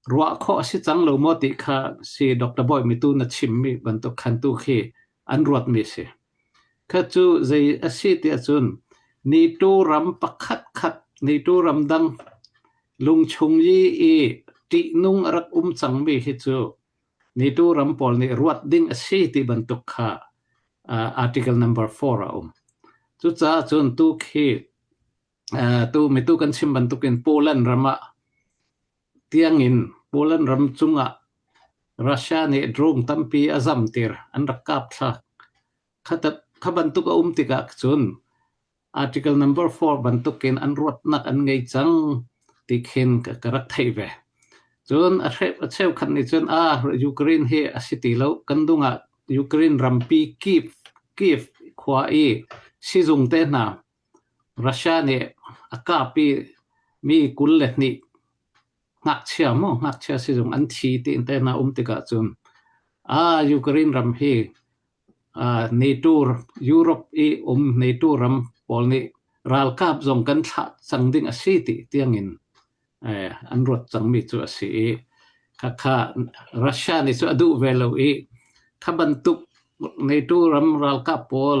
Ruah khawh a si cang lo maw ti kha si Dr. Bawi mitu na chimmi bantuk khan tu khi an ruatmi a si. Kha cu zei a si tiah cun NATO ram pakhat khat NATO ram dang lungchung i i ṭihnung a rak um cangmi hi cu NATO ram pawl nih ruat ding a si ti bantuk kha uh, article number 4 a um. Cucaah cun tu khi Tu mitu kan chim bantukin Poland ram ah tiangin Poland ram cungah Russia nih drone tampi a zamtir an rak kap thlak. Kha bantuk a um tikah cun article number 4 bantukin an ruatnak an ngei cang ti khin ka rak theih ve. Cun a cheukhat nih cun ah Ukraine hi a si ti lo kan dung ah Ukraine rampi Kyiv Kyiv khua i sizung te hna Russia nih a kap i mi 22 ngakchia maw ngakchia sizung an thi tiin te hna um tikah cun ah Ukraine ram hi ah NATO Europe i um NATO ram pawl nih ralkap zong kan thlah cang ding a si ti tiangin eh, an ruat cangmi cu a si i khakha Russia nih cu a duh ve lo i kha bantuk NATO ram ralkap pawl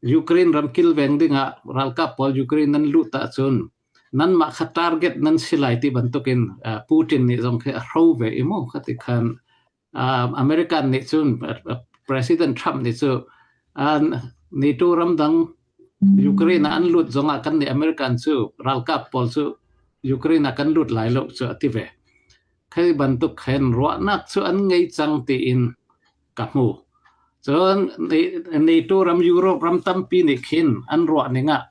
Ukraine ram kilveng dingah ralkap pawl Ukraine nan lut ahcun nanmah kha target nan si lai ti bantukin Putin nih zong khi a hro ve i mu khati khan American nih cun President Trump nih cu NATO ramdang Ukraine ah an lut zongah kan nih American cu ralkap pawl cu Ukraine ah kan lut lai lo cu a ti ve. Khi bantuk khin ruahnak cu an ngei cang tiin ka hmu. Cun NATO ram Europe ram tampi nih khin an ruah ning ah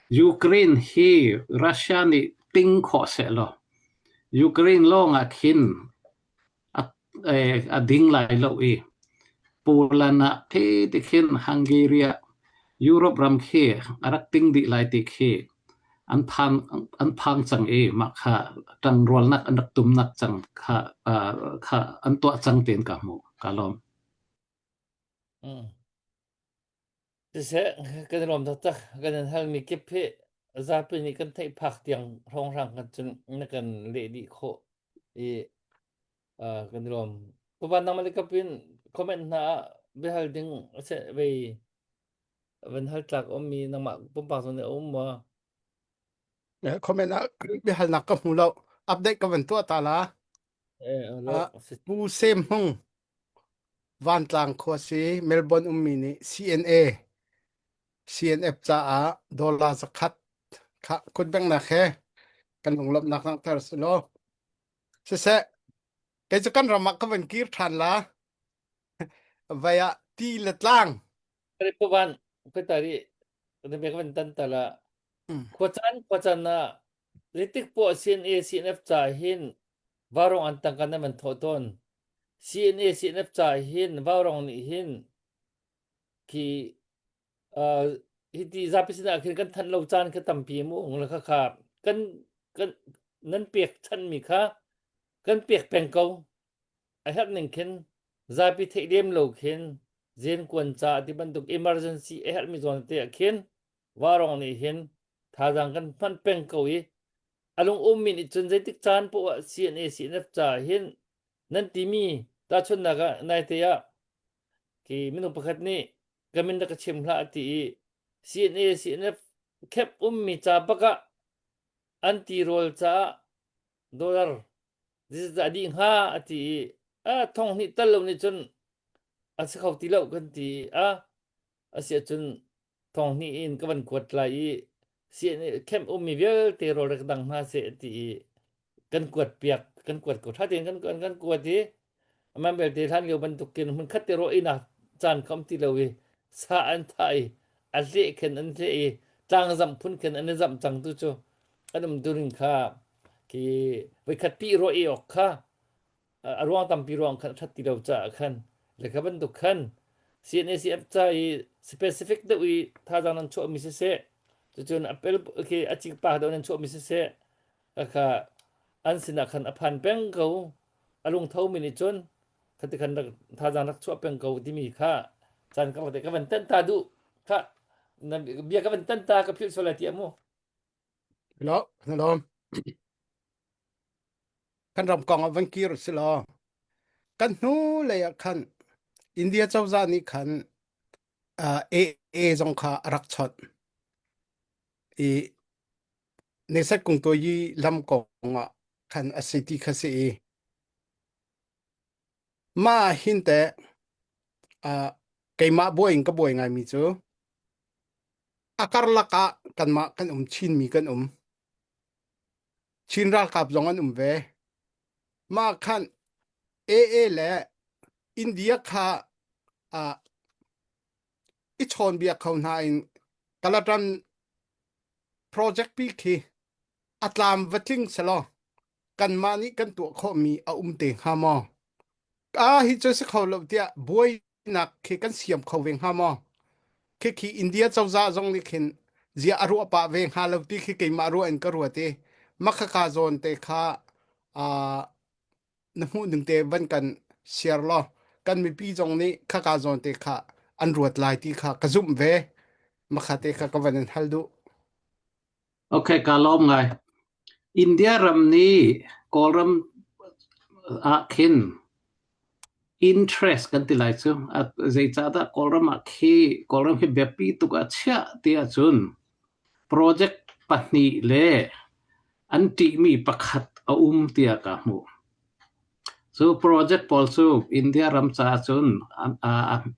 Ukraine hi Russia nih ting khawh sehlaw Ukraine lawng ah khin a ding lai lo i Poland ah khi ti khin Hungary ah Europe ram khi a rak ting dih lai ti khi an phang an phang cang i mah kha ṭangrualnak an rak tumnak cang kha kha an tuah cang tiin ka hmuh ka lawm. Mm. Siseh, kan i lawm taktak. Kan in halmi kip hi zapi nih kan theih phak tiang hrawnghrang kan cun na kan leh dih khawh i uh, kan i lawm. Tuvan nang malik kapin comment hna ah biahal ding se vei van hal tlak ummi nangmah pumpak zong nih a um maw? Comment ah biahalnak ka hmu lo. Update ka van tuah ta la. Eh, lo. Pu Sem Hmung Vantlang khua si Melbourne ummi nih CNA CNF caah dollar zakhat kha kutbengnak he kan lunglawmhnak langhter si law siseh kei cu kan ram ah ka van kir ṭhan la vai ah ti le tlang Puvan petari na bek van tan tala khuacan khuacan ah zeitik poah CNA CNF ca hin varong an tangka na man thawh tawn CNA CNF ca hin vaurong nih hin khi uh, hiti zapi sinah khin kan thanh lo caan kha tampi mu la kha kha kan kan nan pek chanmi kha kan pek peng ko a herh ning khin zapi theih lem lo khin zen kuan ca ti bantuk emergency a herhmi zawn te ah khin varong nih hin thazaang kan hman peng ko i a lung ummi nih cun zeitik caan poah ah CNA CNF ca hin nan timi tahchunhnak ah naite ah khi minung pakhat nih ka min rak ka chim hlah ti i CNA CNF khep ummi ca bak ah an tirawl caah dollar zeizah dih hnga a ti i a thong hnih tal lo nih cun a si kho ti lo kan ti a a si ahcun thong hnih in ka van kuat lai i CNA camp ummi vialte rawl rak dang hna seh ti i kan kuat piak kan kuat ko tha tein kan kan kuat i amah belte hlan lio bantukin hmun khat te rawh inak caan kha um ti lo i sa an thah i a hleh khin an hleh i tlangzamh phun khin an i zamh cang tu cu an um during kha khi voikhat pi rawh i awk kha a ruang tampi ruang khan a ṭhat ti lo caah khan le kha bantuk khan CNACF ca i specific deuh i thazaang nan chuahmi siseh cucun a pel khi a cikpa deuh nan chuahmi siseh kha an sinah khan a phan peng ko a lungtho mi nih cun khati khan rak thazaang rak chuah peng ko timi kha caan ka te ka van tan ta duh kha na bia ka van tan ta ka philh sual lai ti amu Lo, na lawm. Kan ram kong ah van kir si law kan hnu lei ah khan India cozah nih khan uh, AA zong kha a rak chawnh i Nesat kung to yi lam kong ah khan a si ti kha si i mah hin te uh, keimah buai in ka buai ngaimi cu a karlak ah kanmah kan um Chinmi kan um Chin ralkap zong an um ve mah khan AA le India kha uh, i chawnbia kho hna in Kalatan project pi khi a tlam va tling selaw kanmah nih kan tuah khawhmi a um te hnga maw? Ah hi cu si kho lo tiah buainak khi kan siam kho ve hnga maw? Khi khi India cozah zong nih khin zia a ruah pah ve hnga lo ti khi keimah ruah in ka ruat i makhaka zawn te kha ah na hmuh ning te van kan share law kan mipi zong nih khaka zawn te kha an ruat lai ti kha ka zumh ve makha te kha ka van in hal duh Okay, ka lawm ngai. India ram nih Kawlram ah khin interest kan ti lai cu. Zeicahdah Kawlram ah khi Kawlram hi biapi tuk ah chiah ti ahcun project pahnih le an ṭihmi pakhat a um tiah ka hmuh. Cu project pawl cu India ram caah cun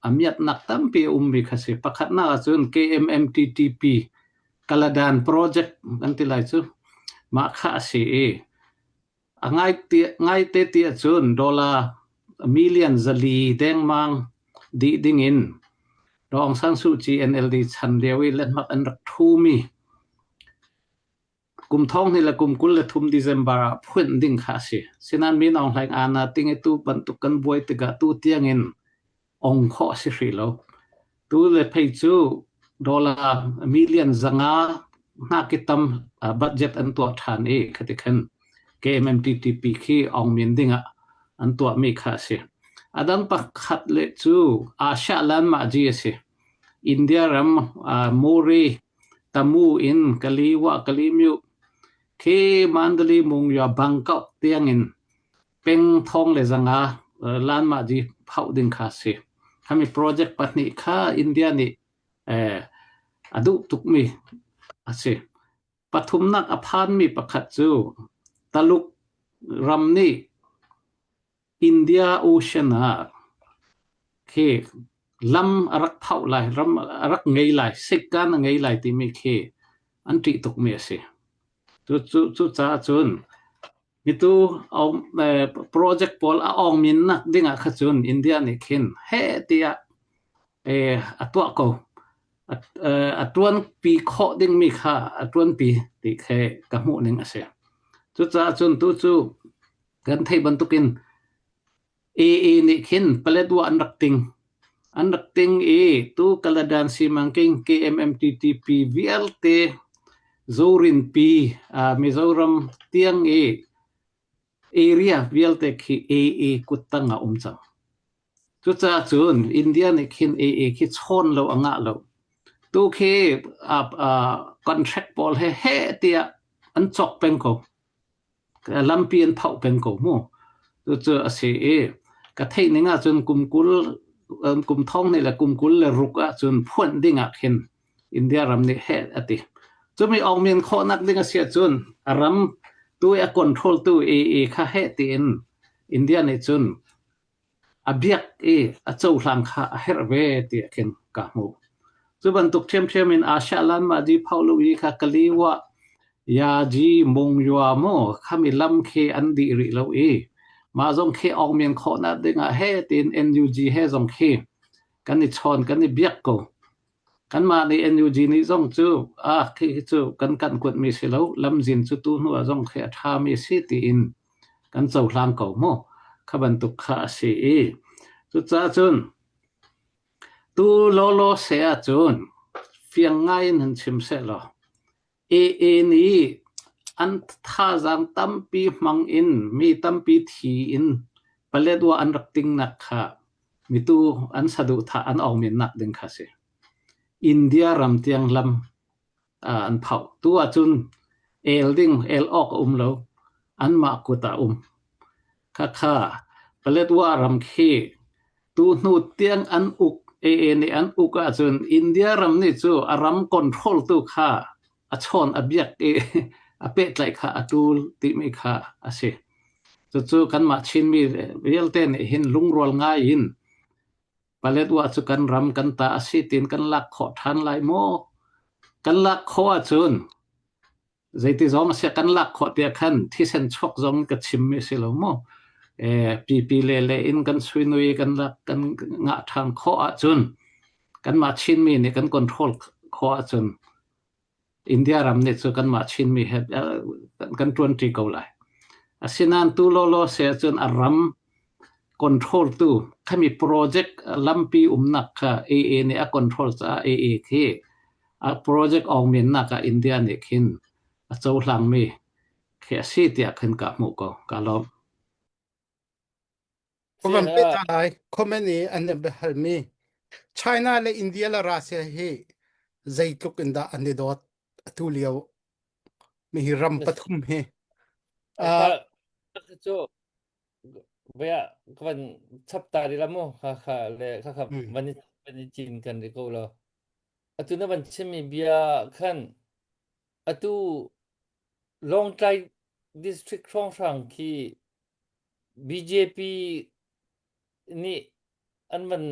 a miatnak tampi a ummi kha si. Pakhatnak ahcun KMMTTP Kaladan project kan ti lai cu. Mah kha a si i a ngaite ti ahcun dollar million 400 dengmang. dih ding in Daw Aung San Suu Kyi NLD chan lio i lethmak an rak ṭhumi kum thong hnih le kum 23 December ah phuanh ding kha a si. Sinain Min Aung Hlaing aana ting i tu bantuk kan buai tikah tu tiang in ong khawh a si hrih lo. Tu le phei cu dollar million 500 hngak i tam budget an tuah ṭhan i khati khan KMMTTP khi ong min dingah an tuahmi kha a si. A dang pakhat le cu Asia lan mahji a si. India ram Muri Tamu in Kaliwa Kalimyu khi Mandali Mungya Bangkok tiangin peng thong le 500 lan mahji phauh ding kha a si. Khami project pahnih kha India nih a duh tukmi a si. Pathumnak a phanmi pakhat cu Taluk ram nih India Ocean ah khi lam a rak phauh lai, ram a rak ngei lai, sekkan a ngei lai timi khi an ṭih tukmi a si. Cucaah cun mitu project pawl a awngmin nak ding ah kha cun India nih khin heh tiah a tuah ko. A ṭuanpi khawh dingmi kha a ṭuanpi ti khi ka hmuh ning a si. Cucaah cun tu cu kan theih bantukin AA nih khin Paletwa an rak ting. An rak ting i tu Kaladan Simangking KMMTTP vialte Zorinpi Mizoram tiang i area vialte khi AA kuttang ah um cang. Cucaah cun India nih khin AA khi chawn lo a ngah lo. Tu khi contract pawl he heh tiah an cawk peng ko. Lampi an phauh peng ko mu. Cucu a si i ka theih ning ahcun kum 20 kum thong hnih le kum 26 ahcun phuanh ding ah khin India ram nih heh a ti. Cumi awngmin khawhnak ding a si ahcun a ram tu i a control tu AA kha heh tiin India nih cun A biak i a cohlang kha a herh ve tiah khin ka hmuh. Cu bantuk ṭhiamṭhiam in Asia lanmah di pho lo i kha Kaliwa Yaji Mungyua maw khami lam khi an dih rih lo i mah zong khi awngmian khawhnak dingah he tiin NUG he zong khi kan i chawn kan i biak ko. Kanmah nih NUG nih zong cu ah khi cu kan kanh kuatmi si lo, lamzin cu tu hnu ah zong khi a ṭhami si tiin kan cohlang ko mu. Kha bantuk kha a si i cucaah cun tu lawlaw se ahcun fiang ngai in hun chim sehlaw AA nih an thazaang tampi hmang in mi tampi thi in Paletwa an rak tingnak kha mitu an saduhthah an awngmennak ding kha a si. India ram tiang lam an phauh. Tu ahcun el ding, el awk a um lo. Anmah kut ah a um. Khakha Paletwa ram khi tu hnu tiang an uk AA nih an uk ahcun India ram nih cu a ram control tu kha a chawn a biak i a pehtlaih kha a ṭul timi kha a si. Cucu kanmah Chinmi vialte nih hin lungrual ngai in Paletwa cu kan ram kan ta a si tiin kan lak khawh ṭhan lai maw? Kan lak khawh ahcun zeiti zong a si kan lak khawh tiah khan thisen chuak zong ka chimmi a si lo maw? Pipi le le in kan suinui kan lak kan ngah ṭhan khawh ahcun kanmah Chinmi nih kan control khawh ahcun India ram nih cu kanmah Chinmi he kan ṭuanṭi ko lai. Asinain tu lawlaw se ahcun a ram control tu khami project lampi umnak kha AA nih a control caah AA khi a project awngmennak ah India nih khin a cohlangmi khi a si tiah khin ka hmuh ko. Ka lawm. Van pe ta lai comment i an halmi China le India le Russia hi zeitluk in dah an i dawt atu lio mi hi ram pathum hi cu vaya ka van chap ta ri la mu kha kha le kha kha van van i cin kan ri ko lo atu na van chimmi bia khan atu Lawngtlai district hrawnghrang khi BJP nih an van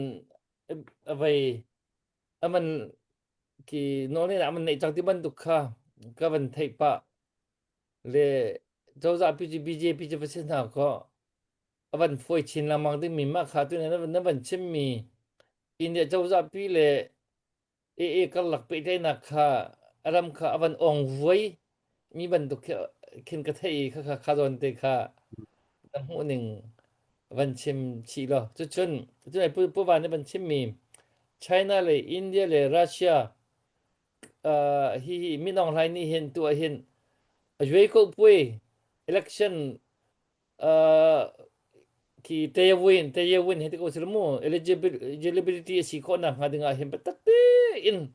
a vei a van khi nawlngeihnak an van neih cang ti bantuk kha ka van theih pah le cozah pi cu BJP cu va si hna kaw a van fawi chin lengmang dingmi mah kha tu na van chimmi. India cozah pi le AA karlak pehtlaihnak kha a ram kha a van ong vuai mi bantuk khin ka theih i khakha kha zawn te kha na hmuh ning van chim chih law cucun cun pu pu van nih van chim mi China le India le Russia uh, hi hi Min Aung Hlaing nih hin tu ah hin a yuai ko pui election khi tayawin tayawin hi ti ko sila mu eligibility a si khawh nak hnga ding ah hin biatak tein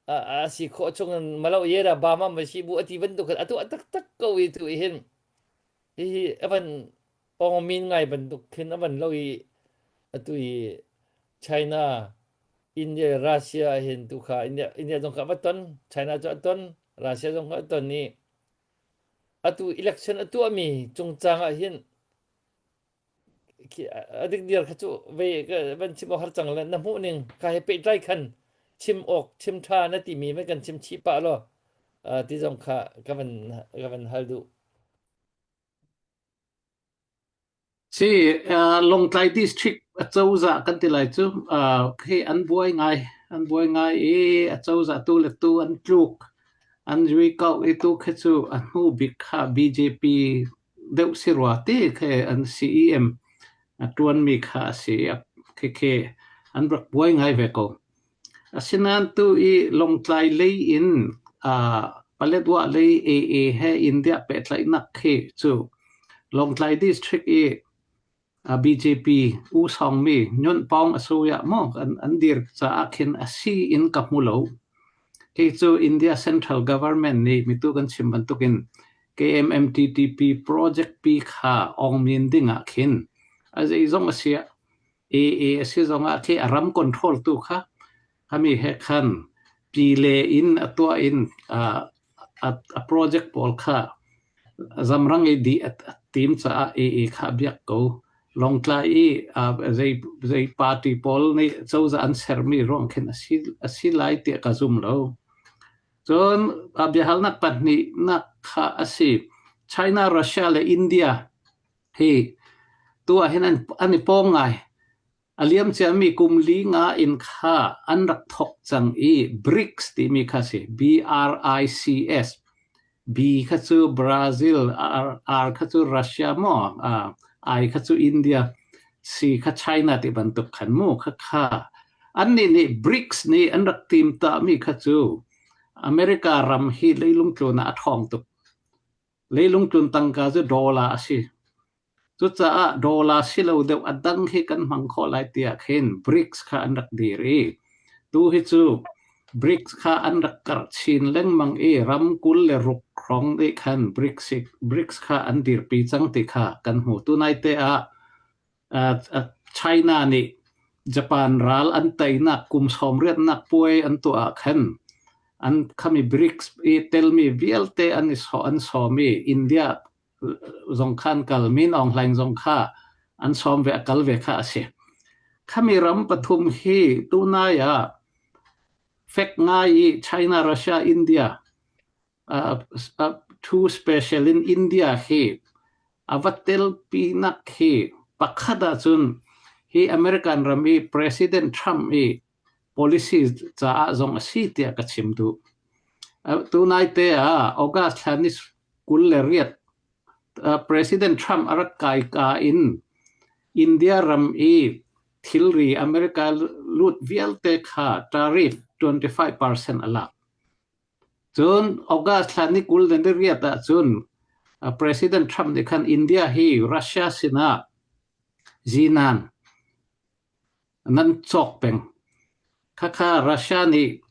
a si khawh chung in malo ye da ba ma ma si bu ati bantuk khan atu taktak ko i tu hin hi hi avan ong min ngai bantuk khin avan lo i atu i China India Russia hin tu kha India India zong kha va ton China cu a ton Russia zong kha a ton i Atu election a tuahmi cungcang ah hin a dikdiar kha cu ve van chim awk har cang le na hmuh ning ka he pehtlai khan chim awk chim ṭha na timi van kan chim chih pah law ti zong kha ka van ka van hal duh. Si, uh, Lawngtlai District acozah kan ti lai cu uh, khi an buai ngai. An buai ngai i acozah tu le tu an tluk. An zui ko i tu khi cu a hnu bik kha BJP deuh si rua ti khi an CEM a ṭuanmi kha a si. Khi khi an rak buai ngai ve ko. Asinain tu i Lawngtlai lei in uh, Paletwa lei AA he India pehtlaihnak khi cu Lawngtlai District i uh, BJP U Sawngmi Nyunt Paung Asoya maw an, an dir caah khin a si in ka hmu lo. Kei cu India Central Government nih mitu kan chim bantukin KMMTTP project pi kha ong min ding ah khin a zeizong a siah AA a si zongah khi a ram control tu kha khami he khan pile in a tuah in a, a project pawl kha zamrang i di a tim caah AA kha biak ko Lawngtlai i zei zei party pawl nih cozah an sermi ruang khin a si a si lai tiah ka zum lo. Cun a biahalnak pahnihnak kha a si. China, Russia le India Hi tu ah hin an, an i pawng ngai. A liam ciami kum li nga in kha an rak thok cang i BRICS timi kha si. B-R-I-C-S. B kha cu Brazil, R, R kha cu Russia maw, uh, I kha cu India, C kha China ti bantuk khan mu kha kha. Annih nih BRICS nih an rak tim tami kha cu America ram hi leilung tlun ah a ṭhawng tuk. Leilung tlun tangka cu dollar a si. Cucaah dollar si lo deuh a dang hi kan hmang khawh lai tiah khin BRICS kha an rak dir i tu hi cu BRICS kha an rak karh chin lengmang i ram 26 hrawng nih khan BRICS, BRICS kha an dirpi cang ti kha kan hmu. Tunai te ah China nih Japan ral an teinak kum sawmriatnak puai an tuah ah khan an khami BRICS i telmi vialte an i an sawm i India zong kha an kal Min Aung Hlaing zong kha an sawm ve a kal ve kha a si. Khami ram pathum hi tunai ah fek ngai i China, Russia, India Thu special in India hi a va telpinak hi pakhat ahcun hi American ram i President Trump i policy caah zong a si tiah ka chim duh. Tunai te ah August thla ni 28 President Trump a rak kai ka in India ram i thilri America lut vialte kha tariff 25% a lak. Cun August thla ni 28 ahcun President Trump nih khan India hi Russia sinah zinan nan cawk peng. Khakha Russia nih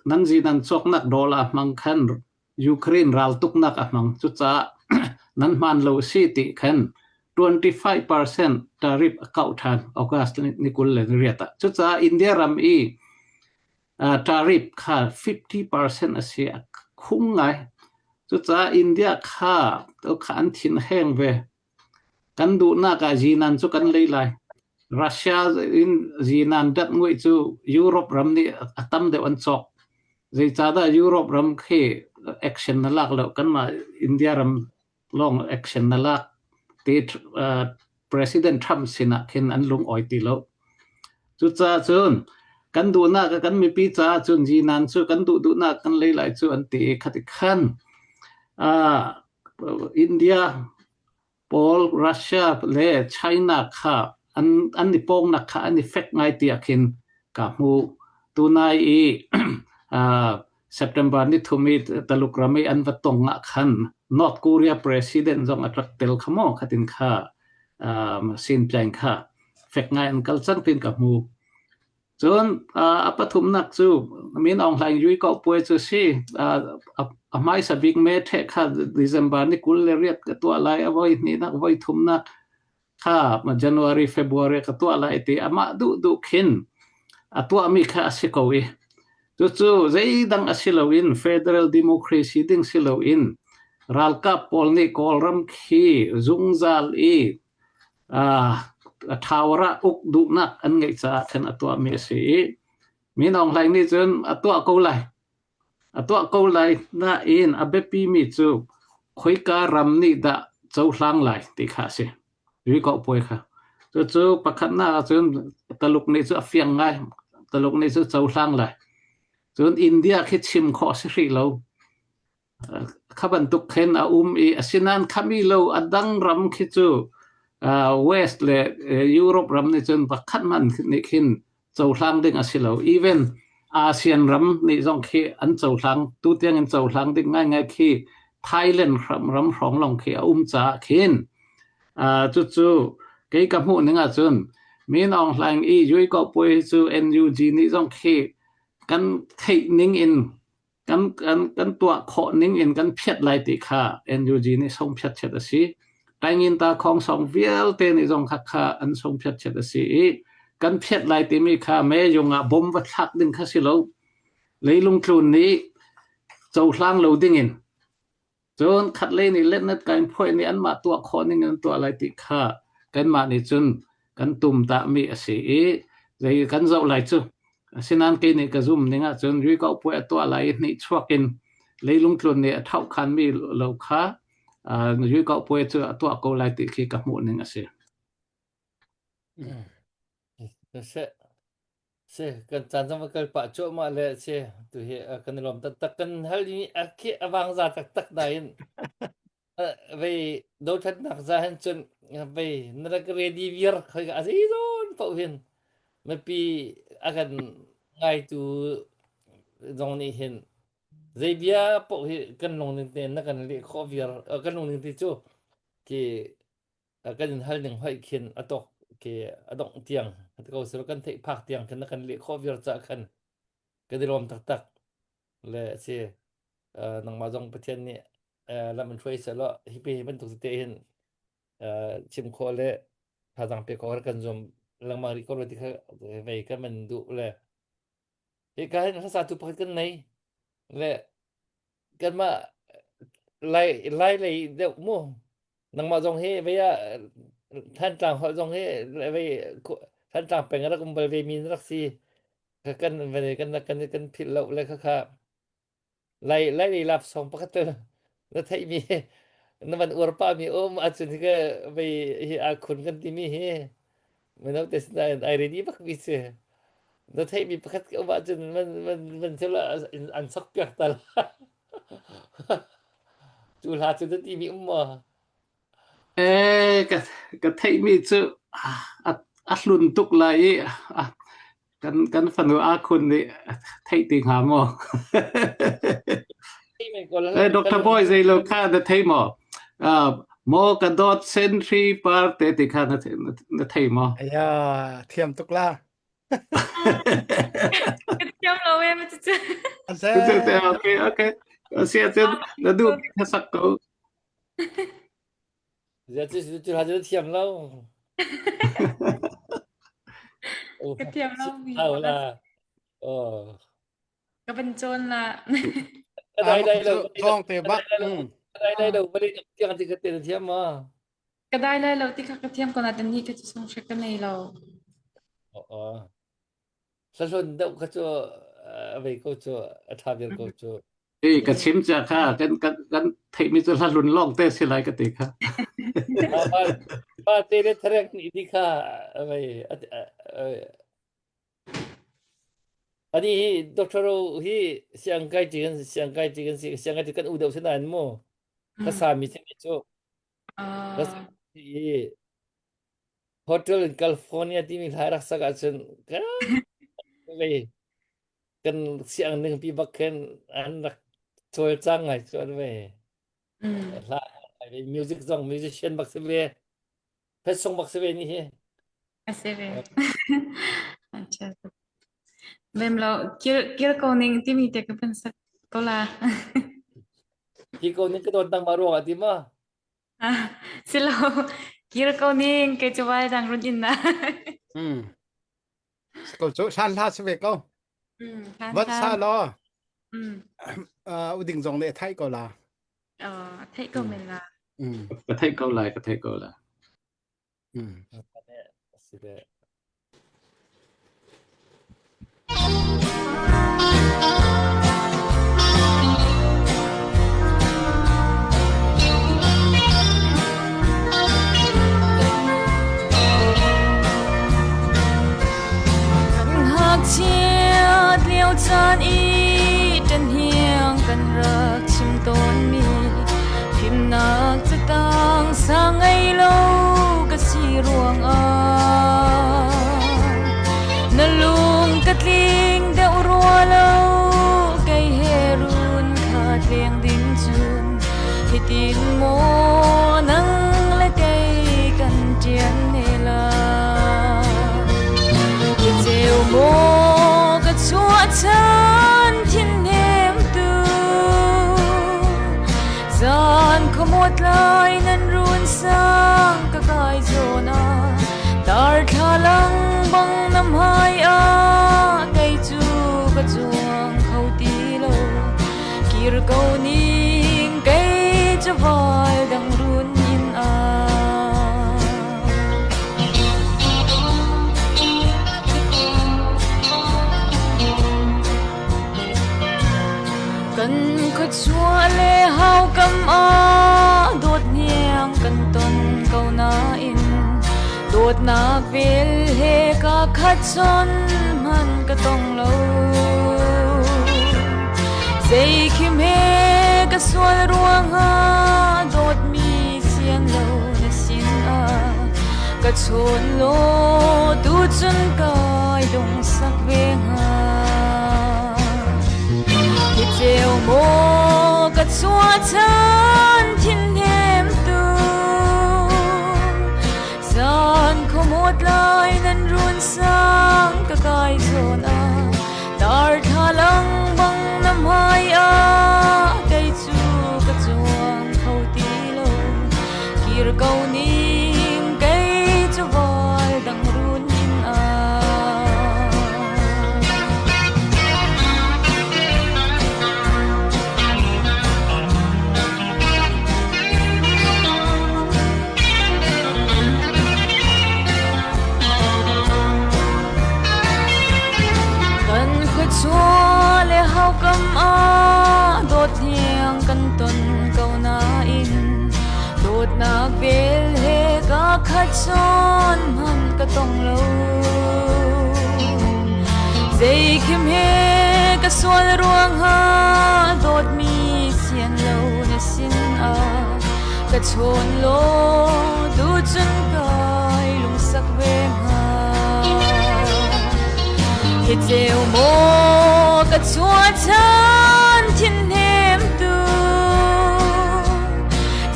nan zinan cawknak dollar hmang khan Ukraine raltuknak a hmang. Cucaah nan hmaan lo si ti khan 25% tariff a kauh ṭhan August ni 28 ah. Cucaah India ram i Tariff kha 50% a si a khung ngai. Cucaah India kha kha an thin heng ve. Kan duhnak ah zinan cu kan lei lai. Russia in zinan dat nguih cu Europe ram nih a tam deuh an cawk. Zeicahdah Europe ram khi action na lak lo kanmah India ram lawng action na lak ti President Trump sinah khin an lung awi ti lo. Cucaah cun kan duhnak kan mipi caah cun zinan cu kan duh duhnak kan lei lai cu an ti i khati khan uh, India pawl Russia le China kha an an i pawngnak kha an i fek ngai tiah khin ka hmu. Tunai i uh, September ni thum i Taluk ram i an va tong ah khan North Korea president zong a rak tel kha maw khatin kha um, sin tlaing kha fek ngai an kal cang tin ka hmu. Cun a pathumnak cu Min Aung Hlaing Yui Ko Puai cu si a hmaisa bik me ṭheh kha December ni 28 ka tuah lai a voi hnihnak voi thumnak kha January February ka tuah lai ti amah duh duh khin a tuahmi kha a si ko i cucu zeidang a si loin federal democracy ding si loin ralkap pawl nih Kawlram khi zungzal i Tower ah uk duhnak an ngeih caah khan a tuahmi a si i Min Aung Hlaing nih cun a tuah ko lai. A tuah ko lai nain a biapimi cu khoika ram nih dah cohlang lai ti kha a si. Rikoh puai kha. Cucu pakhatnak ahcun Taluk nih cu a fiang ngai. Taluk nih cu cohlang lai. Cun India khi chim khawh a si hrih lo. Kha bantuk khin a um i asinain khami lo a dang ram khi cu West le Europe ram nih cun pakhat hmanh nih khin cohlang ding a si lo. Even ASEAN ram nih zong khi an cohlang tutiang in cohlang ding ngaingai khi Thailand ram, ram hrawng lawng khi a um caah khin cucu kei ka hmuh ning ahcun Min Aung Hlaing i Yui Ko Puai cu NUG nih zong khi kan theih ning in kan kan kan tuah khawh ning in kan phiat lai ti kha NUG nih song phiat chiat a si. Taingin ta khong song vialte nih zong kha kha an song phiat chiat a si i kan phiat lai timi kha me yung ah bom va thlak ding kha si lo. Leilung tlun nih cohlang lo ding in Cun khatlei nih letnet kain phoih nih anmah tuah khawh ning in an tuah lai ti kha kanmah nih cun kan tum tahmi a si i zei kan zoh lai cu. Asinain kei nih ka zum ning ahcun Rikauh puai a tuah lai i hnihchuak in leilung tlun nih a thaukhanmi lo kha Rikauh puai cu a tuah ko lai ti khi ka hmuh ning a si. Seh, Si, kan caan zong va kal pah cuahmah le si, tu hi kan i lawm taktak. Kan hal i a khi a vang za taktak nain vei dothlatnak za hin cun vei na rak ready viar khoi a zei zawn paoh hin mipi a kan ngaitu zong nih hin zei bia paoh hi kan lungning tein na kan leh khawh viar kan lungning te cu khi kan in hal ning hoih khin a tok ke a dongh tiang ko silo kan theih phak tiang khin na kan leh khawh viar ca khan kan i lawm taktak le si nangmah zong Pathian nih lam in hruai selaw hi pe hi bantuk te hin chim khawh le thazaang pe khawh kan zuam lengmang rih ko lo ti kha vei kan man duh le hi ka hin hlasa tu pakhat kan nei le kanmah lai lai lei deuh mu nangmah zong hi vei ah Thantlang holh zong hi vei Thantlang peng rak um bal ve mi na rak si kan kan kan kan philh lo le kha kha lai lai lei lap song pakhat te na theih mi na van uar pa mi um ahcun hi ka vei hi a khun kan ti mi hi mino te sinain ai ready bak mi si na theih mi pakhat ka um ahcun man man man thil an sok piak tal cu hla cu na ti mi um maw Eh, ka ka theih mi cu a a hlun tuk lai i kan kan fanu a khun nih theih ti hnga maw? Eh, Dr. Boy zei lo kha na thei maw? Uh, maw ka dawt sentry par te ti kha na na thei maw? Aya, thiam tuk la. Thiam lo e ma cu. Okay, okay. Sia cun na duh kha sak ko. Zia cu cu hla cu thiam lo. Ka thiam lo mi. Au la. Oh. Ka van cawn la. Ka dai dai lo. Zong te bak. Ka dai dai lo bali tiang ti ka te thiam ma. Ka dai lai lo ti kha ka thiam ko na tan ni ka chu song hre ka nei lo. Oh. Hlahlun deuh kha cu a vei ko cu a ṭha vial ko cu. Ei ka chim cia kha kan kan kan theihmi cu hlahlun lawng te si lai ka ti kha. Pa te le tharek ni di kha vei. Ani hi Dr. Ro hi siang kai ti kan siang kai ti kan si siang kai ti kan u deuh si nain mu ka sa mi si cu ka sa i hotel in California timi hla rak sak ahcun ka vei kan siang ning pi bak khin an rak cawlcang ngai cu an vei hla music zong musician bak si ve phet song bak si ve ni hi A si ve. Bem lo kil kil ko ning timi te ka pan sak ko la. Hi ko ning ka don tang ma ruang ah ti ma? Si lo kil ko ning ke chu vai dang run in na. Hmm. Ko chu san hla si ve ko. Mm, san Vat sa lo. Mm. Uh, uding zong le thai ko la. Uh, thai ko men la. Mm. Ka thai ko lai, ka thai ko la. Mm. Si ve. Kan ngakchiat lio caan i ṭanhiang kan rak chim tawnmi fimnak catang sang ngei lo ka si ruangah na lung ka tling deuh rua lo kei he run khat leng ding cun hitin maw nang le kei kan ṭian ne lai Hi ceu maw ka chuah chan thin hnem tu zan khuamawt lai nan run sang ka kai zawn ah tar thlalang bang nam hai ah kei cu ka chuang kho ti lo Kir ko ning kei cu val dang run in ah. Kan khuachuah le haukam ah dawt hniang kan ton ko nain dawtnak vel he ka khat chon hman ka tong lo. Zei khim he ka sual ruangah dawtmi sian lo na sin ah ka chawn law tucun kai lungsak ve hnga. Hi ceu maw ka chuah chan thin hnem tu Zan khuamawt lai nan run sang ka kai zawn ah tar thlalang bang na hmai ah kei cu ka cuang kho ti lo kir ko ning kei cu val dang run in ah Kan khuachua le haukam ah dawt hniang kan ton ko nain dawtnak vel he ka khat zawn hmanh ka tong lo. Zei khim he ka sual ruangah dawtmi sian lo na sin ah Ka chawn law tucun kai lungsak ve hnga. Hi ceu maw ka chuah chan thin hnem tu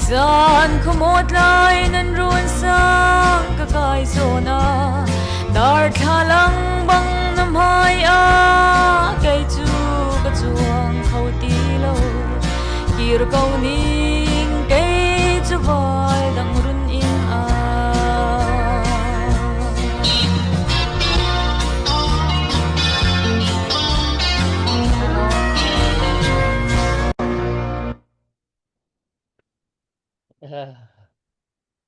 Zan khuamawt lai nan run sang ka kai zawn ah Dar thlalang bang na hmai ah kei cu ka cuang kho ti lo Kir ko ning kei cu val dang run in ah.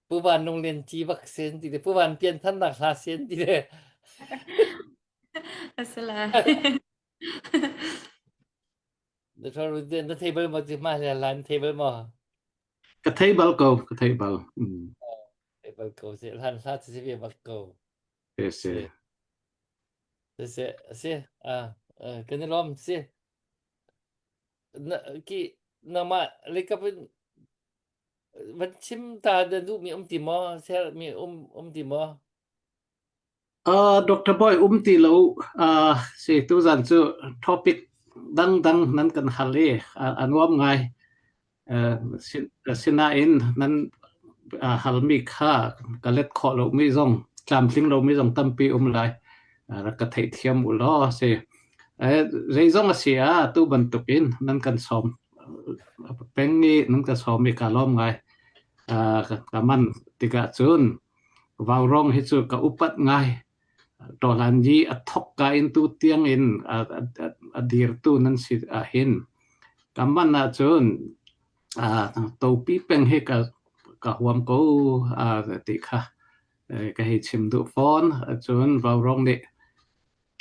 Pu Van Nung Lian Ci bak sen ti le Pu Van Pian Than nak hla sen ti le. Asala. Na thei bal maw ma la na thei bal maw? Ka thei bal ko, ka thei bal. Mm. Thei bal ko se hlan hla si ve bak ko. Se se. Se se se ah. Kan i lawm si. Na ki nangmah leikap in van chim ta na duhmi um ti maw? Share mi um um ti maw? Uh, Dr. Boy um ti lo uh, si tuzan cu topic dangdang nan kan hal i a nuam ngai. Uh, sinain nan uh, halmi kha ka let khawh lomi zong tlamtling lomi zong tampi um lai. Uh, rak ka theihthiam u law si. Uh, zeizong a si ah tu bantukin nan kan sawm peng i nan ka sawm i ka lawm ngai. Uh, ka man tikah cun Vaurawng hi cu ka upat ngai. Tawhlan yi a thok ka in tu tiang in a, a, a dirtu nan si ahhin ka man ahcun topi peng hi ka ka huam ko ti kha ka hei chim duh fawn. Cun Vaurawng nih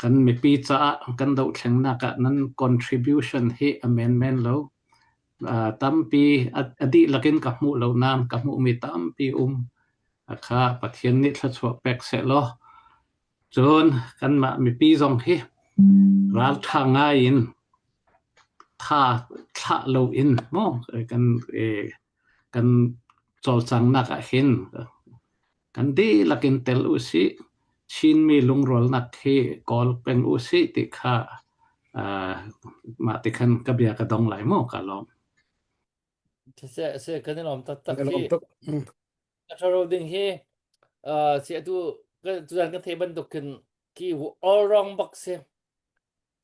kan mipi caah kan dohthlengnak ah nan contribution hi a menmen lo. Tampi a dihlak in ka hmuh lo nain ka hmuhmi tampi um. Kha Pathian nih thluachuah pek sehlaw cun kanmah mipi zong hi ralṭha ngai in tha thlah loin maw kan kan cawlcanghnak ah hin kan dihlak in tel usih. Chinmi lungrualnak hi kawl peng usih ti kha mah ti khan ka bia ka dong lai maw ka lawm. Siseh, seh, kan i lawm taktak Kan i lawm hi. tuk. Mm. Tharo ding hi uh, si atu tuzan kan thei bantuk khin ki all wrong bak si.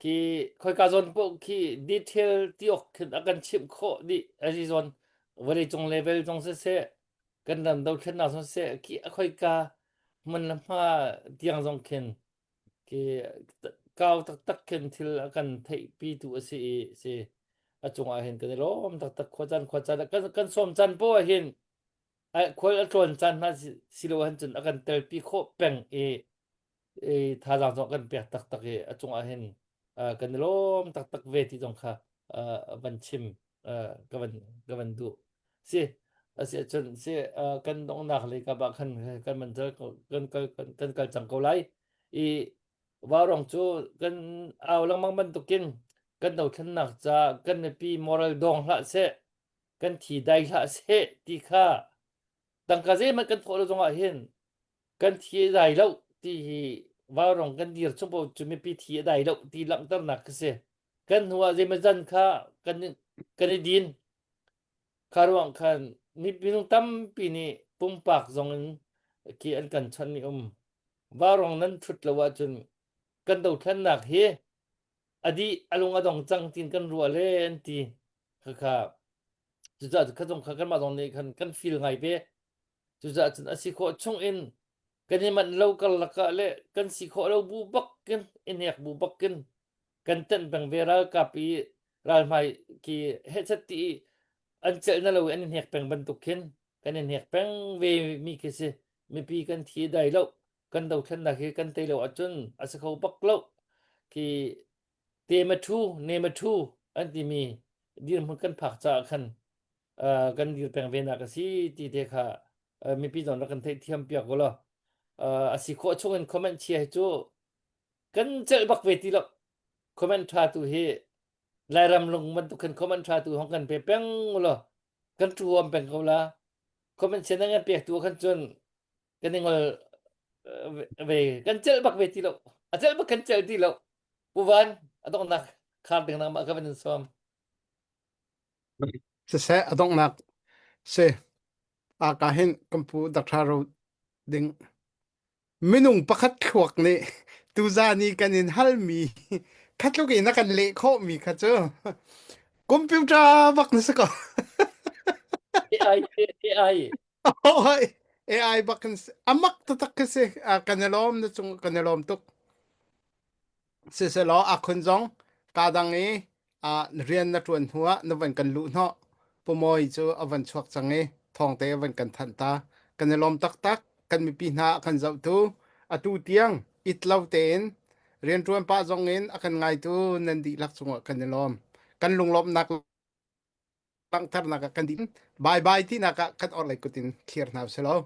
Ki khoika zawn po khi detail ti ok khin a kan chimh khawh dih a si zawn vawlei cung level zong siseh kan ram dothlennak zong siseh ki a khoika hmun le hma tiang zong khin Khi kau taktak khin thil a kan theihpitu a si i si a cungah hin kan i lawm taktak khuacaan khuacaan kan kan sawm caan poah ah hin khual a tlawn caan hna si lo ahcun cun a kan telpi khawh peng i i thazaang zong a kan pek taktak i a cungah hin kan i lawm taktak ve ti zong kha van chim ka van ka van duh. Si a si ahcun si kan donghnak lei kap ah khan kan man kan kal kan kal cang ko lai. I vaurawng cu kan au lengmang bantukin kan dothlennak ca kan mipi moral dong hlah seh kan thi dai hlah seh ti kha tangka zeihmanh kan thawh lo zongah hin kan thi a dai lo ti hi vaurawng kan dir chung paoh cu mipi thi a dai lo ti langhternak khi si. Kan hnu ah zeimazan kha kan kan i din. Kha ruang khan minung tampi nih pumpak zong in khi an kan chonhmi um. Vaurawng nan ṭhut lo ahcun kan dothlennak hi a dih a lung a dong cang tiin kan ruah le an ti. Khakha cucaah kha zong kha kanmah zong nih khan kan feel ngai ve. Cucaah cun a si khawh chung in kan i manh lo karlak ah le kan si khawh lo bu bak in i hnek bu bak in kan tenh peng ve ralkap i ralhmai ki hehchet ti i an celh na lo i an i hnek peng bantuk khin kan i hnek peng ve mi khi si mipi kan thi dai lo kan dothlennak hi kan tei lo ahcun a si kho bak lo khi te ma thu ne ma thu an timi dirhmun kan phak caah khan uh, kan dir peng ve nak a si ti te kha uh, mipi zong rak kan theihthiam piak ko law uh, a si khawh chung in comment chia hi cu kan celh bak ve ti lo comment tha tu hi Lairam lung bantuk khan comment tha tu hong kan pe peng law kan tu am peng ko la comment chia nan kan pek tu khan cun kan i ngol ve kan celh bak ve ti lo a celh bak kan celh ti lo Pu Van a donghnak khar ding nangmah ka van in sawm Siseh a donghnak si a ka hin kan pu Dr. Ro ding minung pakhat thluak nih tuzan i kan in halmi kha tluk in a kan leh khawhmi kha cu computer bak na si ko. AI AI Oi, AI bak kan si. Amak taktak khi si. Kan i lawm na cung kan i lawm tuk. Siselaw a khun zong kaa dang i rian na ṭuan hnuah na van kan luh hnawh. Pu Mawi cu a van chuak cang i thawngte a van kan thanh ta. Kan i lawm taktak. Kan mipi hna a kan zohtu atu tiang it lo tein rianṭuan pah zong in a kan ngaitu nan dihlak cungah kan i lawm. Kan lunglawmhnak langhternak ah kan dih. Bye bye tinak ah kan orhlei kut in thlir hna usih law.